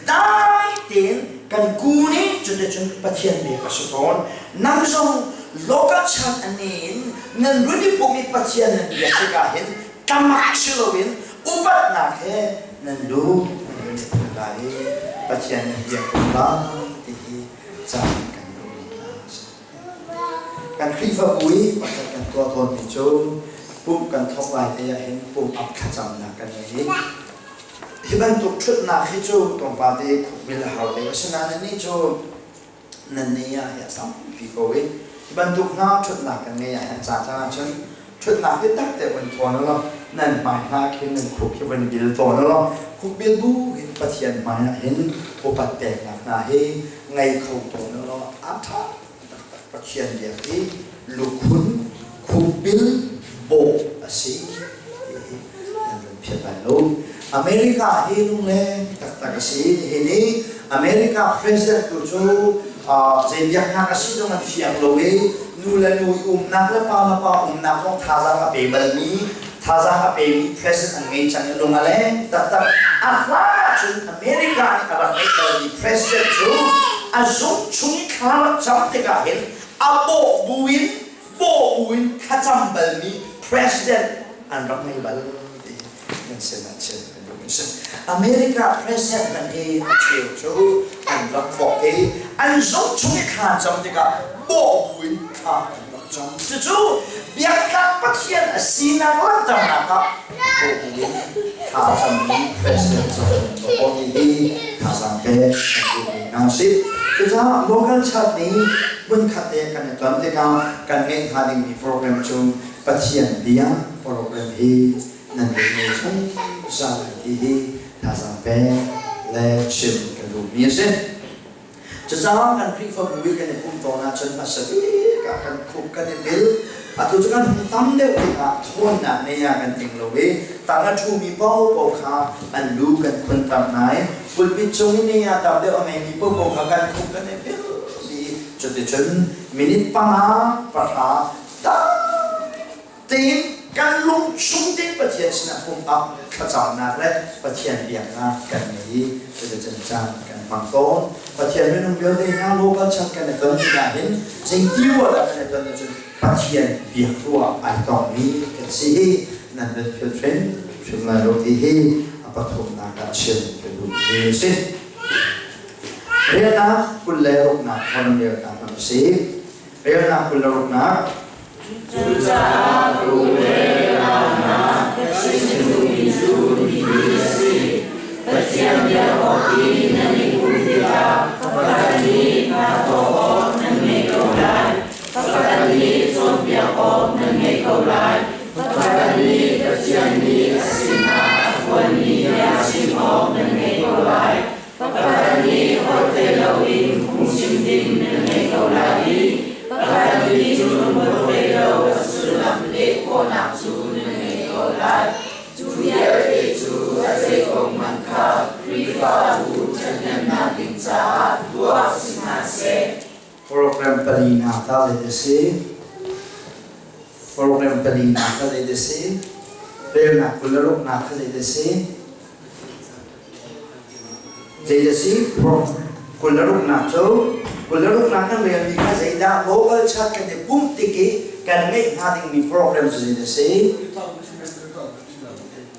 dai tein kan kun i cuticun Pathian bia ka si tawn. Nang zong local chan a ne in nan run i pum i Pathian nan biak tikah hin tamak si loin upatnak he nan lu nan run i pum lai i Pathian nan biak ko lai ti hi caan kan duhmi hna a si. Kan Khrihfabu i pakhat kan tuah tawnmi cu pumh kan thawk lai te ah hin pumh up thlacamnak kan ngei i hi bantuk ṭhutnak hi cu tlawmpal te khukbil a hau deuh. Asinain anih cu Nan nei ah hi a tampi ko i hi bantuk hna ṭhutnak kan ngei ah hin ca caan ahcun ṭhutnak hi tak te vun thawn u law nan hmai hna khin nan khuk hi vun bil tawn u law khuk bil bu hin Pathian hmai ah hin upat peknak hna hi ngei kho tawn u law a ṭha taktak. Pathian biak hi lukhun khukbil bawh a si ti hi nan van phiat lai lo. America hi lungleng taktak a si. Hi ni America president tu cu zei biaknak a si zong an fiang lo i nu le nu i umnak le pa le pa umnak zong thazaang a pe balmi, thazaang a pemi president an ngei cang i lung a leng taktak. A hlan ahcun America nih a rak ngeih balmi president cu a zung chung i thla rak cam tikah hin a bawh buin, bawh buin thlacam balmi president an rak ngei bal ti nan sin ah chim kan duh mi si. America president hmanh hi a cheu cu an rak bawk i an zung chung i thla cam tikah bawh buin thla an rak cam. Cucu biaknak Pathian a sinak langhternak ah bawh buin thla cammi president cu an rak hi thazaang pek kan duhmi hna si. Cucaah local church nih hmunkhat te kan i ton tikah kan ngeih hnga dingmi program cu Pathian bia program hi nan rak ngei zungzal lai ti hi thazaang pek le chim kan duhmi a si. Cucaah kan Khrihfabu i kan i pumh tawn ahcun hmasa bik ah kan khup kan i bil. Atu cu kan hung tam deuh tikah thawnnak nei ah kan ting lo i tang a ṭhumi paohpaoh kha an lu kan khunter hna i pulpit cung i nei ah tam deuh a ngeimi paohpaoh kha kan khup kan i bil dih. Cuticun minute 5, 10 tein kan lungchung tein Pathian sinah pumpak thlacamnak le Pathian biaknak kan ngei i cuticun caan kan hmang tawn. Pathian minung vialte hna local chan kan i ton tikah hin zeiti ruah dah kan i ton ahcun Pathian biak ruah ai tongmi kan si i nan van phil hrimhrim lai lo ti hi a pathumnak ah chim ka duh mi a si. Relnak 26nak thon relnak hmang a si. Relnak 26nak. Cucaah u le nau hna, chim duhmi cu hihi a si: Pathian biak awk i nan i pumh tikah pakhat nih hnathawh awk nan ngei ko lai, pakhat nih cawnpiak awk nan ngei ko lai, pakhat nih Pathian nih a sinah a phuanmi bia chim awk nan ngei ko lai, Pakhat nih holhte loin phungchim ding nan ngei ko lai i pakhat nih cun holhte lo a sullam leh khawhnak cu nan ngei ko lai. Cu vialte cu a zei kong hmanh kha Khrihfabu ṭhathnemnak ding caah tuah si hna seh. Program palinak ta zei a si? Program palinak kha zei a si? Relnak 26nak kha zei a si? Zei a si? 26nak cu 26nak kan relmi kha zeidah local church kan i pumh tik i kan ngeih hnga dingmi program cu zei a si?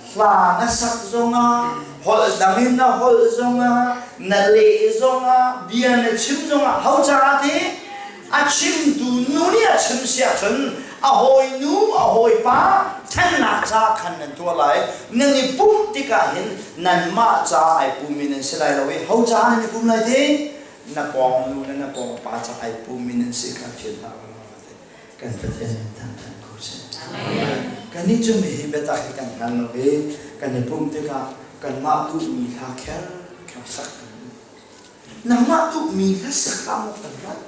Hla na sak zongah, holh dang in na holh zongah, na leh zongah, bia na chim zongah ho caah ti? A chimtu nu nih a chim si ahcun a hawinu, a hawipa ṭhennak ca khan nan tuah lai. Nan i pumh tikah hin nanmah ca ai pumi nan si lai lo i ho caah nan i pum lai ti? Na pawng nu le na pawng pa ca ai pumi nan si kha philh hlah u law kan Pathian in thangṭhat ko seh. Kannih cu mi hi biatak hi kan hngal lo i kan i pumh tikah kanmah duhmi hla kher kher sak kan duh. Nangmah duhmi hlasak ah maw kan rat?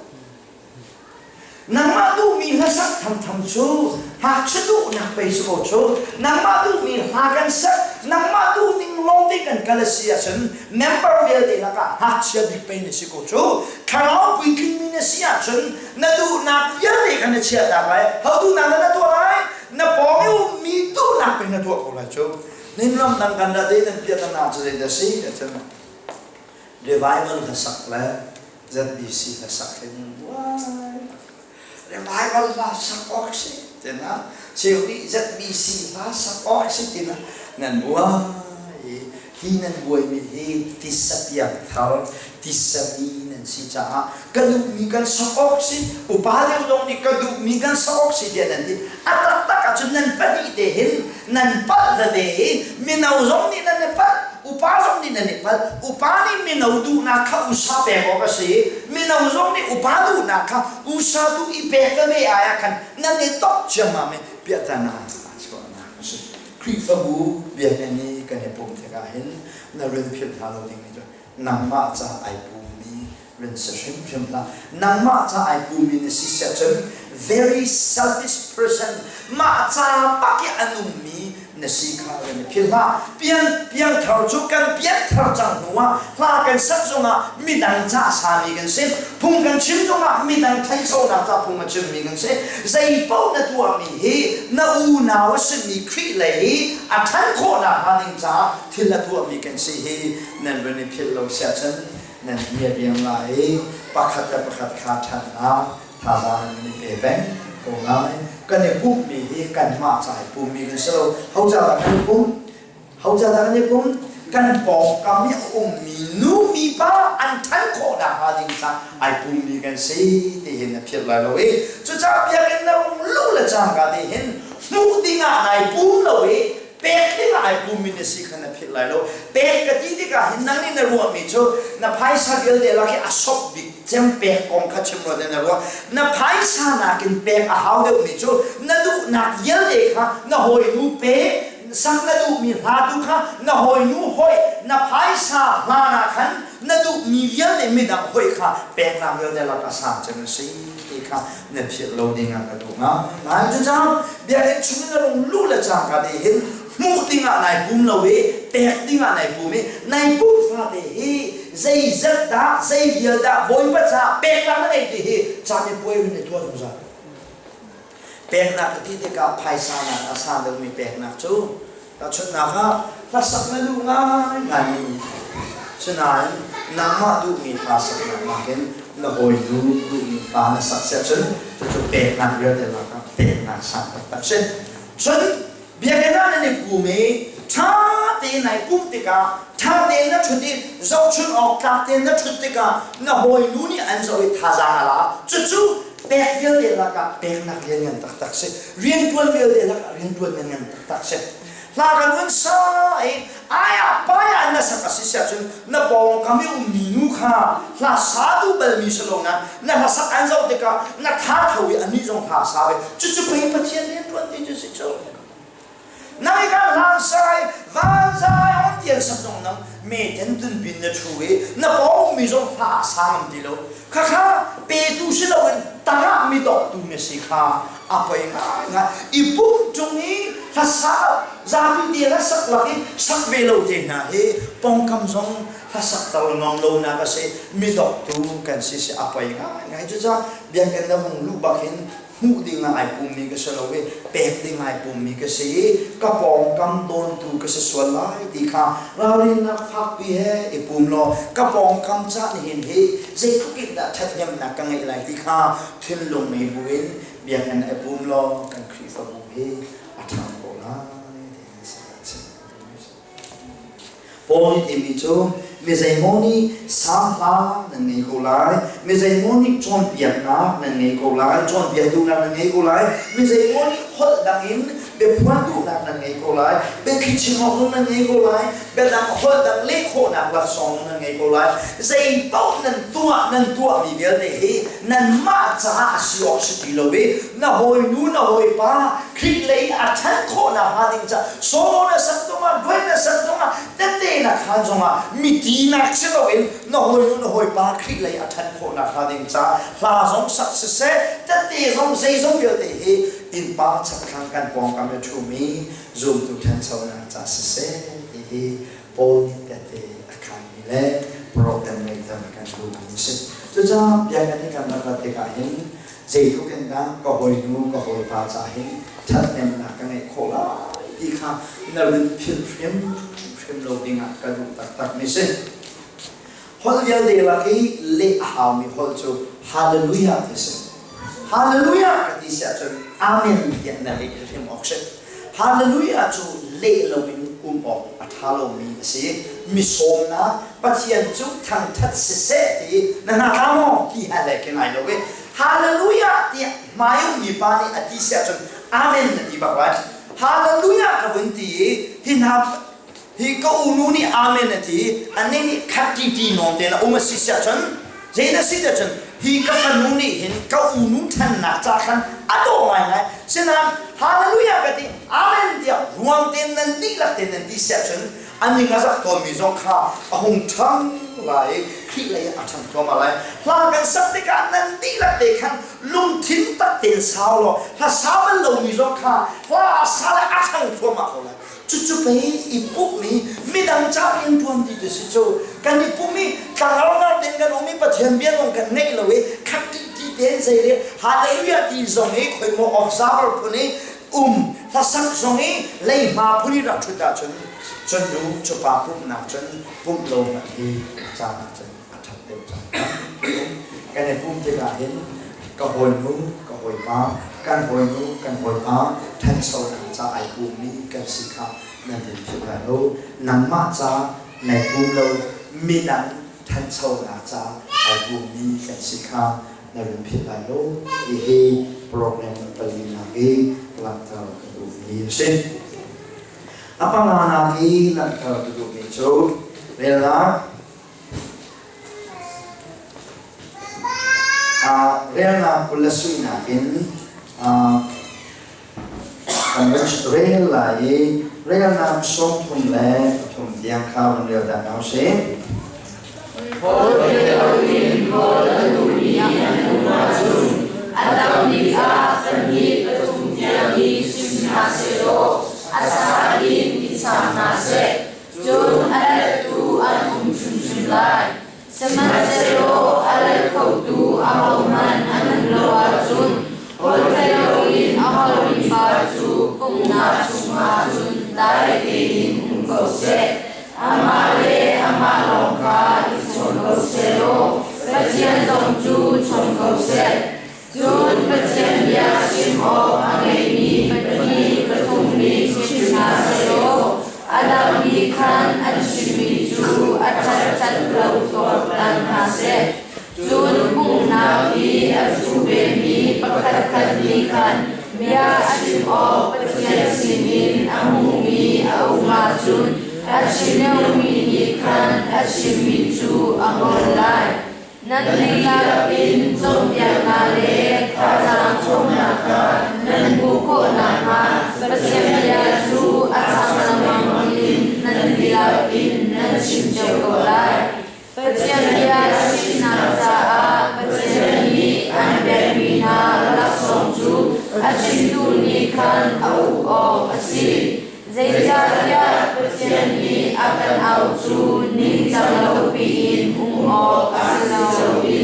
Nangmah duhmi hlasak thamtham cu ngakchia duhnak pei si ko cu. Nangmah duhmi hla kan sak, nangmah duh ning lawng te kan kal a si ahcun member vialte lakah ngakchia bik pei na si ko cu. Thlarau puitlingmi na si ahcun na duhnak vialte kha na chiahtak lai. Ho duhnak dah na tuah lai? Na pawng i ummi duhnak pei na tuah ko lai cu. Nin ram dang kan rat i nan piahtana cu zeidah si? Ahcun revival hlasak le ZBC hlasak hi nan buai. Revival hla sak awk si tina cheu nih ZBC hla sak awk si tina nan buai. Hi nan buaimi hi tisa piangthar, tisa mi nan si caah ka duhmi kan sak awk si, upa deuh zong nih ka duhmi kan sak awk si tiah nan ti. A taktak. ahcun nan pahnih te hin nan palh veve i mino zong nih nan i palh, upa zong nih nan i palh. Upa nih mino duhnak kha usa pek awk a si i mino zong nih upa duhnak kha usa tu i pek veve ai ah khan nan i tok ciammam i piahtana aa chuahnak a si. Khrihfabu biakinn i kan i pumh tikah hin na run philh hna lo dingmi cu nangmah ca ai pummi run si hrimhrim hlah. Nangmah ca ai pummi na si siah cun very selfish person, mah ca bak i a nungmi na si kha run i philh hlah. Piang piangthar cu kan pianthar cang hnu ah hla kan sak zongah midang ca sami kan si. Phung kan chim zongah midang thanchonak ca phung a chimmi kan si. Zei paoh na tuahmi hi na unau a simi Khrih lei i a ṭhan khawhnak hnga ding caah thil a tuahmi kan si hi nan run i philh lo siah cun nan bia riam lai i pakhat le pakhat kha ṭhannak thazaang nan i pe peng ko lai. Kan i pumhmi hi kanmah ca i pummi kan si lo. Ho ca dah kan i pum? Ho ca dah kan i pum? Kan pawngkam i a ummi nu mi pa an ṭhan khawh nakhnga ding ca ai pummi kan si ti hin na philh lai lo i cucaah biakinn na rung luh le cangka te hin hmuh dingah nai pum lo i pek dingah ai pummi na si kha na philh lai lo. Pek ka ti tikah hin nang nih na ruahmi cu na phaisa vialte lak i a sop bik cem pek kong kha chim rua na ruah. Na phaisa nakin pek a hau deuhmi cu na duhnak vialte kha na hawinu pe, sak na duhmi hla tu kha na hawinu hawih, na phaisa hlan ah khan na duhmi vialte midang hawih kha peknak vialte lak a sang cem a si ti kha na philh lo ding ah ka duh nga. Nain cucaah biakinn chung in na rung luh le cangka te hin hmuh ding ah nai pum lo i pek ding ah nai pum i nai pum fate hi zeizat dah zei vial dah Bawipa caah peknak na ngei ti hi camipuai in na tuah zungzal. Peknak ka ti tikah phaisa nak a sang deuhmi peknak cu tahchunhnak ah hlasak na duh ngaingai sinain nangmah duhmi hla saknak nakin na hawinu duhmi hla na sak siah cun cucu peknak vialte lakah peknak sang taktak si. Cun biakinn ah nan i pum i ṭha tein nai pumh tikah ṭha tein na ṭhut i zohchunh awk tlak tein na ṭhut tikah na hawinu nih an zoh i thazaang a la. Cucu pek vialte lakah peknak lianngan taktak si. Rianṭuan vialte lakah rianṭuan lianngan taktak si. Hla kan vun sa i aiah paiah na sak a si siah cun na pawngkam i ummi nu kha hla sa duh balmi si lo na na hlasak an zoh tikah na tha tho i anih zong hla sa ve. Cucu pei Pathian rianṭuan ti cu si cu. Nang i kan hlan sai van zai on tian sak zong nang me ten tun bin na thu i na pawng mi zong hla sa ngam ti lo. Khakha petu si loin tangah mi dawktu na si kha a poi ngaingai. I pum cung i hlasa zapi te hlasak lak i sak ve lo te hna hi pongkam zong hlasak ter ngam lonak a si. Mi dawktu kan si si a poi ngaingai. Cucaah biakinn na hung luh bak hin hmuh ding ah ai pummi ka si lo i pek ding ai pummi ka si i ka pawngkam dawntu ka si sual lai ti kha ralrinnak fakpi he i pum law ka pawngkam ca nihin hi zeitluk in dah ṭhathnemnak ka ngeih lai ti kha thinlung ngei buin biakinn i pum law kan Khrihfabu hi a ṭhang ko lai ti a si. Paul nih timi cu mi zeimaw nih sang hla nan ngei ko lai, mi zeimaw nih cawnpiaknak nan ngei ko lai, cawnpiak duhnak nan ngei ko lai, mi zeimaw nih holh dang in biaphuan duhnak nan ngei ko lai, biathli chim awk zong nan ngei ko lai, biadang holh dang leh khawhnak laksawng nan ngei ko lai. Zei paoh nan tuah nan tuahmi vialte hi nanmah caah a si awk si ti lo i na hawinu na hawipa Khrih lei a ṭhan khawhnak hnga ding ca sawm na sak zongah duai na sak zongah tete na khaan zongah mi tinak si loin na hawinu na hawipa Khrih lei a ṭhan khawhnak hnga ding ca hla zong sak siseh tete zong zeizong vialte hi innpa chakthlang kan pawngkam i ṭhumi zumtu ṭhanchonak ca siseh ti hi Paul nih tete a khaanmi le program ngeihter kan duhmi a si. Cucaah biakinn i kan rak rat tikah hin zeitluk in dah ka hawinu ka hawipa ca hin ṭhathnemnak ka ngeih khawh lai ti kha na run philh hrimhrim lo dingah ka duh taktakmi si. Holh vialte lak i leh a haumi holh cu Hallelujah ti si. Hallelujah ka ti si ahcun Amen tiah na leh hrim awk si. Hallelujah cu leh loin um awk a ṭha lomi a si. Mi sawmnak Pathian cu thangṭhat siseh ti na hna hlah maw ti ha le ke ngai lo i. Hallelujah tiah hmai ummi pa nih a ti si ahcun Amen na ti bak lai. Hallelujah ka vun ti i hi hna hi ka unu nih amen a ti annih nih khat ṭiṭi nawn tein a um a si si ahcun zei na si ahcun hi ka fanu nih hin ka unu ṭhannak ca khan a dawh ngaingai. Sinain hallelujah ka ti, amen tiah ruang tein nan dihlak tein nan ti si ahcun a ning a zak tawnmi zong kha a hung ṭhang lai i Khrih lei ah a ṭhang thluahmah lai. Hla kan sak tikah nan dihlak te khan lungthin tak tein sau law hla sa bal lomi zong kha hla sa le a ṭhang thluahmah ko lai. Cucu pei i pumh i midang ca rianṭuan ti tu si cu. Kan i pumh i tlanglawng tein kan um i Pathian bia zong kan ngeih lo i khat ti ti tein zei le hallelujah ti zong i khoi maw observer phun i um hlasak zong i leihma phun i rak ṭhut ahcun cun nu cu pa pumhnak cun pumh lo hmanh hi caan ah cun a ṭhat deuh cang. Kan i pumh tikah hin ka hawinu, ka hawipa, kan hawinu, kan hawipa ṭhanchonak ca ai pummi kan si kha nan in philh lai lo. Nangmah ca nai pum lo, midang ṭhanchonak ca ai pummi kan si kha na run philh lai lo. Hihi program palinak i langhter ka duhmi a si. A panganak i langhter ka duhmi cu relnak. Relnak 20 le suinak in kan rel lai i relnak 33 tiang kha van rel ta hna usih. Hawl loin hawl a duhmi an um ahcun a dang bik ah pahnih pathum tiang i chim hna sehlaw a sa in i cham hna seh. Cun a lettu an um hrimhrim lai. Sihmanhsehlaw a let khotu ahohmanh an um lo ahcun holhthei loin a holhmi pa cu pumhnak chungah cun dai tein um ko seh. Amah le amah lawng kha i chawn ko sehlaw Pathian zong cu chawn ko seh. Cun Pathian bia chim awk a ngeimi pahnih pathum nih chim hna sehlaw a dang nih khan an chimmi cu a ṭhat lo tuaktan hna seh. Cun pumhnak i a ṭhu vemi pakhatkhat nih khan bia a chim awk Pathian sinin a hmuhmi a um ahcun a chim lomi nih khan a chimmi cu a ngol lai. Nan dihlak in cawnpiaknak le thazaang ṭhawnnak kha nan hmuh khawh nakhnga Pathian bia cu a cang lengmang in nan dihlak in nan chim cio ko lai. Pathian bia chimnak caah Pathian nih an pekmi hna laksawng cu a chimtu nih khan a uk awk a si. Zeicahtiah Pathian nih a kan auh cu ningcang lo piin um awk a si lo i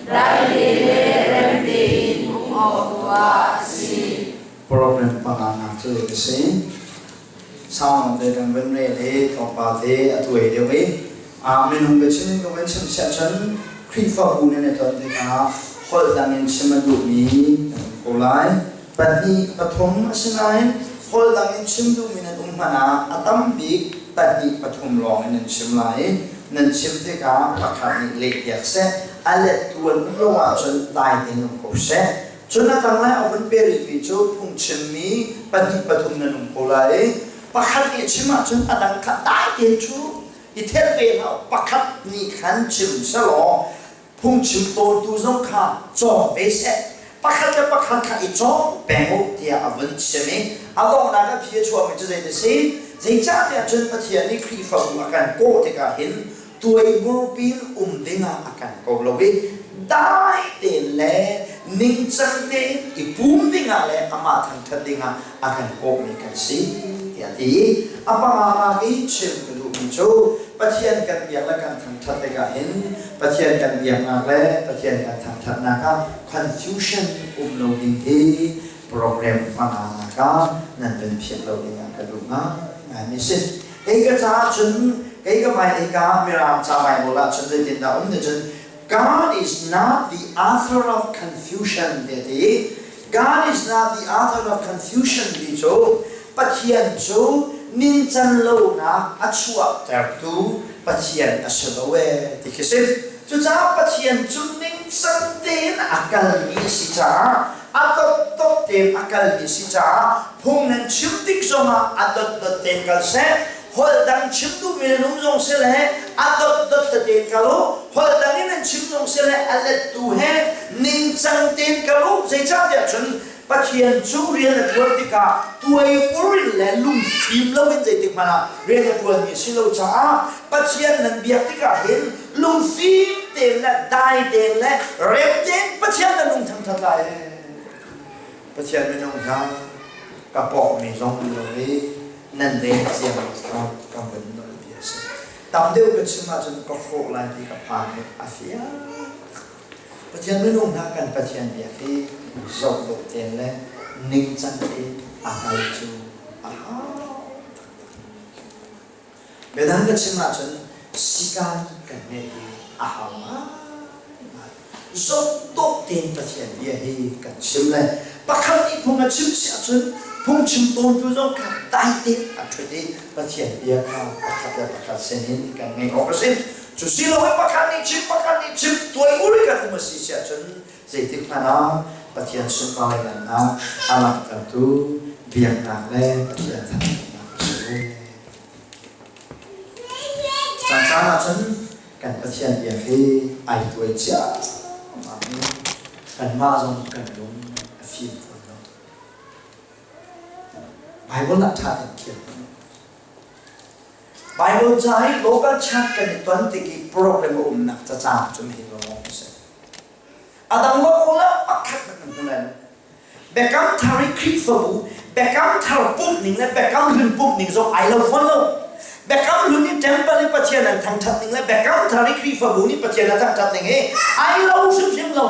daite le rem tein um awk tu ah a si. Program panganak cu a si. Sau te kan van rel i tlawmpal te a tuai deuh i minung biachim ka van chim siah cun Khrihfabu nan i ton tikah holh dang in chim a duhmi kan um ko lai. Pahnih pathum asinain holh dang in chim duhmi nan um hmanh ah a tam bik pahnih pathum lawng in nan chim lai i nan chim tikah pakhat nih lehpiak seh, a lettu an um lo ahcun dai tein um ko seh. Cun a tanglei a vun pe rihmi cu phungchimmi pahnih pathum nan um ko lai i pakhat nih chim ahcun a dang kha dai tein ṭhu i thelh ve hlah u. Pakhat nih khan chim selaw phungchim tawntu zong kha cawng ve seh, pakhat le pakhat kha i cawng peng u tiah a vun chim i a donghnak a phi a chuahmi cu zei a si? Zeicahtiah cun Pathian nih Khrihfabu a kan kawh tikah hin tuaibur pin um dingah a kan ko lo i dai tein le ningcang tein i pum dingah le amah thangṭhat dingah a kan kawhmi kan si tiah a ti. A panganak i chim ka duhmi cu Pathian kan biak le kan thangṭhat tikah hin Pathian kan biaknak le Pathian kan thangṭhatnak ah confusion um lo ding hi program panganak ah nan kan phiat lo dingah ka duh ngaingai mi si. Kei ka caah cun kei ka hmai ka Mirang ca Bible ah cun zeitindah um ti cun God is not the author of confusion ti a ti. God is not the author of confusion ti cu Pathian cu nincan lonak a chuahtertu Pathian a si lo ee ti khi si. Cucaah Pathian cu ning Ningcang tein a kalmi a si caah, a dotdot tein a kalmi a si caah phung nan chim tik zongah a dotdot tein kal seh. Holh dang chim duhmi nan um zong si le a dotdot tete in kal u. Holh dang in nan chim zong si le a lettu he ningcang tein kal u. Zeicahtiah cun Pathian cu rian a ṭuan tikah tuai-ur in le lungfim loin zeitik hmanh ah rian a ṭuanmi a si lo caah Pathian nan biak tikah hin lungfim tein le dai tein le rem tein Pathian nan lung thangṭhat lai. Pathian minung hna, ka pawkmi zong um lo i nan rel ciami kha ka vun nolh ti a si. Tam deuh ka chim ahcun ka hrawh lai ti ka phan i a fiang. Pathian minung hna, kan Pathian biak hi zoh dawh tein le ningcang tein a hngal cu a hau taktak. Biadang ka chim ahcun sikan kan ngeih hi a hau ngaingai. Zoh dawh tein Pathian bia hi kan chim le pakhat nih phung a chim si ahcun phungchim tawntu zong kha dai tein a ṭhut i Pathian bia kha pakhat le pakhat sinin kan ngeih awk a si. Cu si lo in pakhat nih chim, pakhat nih chim, tuai ur kan um a si si ahcun zeitik hmanh ah Pathian sunparnak a langhtertu biaknak le Pathian thangṭhatnak a si ve. Caan caan ahcun kan Pathian biak hi ai tuai ciammam i kanmah zong kan lung a fim fawn lo. Bible ah ṭha tein thiam. Bible ca i local church kan i ton tik i program a umnak cacaang cu hi lawng a si. A dang va kawl ah pakhat hmanh nan hmu lai lo. Biakam Thar i Khrihfabu, Biakam Thar pumh ning le Biakam Hlun pumh ning zong ai lo fawn lo. Biakam Hlun i temple i Pathian an thangṭhat ning le Biakam Thar i Khrihfabu nih Pathian a thangṭhat ning hi ai lo hrimhrim lo.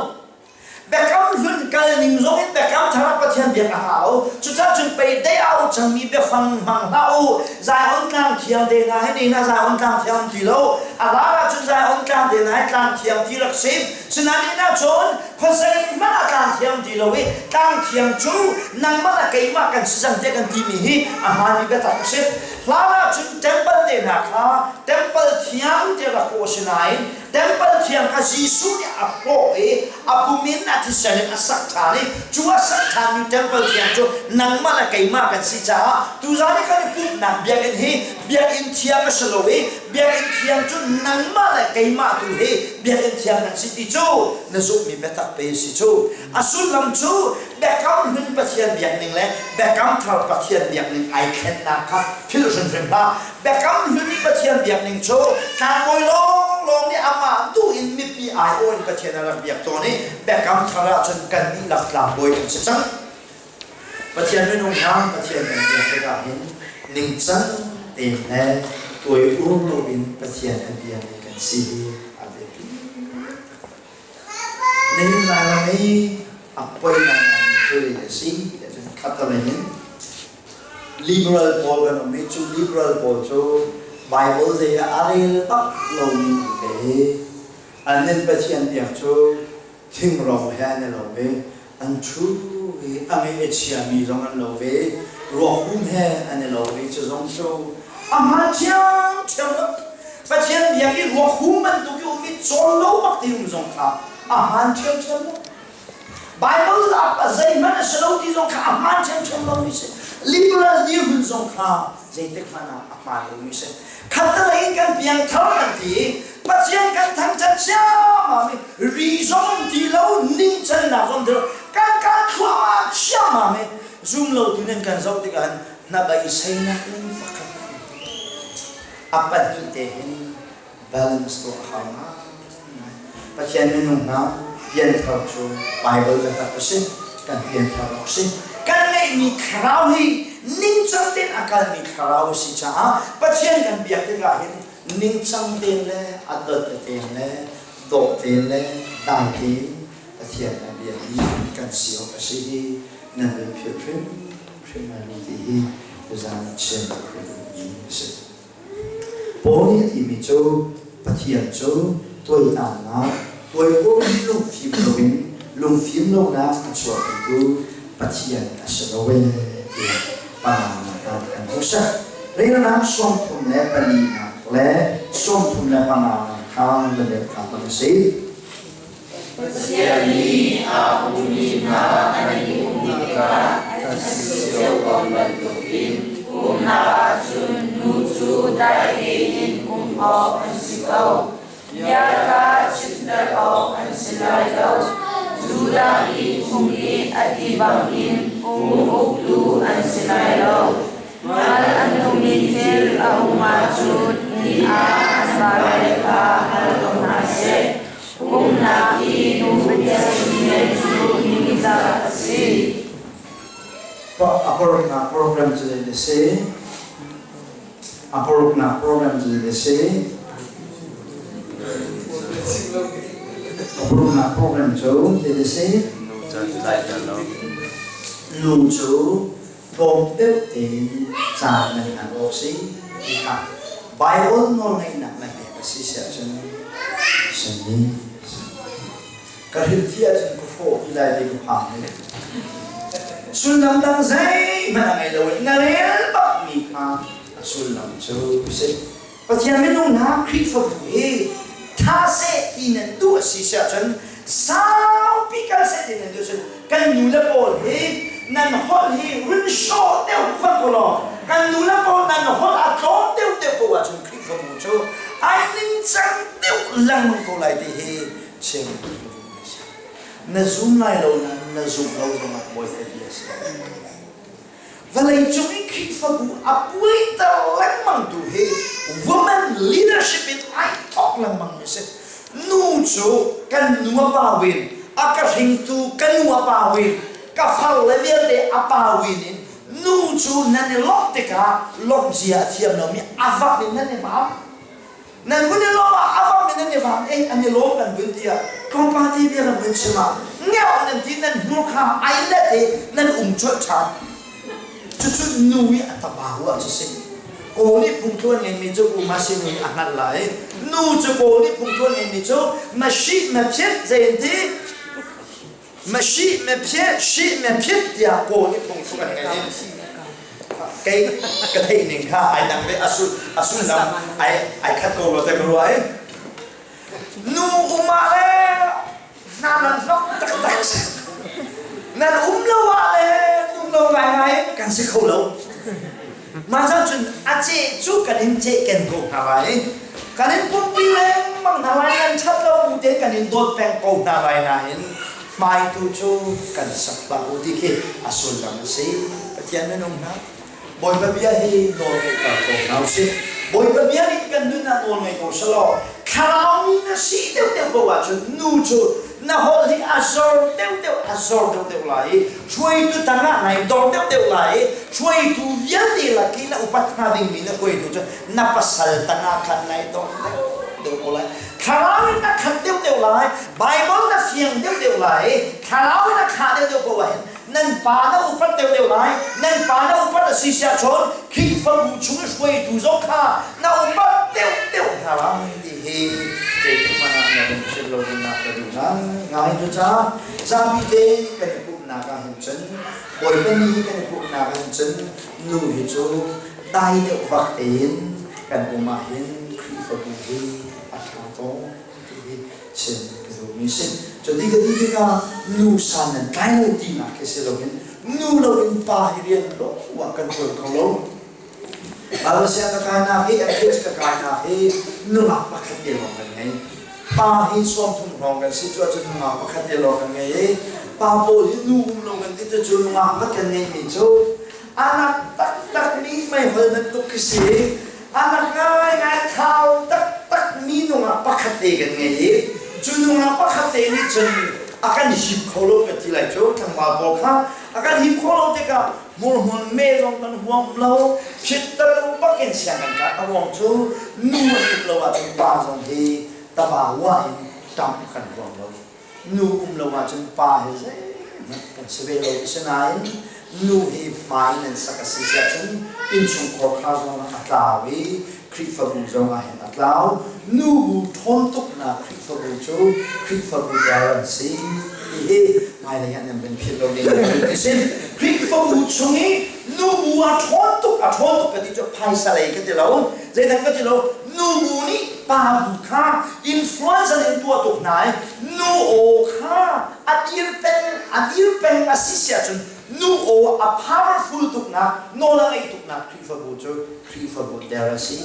Biakam hlun kal ning zong in biakam thar ah Pathian biak a hau. Cucaah cun pei dei a cangmi biafang hmang hlah u. Zion tlang thiang te hna hi ni na Zion tlang thiang ti lo. A lar ahcun Zion tlang te hna hi tlang thiang ti rak si. Sinain inn ahcun khuazei hmanh ah tlang thiang ti lo i tlang thiang cu nangmah le keimah kan si cang tiah kan timi hi a hmaanmi biatak a si. Hlan ahcun temple te hna kha temple thiang tiah rak kawh a si nain Temple thiang kha Jesuh nih a hrawh i a pum in a thisen in a sak ṭhan i cu a sak ṭhanmi temple thiang cu nangmah le keimah kan si caah tuzan i kan i pumhnak biakinn hi biakinn thiang a si lo i biakinn thiang cu nangmah le keimah tu hi biakinn thiang kan si ti cu na zumhmi biatak pe si cu. A sullam cu Biakam Hlun Pathian biakning le Biakam Thar Pathian biakning ai thlennak kha philh hrimhrim hlah. Biakam Hlun i Pathian biakning cu tlangbawi lawnglawng nih amah duh in mipi aiawh in Pathian a rak biak tawn i Biakam Thar ahcun kan dihlak tlangbawi kan si cang. Pathian minung hna, Pathian kan biak tikah hin ningcang tein le tuai ur loin Pathian a biami kan si hi a biapi. Nihin Lairam i a poi ngaingaimi thil a si tiah cun khattelei in liberal pawl kan um i cu liberal pawl cu Bible zei ah a rel bak lomi an pe i an nin Pathian biak cu thingro he an i lo i an ṭhu i a ngeih a chiami zong an lo ve, ruakhum he an i lo i cu zong cu a hmaan ṭhiamṭhiam lo. Pathian biak i ruakhum bantuk i um i cawl lo bak ti um zong kha a hmaan ṭhiamṭhiam lo. Bible ah zeihmanh a si lo ti zong kha a hmaan ṭhiamṭhiam lomi si. Liberal dirhmun zong kha zeitik hmanh ah a hmaan lomi si. Khattelei in kan piangthar kan ti i Pathian kan thangṭhat ciammam i ri zong ti lo, ningcannak zong ti lo, kan kal thluahmah ciammam i zum lo tu nan kan zoh tikah hin hnabeiseinak in pakhat a pahnih te hin balance tuah a hau ngai. Pathian minung hna, pianthar cu Bible biatak a si, kan pianthar awk a si. Kan ngeihmi thlarau hi ningcang tein a kalmi thlarau a si caah Pathian kan biak tikah hin ningcang tein le a dot tein le dawh tein le dai tein Pathian a bia hi kan si awk a si hi nan vun philh hrimhrim lai lo ti hi tuzaan ah chim ka duhmi a si. Paul nih a timi cu Pathian cu tuaitamnak, tuaiur lungfim loin lungfim lonak a chuahpitu Pathian a si lo ee tiah panganak ah kan hmuhsak. Reilnak 34 le 35 kha va let kha hmang a si. Pathian nih aa pummi hna an i pumh tikah an si cio ko bantukin pumhnak ah cun nu cu dai tein um awk an si ko. Bia kha chimter awk an si lai lo. Judah mi phung nih a ti bangin pum uktu an si lai lo. Hngalh a hnumi thil a um ahcun inn ah an vale kha hal ko hna seh. Pumhnak i nu biachimmi cu ningzak a si. A paruknak program cu zei a si? A paruknak program cu zei a si? A paruknak program cu zei a si? Nu cu tlawm deuh tein caan nan hman awk si ti kha Baibal nawlngeihnak na pek a si si ahcun simi ka hrilhfiah ahcun ka hrawh ti lai ti ka phang i sullam dang zeihmanh a ngei lo i na rel bakmi kha a sullam cu si. Pathian minung hna Khrihfabu hi tha seh ti nan duh a si si ahcun, saupi kal seh ti nan duh cun, kan nu le pawl hi nan holh hi run sawh deuh vak u law, kan nu le pawl nan holh a tlawm deuh deuh ko ahcun Khrihfabu cu ai ningcang deuh lengmang ko lai ti hi chim ka duhmi a si. Na zum lai lo nain na zumh lo zongah Bawipa bia a si. Vawleicung i Khrihfabu a puaiter lengmangtu hi woman leadership in ai thawk lengmangmi si. Nu cu kan nu a pa win, a ka hringtu ka nu a pa win, ka far le vialte a pa win in nu cu nan i lawmh tikah lawmhzia a thiam lomi a vak in nan i vam. Nan vun i lawm ah a vang in nan i vang i an i lawm kan vun ti ah tlawmpal ti bia kan vun chim ah ngeuh nan ti, nan hmur kha ai let i nan um colh ṭhan. Cucu nu i a tabau ah cu si. Kawl nih phungtluan ngeimi cu u ma si nu nih a hngalh lai. Nu cu Kawl nih phungtluan ngeimi cu ma shi ma phiat zei an ti, ma shi ma phiat shi ma phiat tiah Kawl nih phungthluk an ngei i kei ka theih ning kha ai dang ve, a sullam ai ai khat ko lo te ka ruah i nu um ah le hna nan hnok taktak, nan um lo ah le um lo ngai ngai kan si kho lo. Mah cang cun a ceh cu kan in ceh ken ko hna lai, kan in pumpi lengmang hna lai, nan ṭhat lo bu te kan in dawt peng ko hna lai nain hmaitu cu kan sak hlah u ti khi a sullam a si. Pathian minung hna, Bawipa bia hi nawl ngeihter ko hna usih. Bawipa bia nih kan nun ah nawl ngei ko selaw, thlarau mi na si deuhdeuh ko ahcun nu cu na holh hi a zor deuhdeuh a zor deuhdeuh lai i hruaitu tangah nai dor deuhdeuh lai i hruaitu vialte lak i na upat hnga dingmi na hruaitu cu na pasal tangah khan nai dor deuhdeuh ko lai. Thlarau in na khat deuhdeuh lai, Bible na fiang deuhdeuh lai i thlarau in a khah deuhdeuh ko ahhin nan pa na upat deuhdeuh lai. Nan pa na upat a si siah cun Khrihfabu chung i hruaitu zong kha na upat deuhdeuh hna lai ti hi zeitik hmanh ah na lung philh lo ding ah ka duh ngai. Cucaah zapi te kan i pumhnak ah hin cun, Bawipa ni kan i pumhnak ah hin cun, nu hi cu dai deuh vak tein kan um ah hin Khrihfabu hi a ṭha tawn ti hi chim ka duhmi si. Cuti ka ti tikah nu san nan tlai lo tinak khi si loin nu loin pa hi rian lo ah kan ṭuan kho lo. Malaysia ka kainak hi, MPH ka kainak hi nungak pakhat te lawng kan ngei. Pa hi 30 hrawng kan si, cu ahcun nungak pakhat te lawng kan ngei i pa pawl hi nu um lo kan ti cu nungak pakhat kan ngeihmi cu anak taktak mi meihol bantuk khi si. Anak ngaingai thau taktak mi nungak pakhat te kan ngei i cu nungak pakhat te nih cun a kan hip kho lo kan ti lai cu. Tlangval pawl kha a kan hip kho lo tikah hmurhmun me zong kan huam lo, phit talu bakin siang kan kai. A ruang cu nu an um lo ahcun pa zong hi taba wa in tam kan huam lo. Nu um lo ahcun pa hi zeihmanh kan si ve lo. Asinain nu hi hmai nan sak a si siah cun innchungkhar kha zong a tlau i Khrihfabu zong ah hin a tlau. Nu bu ṭhawn tuknak Khrihfabu cu Khrihfabu dal an si ti hi hmailei ah nan van philh lo ding a si. Khrihfabu chung i nu bu a ṭhawn tuk. tuk a ṭhawn tuk ka ti cu phaisa lei ka ti lo, zeidang ka ti lo. Nu bu nih pa bu kha influence an in tuah tuk hna i nu aw kha a dir peng a dir peng a si si ahcun nu aw a powerful tuknak, nawl a ngeih tuknak Khrihfabu cu Khrihfabu der a si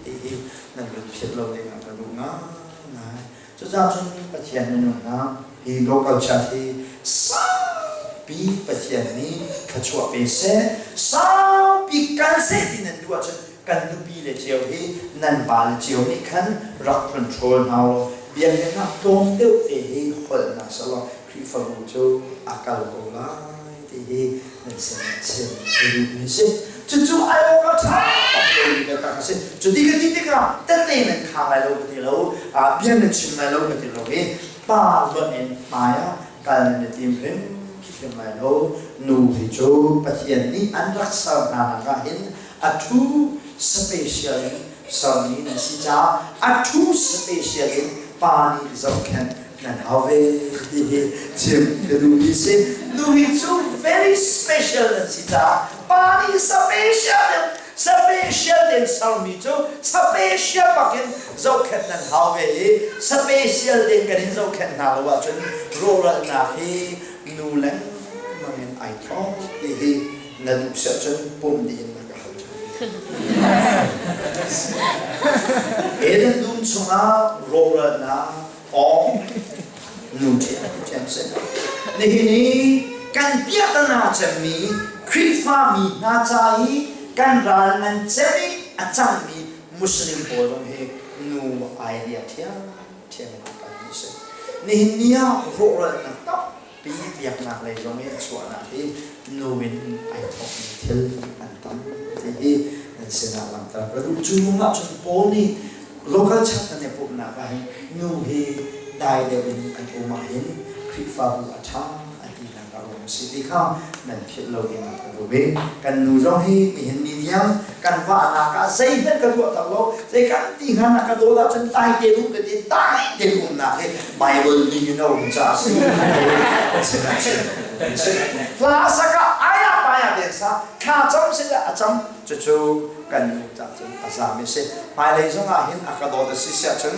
ti hi nan kan philh lo ding ah ka duh ngaingai. Cucaah cun Pathian minung hna, hi local church hi saupi Pathian nih thluachuah pe seh, saupi kal seh ti nan duh ahcun kan nupi le cio hi nan vale cio nih khan rak control hna ulaw biakinn ah tlawm deuh te hi holh hna sehlaw Khrihfabu cu a kal ko lai ti hi nan sin ah chim ka duhmi a si. Cucu ai awk a ṭha bak lomi biatak a si. Cuti ka ti tikah tette nan khang lai lo ka ti lo, bia nan chim lai lo ka ti lo i pa lonh in hmai ah kal nan i tim hrimhrim lai lo. Nu hi cu Pathian nih an rak ser hna nak ah hin a ṭhu special in sermi nan si caah a ṭhu special in pa nih zohkhenh nan hau ve ti hi chim ka duhmi si. Nu hi cu very special nan si caah pa nih special in special tein sermi cu special bakin zohkhenh nan hau ve i special tein kan in zohkhenh hna lo ahcun rawhralnak hi nu lengmang in ai thawk ti hi na duh siah cun pum dih in na ka hal ṭhan. Eden dum chungah rawhralnak awng nu ṭhiamṭhiam si. Nihin i kan piahtana cemmi Khrihfami hna ca i kan ral ngan cem i a cangmi Muslim pawl zong hi nu idea ṭhiamṭhiam in a kalmi si. Nihin ni ah rawhralnak tampi biaknak lei zong i a chuahnak hi nu in ai thawkmi thil an tam ti hi nan sinah langhter ka duh. Cu ruangah cun Paul nih local church nan i pumhnak ah hin nu hi dai deuh in an um ahhin Khrihfabu a ṭha a tinak a ruang a si ti kha nan philh lo ding ah ka duh i kan nu zong hi nihin ni tiang kan vahnak ah zeihmanh ka tuah tak lo, zei kan ti hnga na ka dawt ahcun dai te um ka ti, dai te umnak hi Bible ning in a um caah a si. Hla sak ah aya paya te sa thla cam si le a cam, cucu kan nu cah cun a zam i si. Hmailei zong ah hin a ka dawt a si siah cun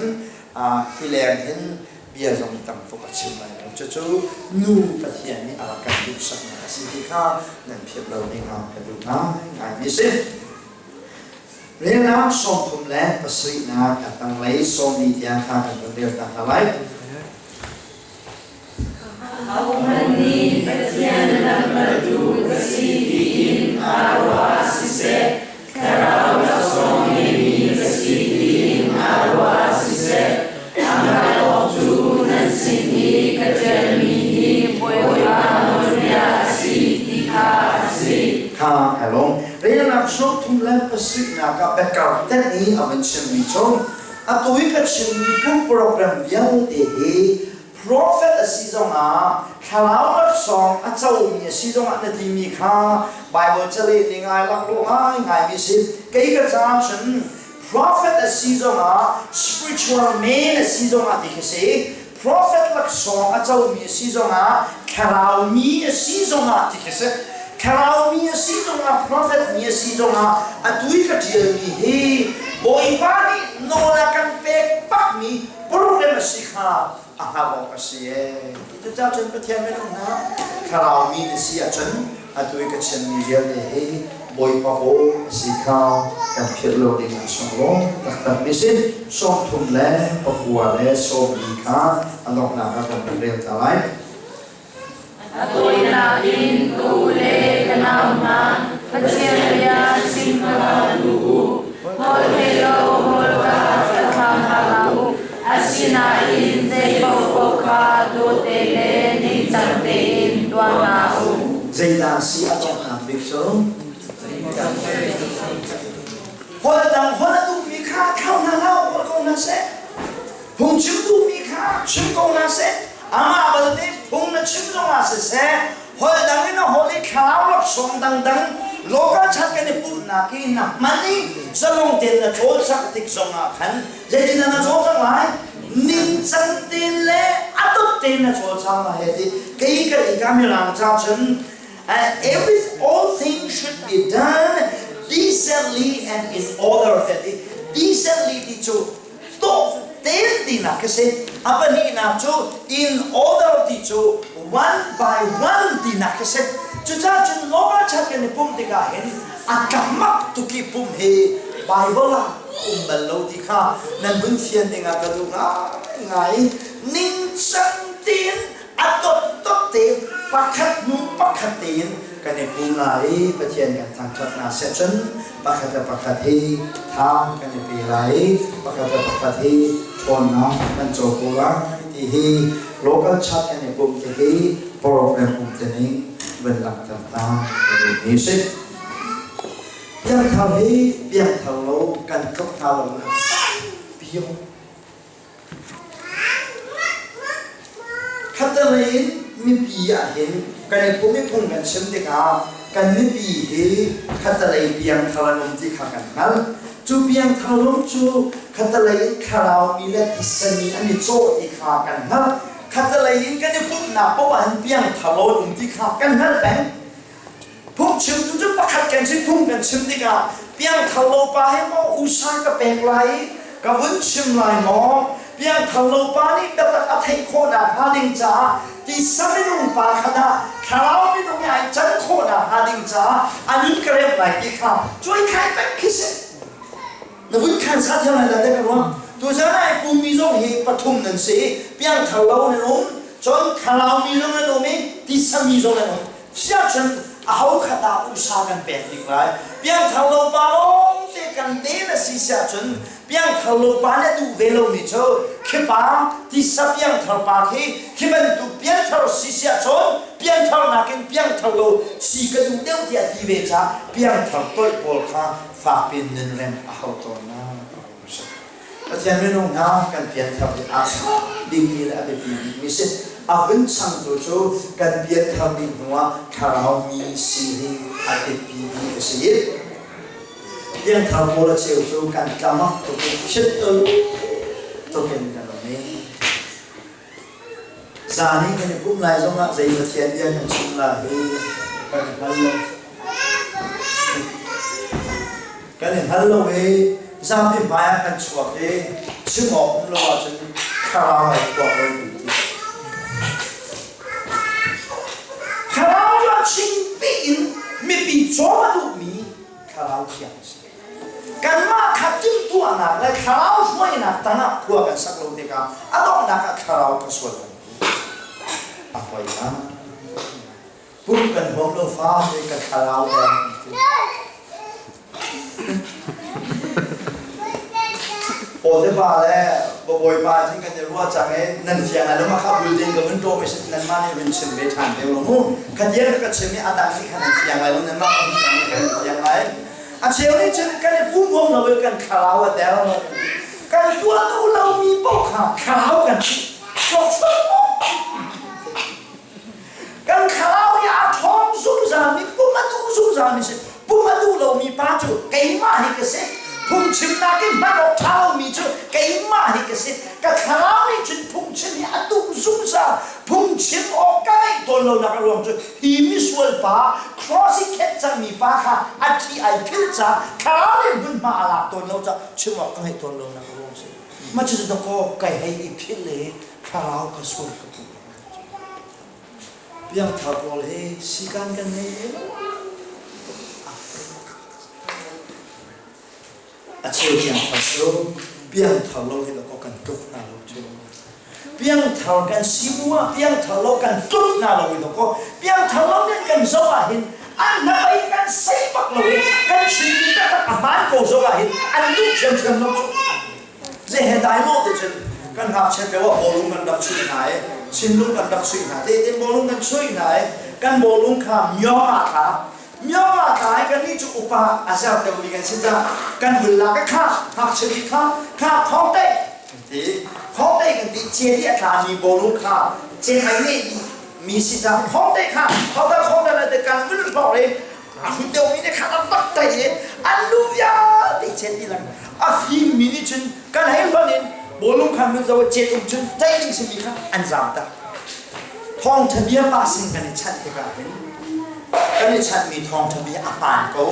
hi leng hin bia zong tam tuk a chim lai lo. Cucu nu Pathian nih a rak kan duhsaknak a si ti kha nan philh lo ding ah ka duh ngaingai mi si. Relnak 37nak a tanglei 40 tiang kha kan vun rel ta hna lai. Ahohmanh nih Pathian lamkaltu ka si tiin aa ruah siseh, Thlarau laksawng ngeimi ka si tiin aa ruah siseh, a hngalh awk cu nan sin i ka ṭialmi hi Bawipa nawlbia a si ti kha a si. Kha kai lawm. Relnak 37nak ah biakar tenh i a van chimmi cu atu i ka chimmi pum program vialte hi prophet a si zongah, thlarau laksawng a comi a si zongah na timi kha Bible caleh ning ai laklawh ngaingaimi si. Kei ka caah cun prophet a si zongah, spiritual man a si zongah ti khi si. Prophet laksawng a comi a si zongah, thlarau mi a si zongah ti khi si. Thlarau mi a si zongah, prophet mi a si zongah, atu i ka ṭialmi hi Bawipa nih nawl a kan pek bakmi program a si kha a hngalh awk a si ee. Cucaah cun Pathian minung hna, thlarau mi na si ahcun atu i ka chimmi vialte hi Bawipa aw a si kha kan philh lo ding ah sunglawi taktak mi si. 39 le 40 kha a donghnak ah kan rel ta lai. A tawinak in ka u le ka nau hna, Pathian bia chim hna duh u. Holh lo hawlka ka thlang hna hlah u. Asinain zei paohpaoh kha dawte le ningcang tein tuah hna u. Zeidah si a donghnak bik cu? Holh dang holh a duhmi kha thlau hna hlah u, holh ko hna seh. Phungchim duhmi kha chim ko hna seh. Amah balte phung na chim zongah siseh, holh dang in a holh i thlarau laksawng dangdang local chat kan i pumhnak i na hman i zalong tein na cawlcangh tik zongah khan zeitindah na cawlcangh lai? Ningcang tein le a dot tein na cawlcang lai he ti. Kei ka i ka mirang ca cun every all things should be done. Decently and in order ti ti. Decently ti cu dawh tein tinak khi si. A pahnihnak cu in order ti cu one by one tinak khi si. Cucaah cun local church kan i pumh tikah hin a tlamak tuk i pumh hi Bible ah a um bal lo ti kha nan vun fian dingah ka duh ngaingai. Ningcang tein a dotdot te pakhat hnu pakhat tein kan i pum lai i Pathian kan thangṭhat hna seh cun pakhat le pakhat hi tha kan i pe lai i pakhat le pakhat hi ṭhawnnak kan co ko lai ti hi local church kan i pumh ti hi program um te ning van langhter ta ka duh mi si. Piangthar hi piangthar lo kan tluk hna lo na piong. Khattelei in mipi ahhin kan i pum i phung kan chim tikah kan mipi hi khattelei piangthar an um ti kha kan hngalh. Cu piangthar lung cu khattelei in thlarau mi le tisa mi an i cawh ti kha kan hngalh. Khattelei in kan i pumhnak paoh ah hin piangthar lo an um ti kha kan hngalh peng. Phungchimtu cu pakhat kan si phung kan chim tikah piangthar lo pa he maw usa ka pek lai i ka vun chim lai maw piangthar lo pa nih biatak a theih khawhnak hnga ding caah tisa minung pa kha dah thlarau minung i ai can khawhnak hnga ding caah a nun ka remh lai ti kha cuai khai peng khi si na vun khan sa thiam lai dah te ka ruang tuzan ai pummi zong hi pathum nan si piangthar lo nan um cun thlarau mi zong nan um i tisa mi zong nan um Siahcun aho kha dah usa kan pek bik lai? Piangthar lo pa lawng te kan te na si siahcun piangthar lo pa nih a duh ve lomi cu khi pa tisa piangthar pa khi khi bantuk piangthar si siahcun piangthar nakin piangthar lo si ka duh deuh tiah ti ve caah piangthar toih pawl kha fak piin nun rem a hau tawn na. Pathian minung hna kan pianthar hi aa ṭha dingmi le a biapi bikmi si. A hun changtu cu kan pianthar dih hnuah thlarau mi si hi a biapi bik a si. Pianthar pawl a cheu cu kan tlamak tuk i phit tuk in kan um i zan i kan i pumh lai zongah zei Pathian bia kan chim lai hi kan i hngal lo. Kan i hngal lo i zapi hmai ah kan chuak i chim awk um lo ahcun thlarau ai tuah oi kan ti. Thlarau cu a chimpi in mipi cawm a duhmi thlarau thiang a si. Kanmah kha timhtuahnak le thlarau hruainak tangah khua kan sak lo tikah a donghnak ah thlarau ka sual kan ti. A poi na. Pum kan huam lo fa te ka thlarau deng ti. Pawl te pa le bawipa cun kan i ruah cang i nan fiang lai lo ma kha building ka vun ṭawm i nan mah nih vun chim ve ṭhan te lo mu. Kha tiang ka chim i a dang nih khan an fiang lai lo nan mah kan fiang kan fiang lai. A cheu nih cun kan i pum huam lo i kan thlarau a der lo kan ti. Kan tuah duh lomi paoh kha thlarau kan ti. Kan thlarau hi a ṭhawng zungzalmi, pum a duh zungzalmi si. Pum a duh lomi pa cu keimah hi ka si. Phungchimnak in hman awk ṭha lomi cu keimah hi ka si. Ka thlarau nih cun phungchim hi a duh zungzal. Phungchim awk ka ngeih tawn lonak a ruang cu hi misual pa cross i khenh cangmi pa kha a thi ai philh caah thlarau nih hmunhma a lak tawn lo caah chim awk ka ngeih tawn lonak a ruang si. Mah cucu dakaw kai hei i philh i thlarau ka sual ka puh. Piangthar pawl hi sikan kan ngei ve lo. A cheu piangthar cu piangthar lo hi dakaw kan tluk hna lo cu. Piangthar kan si bu ah piangthar lo kan tluk hna lo i dakaw piangthar lo nih kan zoh ah hin an hnabei kan sei bak lo i kan chimmi taktak a hmaan ko zoh ah hin an duh ṭhiamṭhiam lo cu. Zei he dai maw ti cun kan ngakchiat lio ah bawlung kan rak chuih hna i Chinlung kan rak chuih hna. Te bawlung kan chuih hna i kan bawlung kha myong ah tla. Myong ah tla i kannih cu upa a zer deuhmi kan si caah kan vun lak i kha ngakchia nih kha kha khong te kan ti. Khong te kan ti chet i a tlami bawlung kha chet ai neh mi si caah khong te kha khong te khong te te kan vun hlawk i a hut deuhmi nih khan a tak tai i an lu vialte chet ti lang a fimmi nih cun kan hei hlonh in bawlung khan mun zo chet um cun tei ding simi kha an zaam tak thawngtha bia pa sin kan i chanh tikah hin kan i chanhmi thawngtha bia a hmaan ko.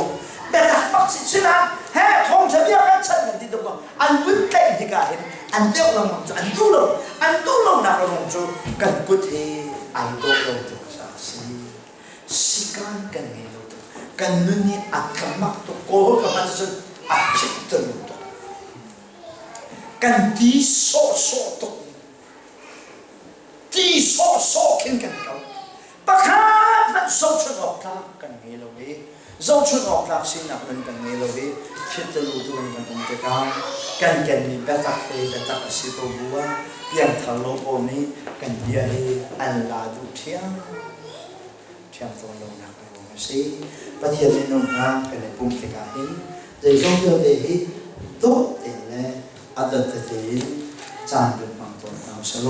Biatak bak si sinain he thawngṭha bia kan chan kan ti tuk lo. An vun tlaih hika hin an deuh lengmang cu an duh lo. An duh lonak a ruang cu kan kut he ai dawh lo tuk caah a si. Sikaan kan ngei lo tuk. Kan nun hi a tlamak tuk. Kawl ka hman cun a phit tuk. Kan ti sawhsawh tuk. Ti sawhsawh khin kan kal. Pakhat hmanh zohchunh awk tlak kan ngei lo i zohchunh awk tlak sinak nun kan ngei lo i thiltelu tu in kan um tikah kan kenmi biatak he biatak a si ko bu ah piangthar lo pawl nih kan bia hi an la duh ṭhiam ṭhiam tawn lonak a ruang a si. Pathian minung hna kan i pumh tikah hin zeizong vialte hi dawh tein le a dot tete in caan kan hmang tawn hna usih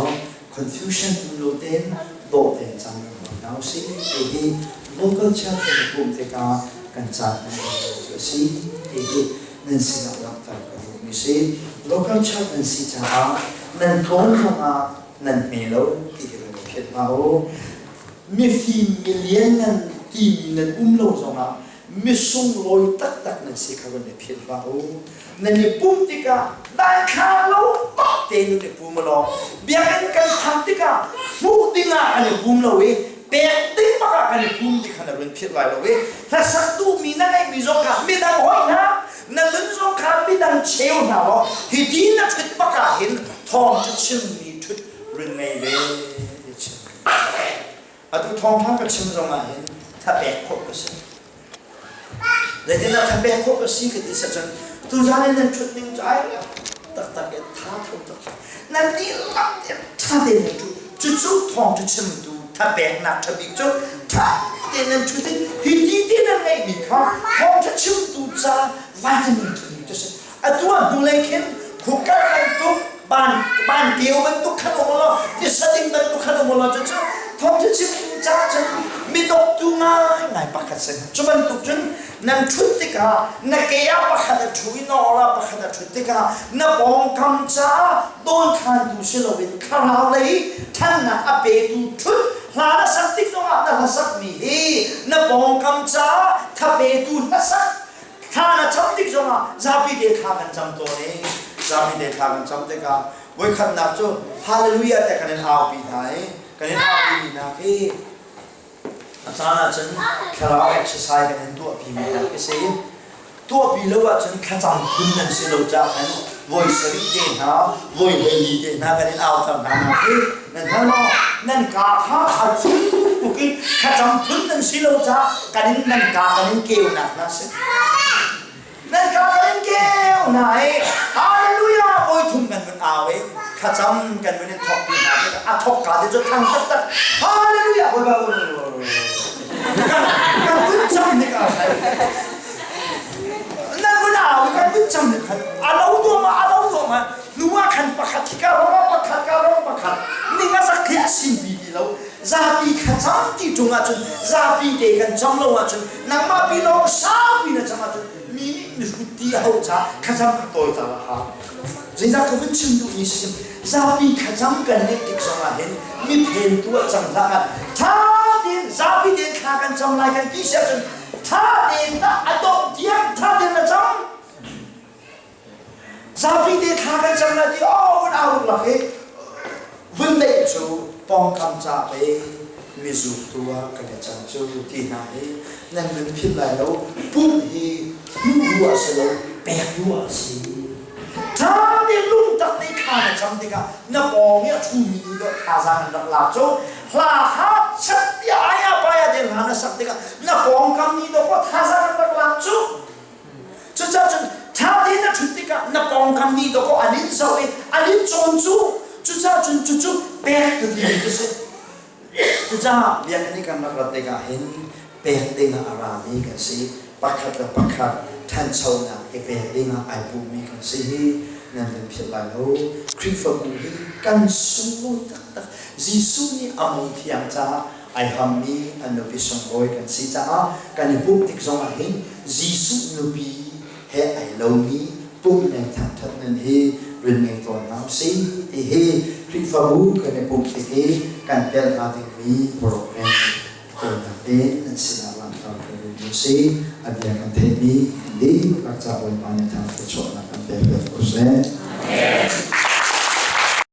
confusion um lo tein dawh tein caan kan hmang hna usih. Hihi local church kan i pumh tikah kan caan kan hman cu a si. Hihi nan sinah langhter ka duhmi si. Local church nan si caah nan tlawn zongah nan hme lo ti hi kan i philh hna u. Mifim milian nan timi nan um lo zongah misunglawi taktak nan si kha van i philh hlah u. Nan i pumh tikah daithlang lo bak tein nan i pum law biakinn kan phak tikah hmuh dingah kan i pum lo i pek ding bak ah kan i pum ti kha na run philh lai lo i hlasak duhmi na ngeihmi zong kha midang hoi hna na nun zong kha midang cheu hna law hi ti na ṭhut bak ah hin thawngṭha chimmi ṭhut run ngei ve ti chim. Atu thawngṭha ka chim zongah hin thapek khawh ka si. Zeitindah thapek khawh ka si ka ti sacun tuzan in nan ṭhut ning cu ai taktak i tha tho taktak. Nan dihlak tein ṭha tein nan ṭhu. Cucu thawngṭha chimtu thapeknak ṭha bik cu ṭha tein nan ṭhut i hi ti te nan ngeihmi kha thawngṭha chimtu ca vitamin ṭha bik cu si. Atu ah hnulei khin khukar bantuk ban ban keu bantuk khan um law tisading bantuk khan um law cucu thawngtha chimtu ca cun midawktu ngaingai pakhat si. Cu bantuk cun nan ṭhut tikah na ke ah pakhat a ṭhu i na or ah pakhat a ṭhut tikah na pawngkam caah dawnkhantu si loin thlarau lei ṭhannak a petu ṭhut hla na sak tik zongah na hlasak mi hi na pawngkam caah thapetu hlasak. Thla na cam tik zongah zapi te thla kan cam tawn i zapi te thla kan cam tikah voikhatnak cu hallelujah te kan in aupi hna i kan in aupi mi hna khi a caan ahcun thlarau exercise kan in tuahpi mi hna khi si. Tuahpi lo ahcun thlacam phun nan si lo caah khan voi sarih te hna, voi 14 te hna kan in auter hna nak hi nan hngal maw? Nan kaa kha a thum tuk i thlacam phun nan si lo caah kan in nan kaa kan in keunak hna si. Nan kaa kan in keu hna i hallelujah voi thum kan vun au i thlacam kan vun in thawk pi hna tikah a thawk ka te cu thang taktak hallelujah voi ba kan kan vun cam tikah nan vun au i kan vun cam khan a lo duam a lo duam ah nu ah khan pakhat ka ro pakhat ka ro pakhat ning a zak khi a sin pi ti lo. Zapi kha cam ti ṭung ahcun, zapi te kan cam lo ahcun, nangmah pi lawng saupi na cam ahcun mi nih mihrut ti a ho caah thlacam kha tawi ta la hau. Zeicah ka vun chim duhmi si zapi thlacam kan neih tik zongah hin mi phentu ah cang hlah ngat. Ṭha tein zapi tein thla kan cam lai kan ti si ahcun ṭha tein tah a dongh tiang ṭha tein na cam. Zapi te thla kan cam lai ti aw vun au lak i vun deih cu pawngkam ca pe mizuktu ah kan i cang cu ti hna hi nan nun philh lai lo. Pumh hi hmuh duh ah si lo, pek duh ah si. Ṭha te lungtak te thla na cam tikah na pawng i a ṭhumi nih dawh thazaang an rak lak cu hla kha chat tiah aya paya te hla na sak tikah na pawngkam nih dawh thazaang an rak lak cu. Cucaah cun ṭha tein na ṭhut tikah na pawngkam mi dawkaw an in zoh i an in cawn cu. Cucaah cun cucu pek ka timi cu si. Cucaah biakinn i kan rak rat tikah hin pek dingah a rami kan si. Pakhat le pakhat ṭhanchonak i pek dingah ai pummi kan si hi nan kan philh lai lo. Khrihfabu hi kan sunglawi taktak. Jesuh nih a mung thiang caah ai hammi an nupi sunglawi kan si caah kan i pumh tik zongah hin Jesuh nupi he ai lomi pumh le thangṭhat nun hi rin ngei tawn hna usih ti hi Khrihfabu kan i pumh tik i kan telh hnga dingmi program tawinak tein nan sinah langhter ka duh. duhmi a si. A bia kan theihmi dihlak ca Bawipa nih thangṭhat chuahnak kan pek piak ko seh. Amen.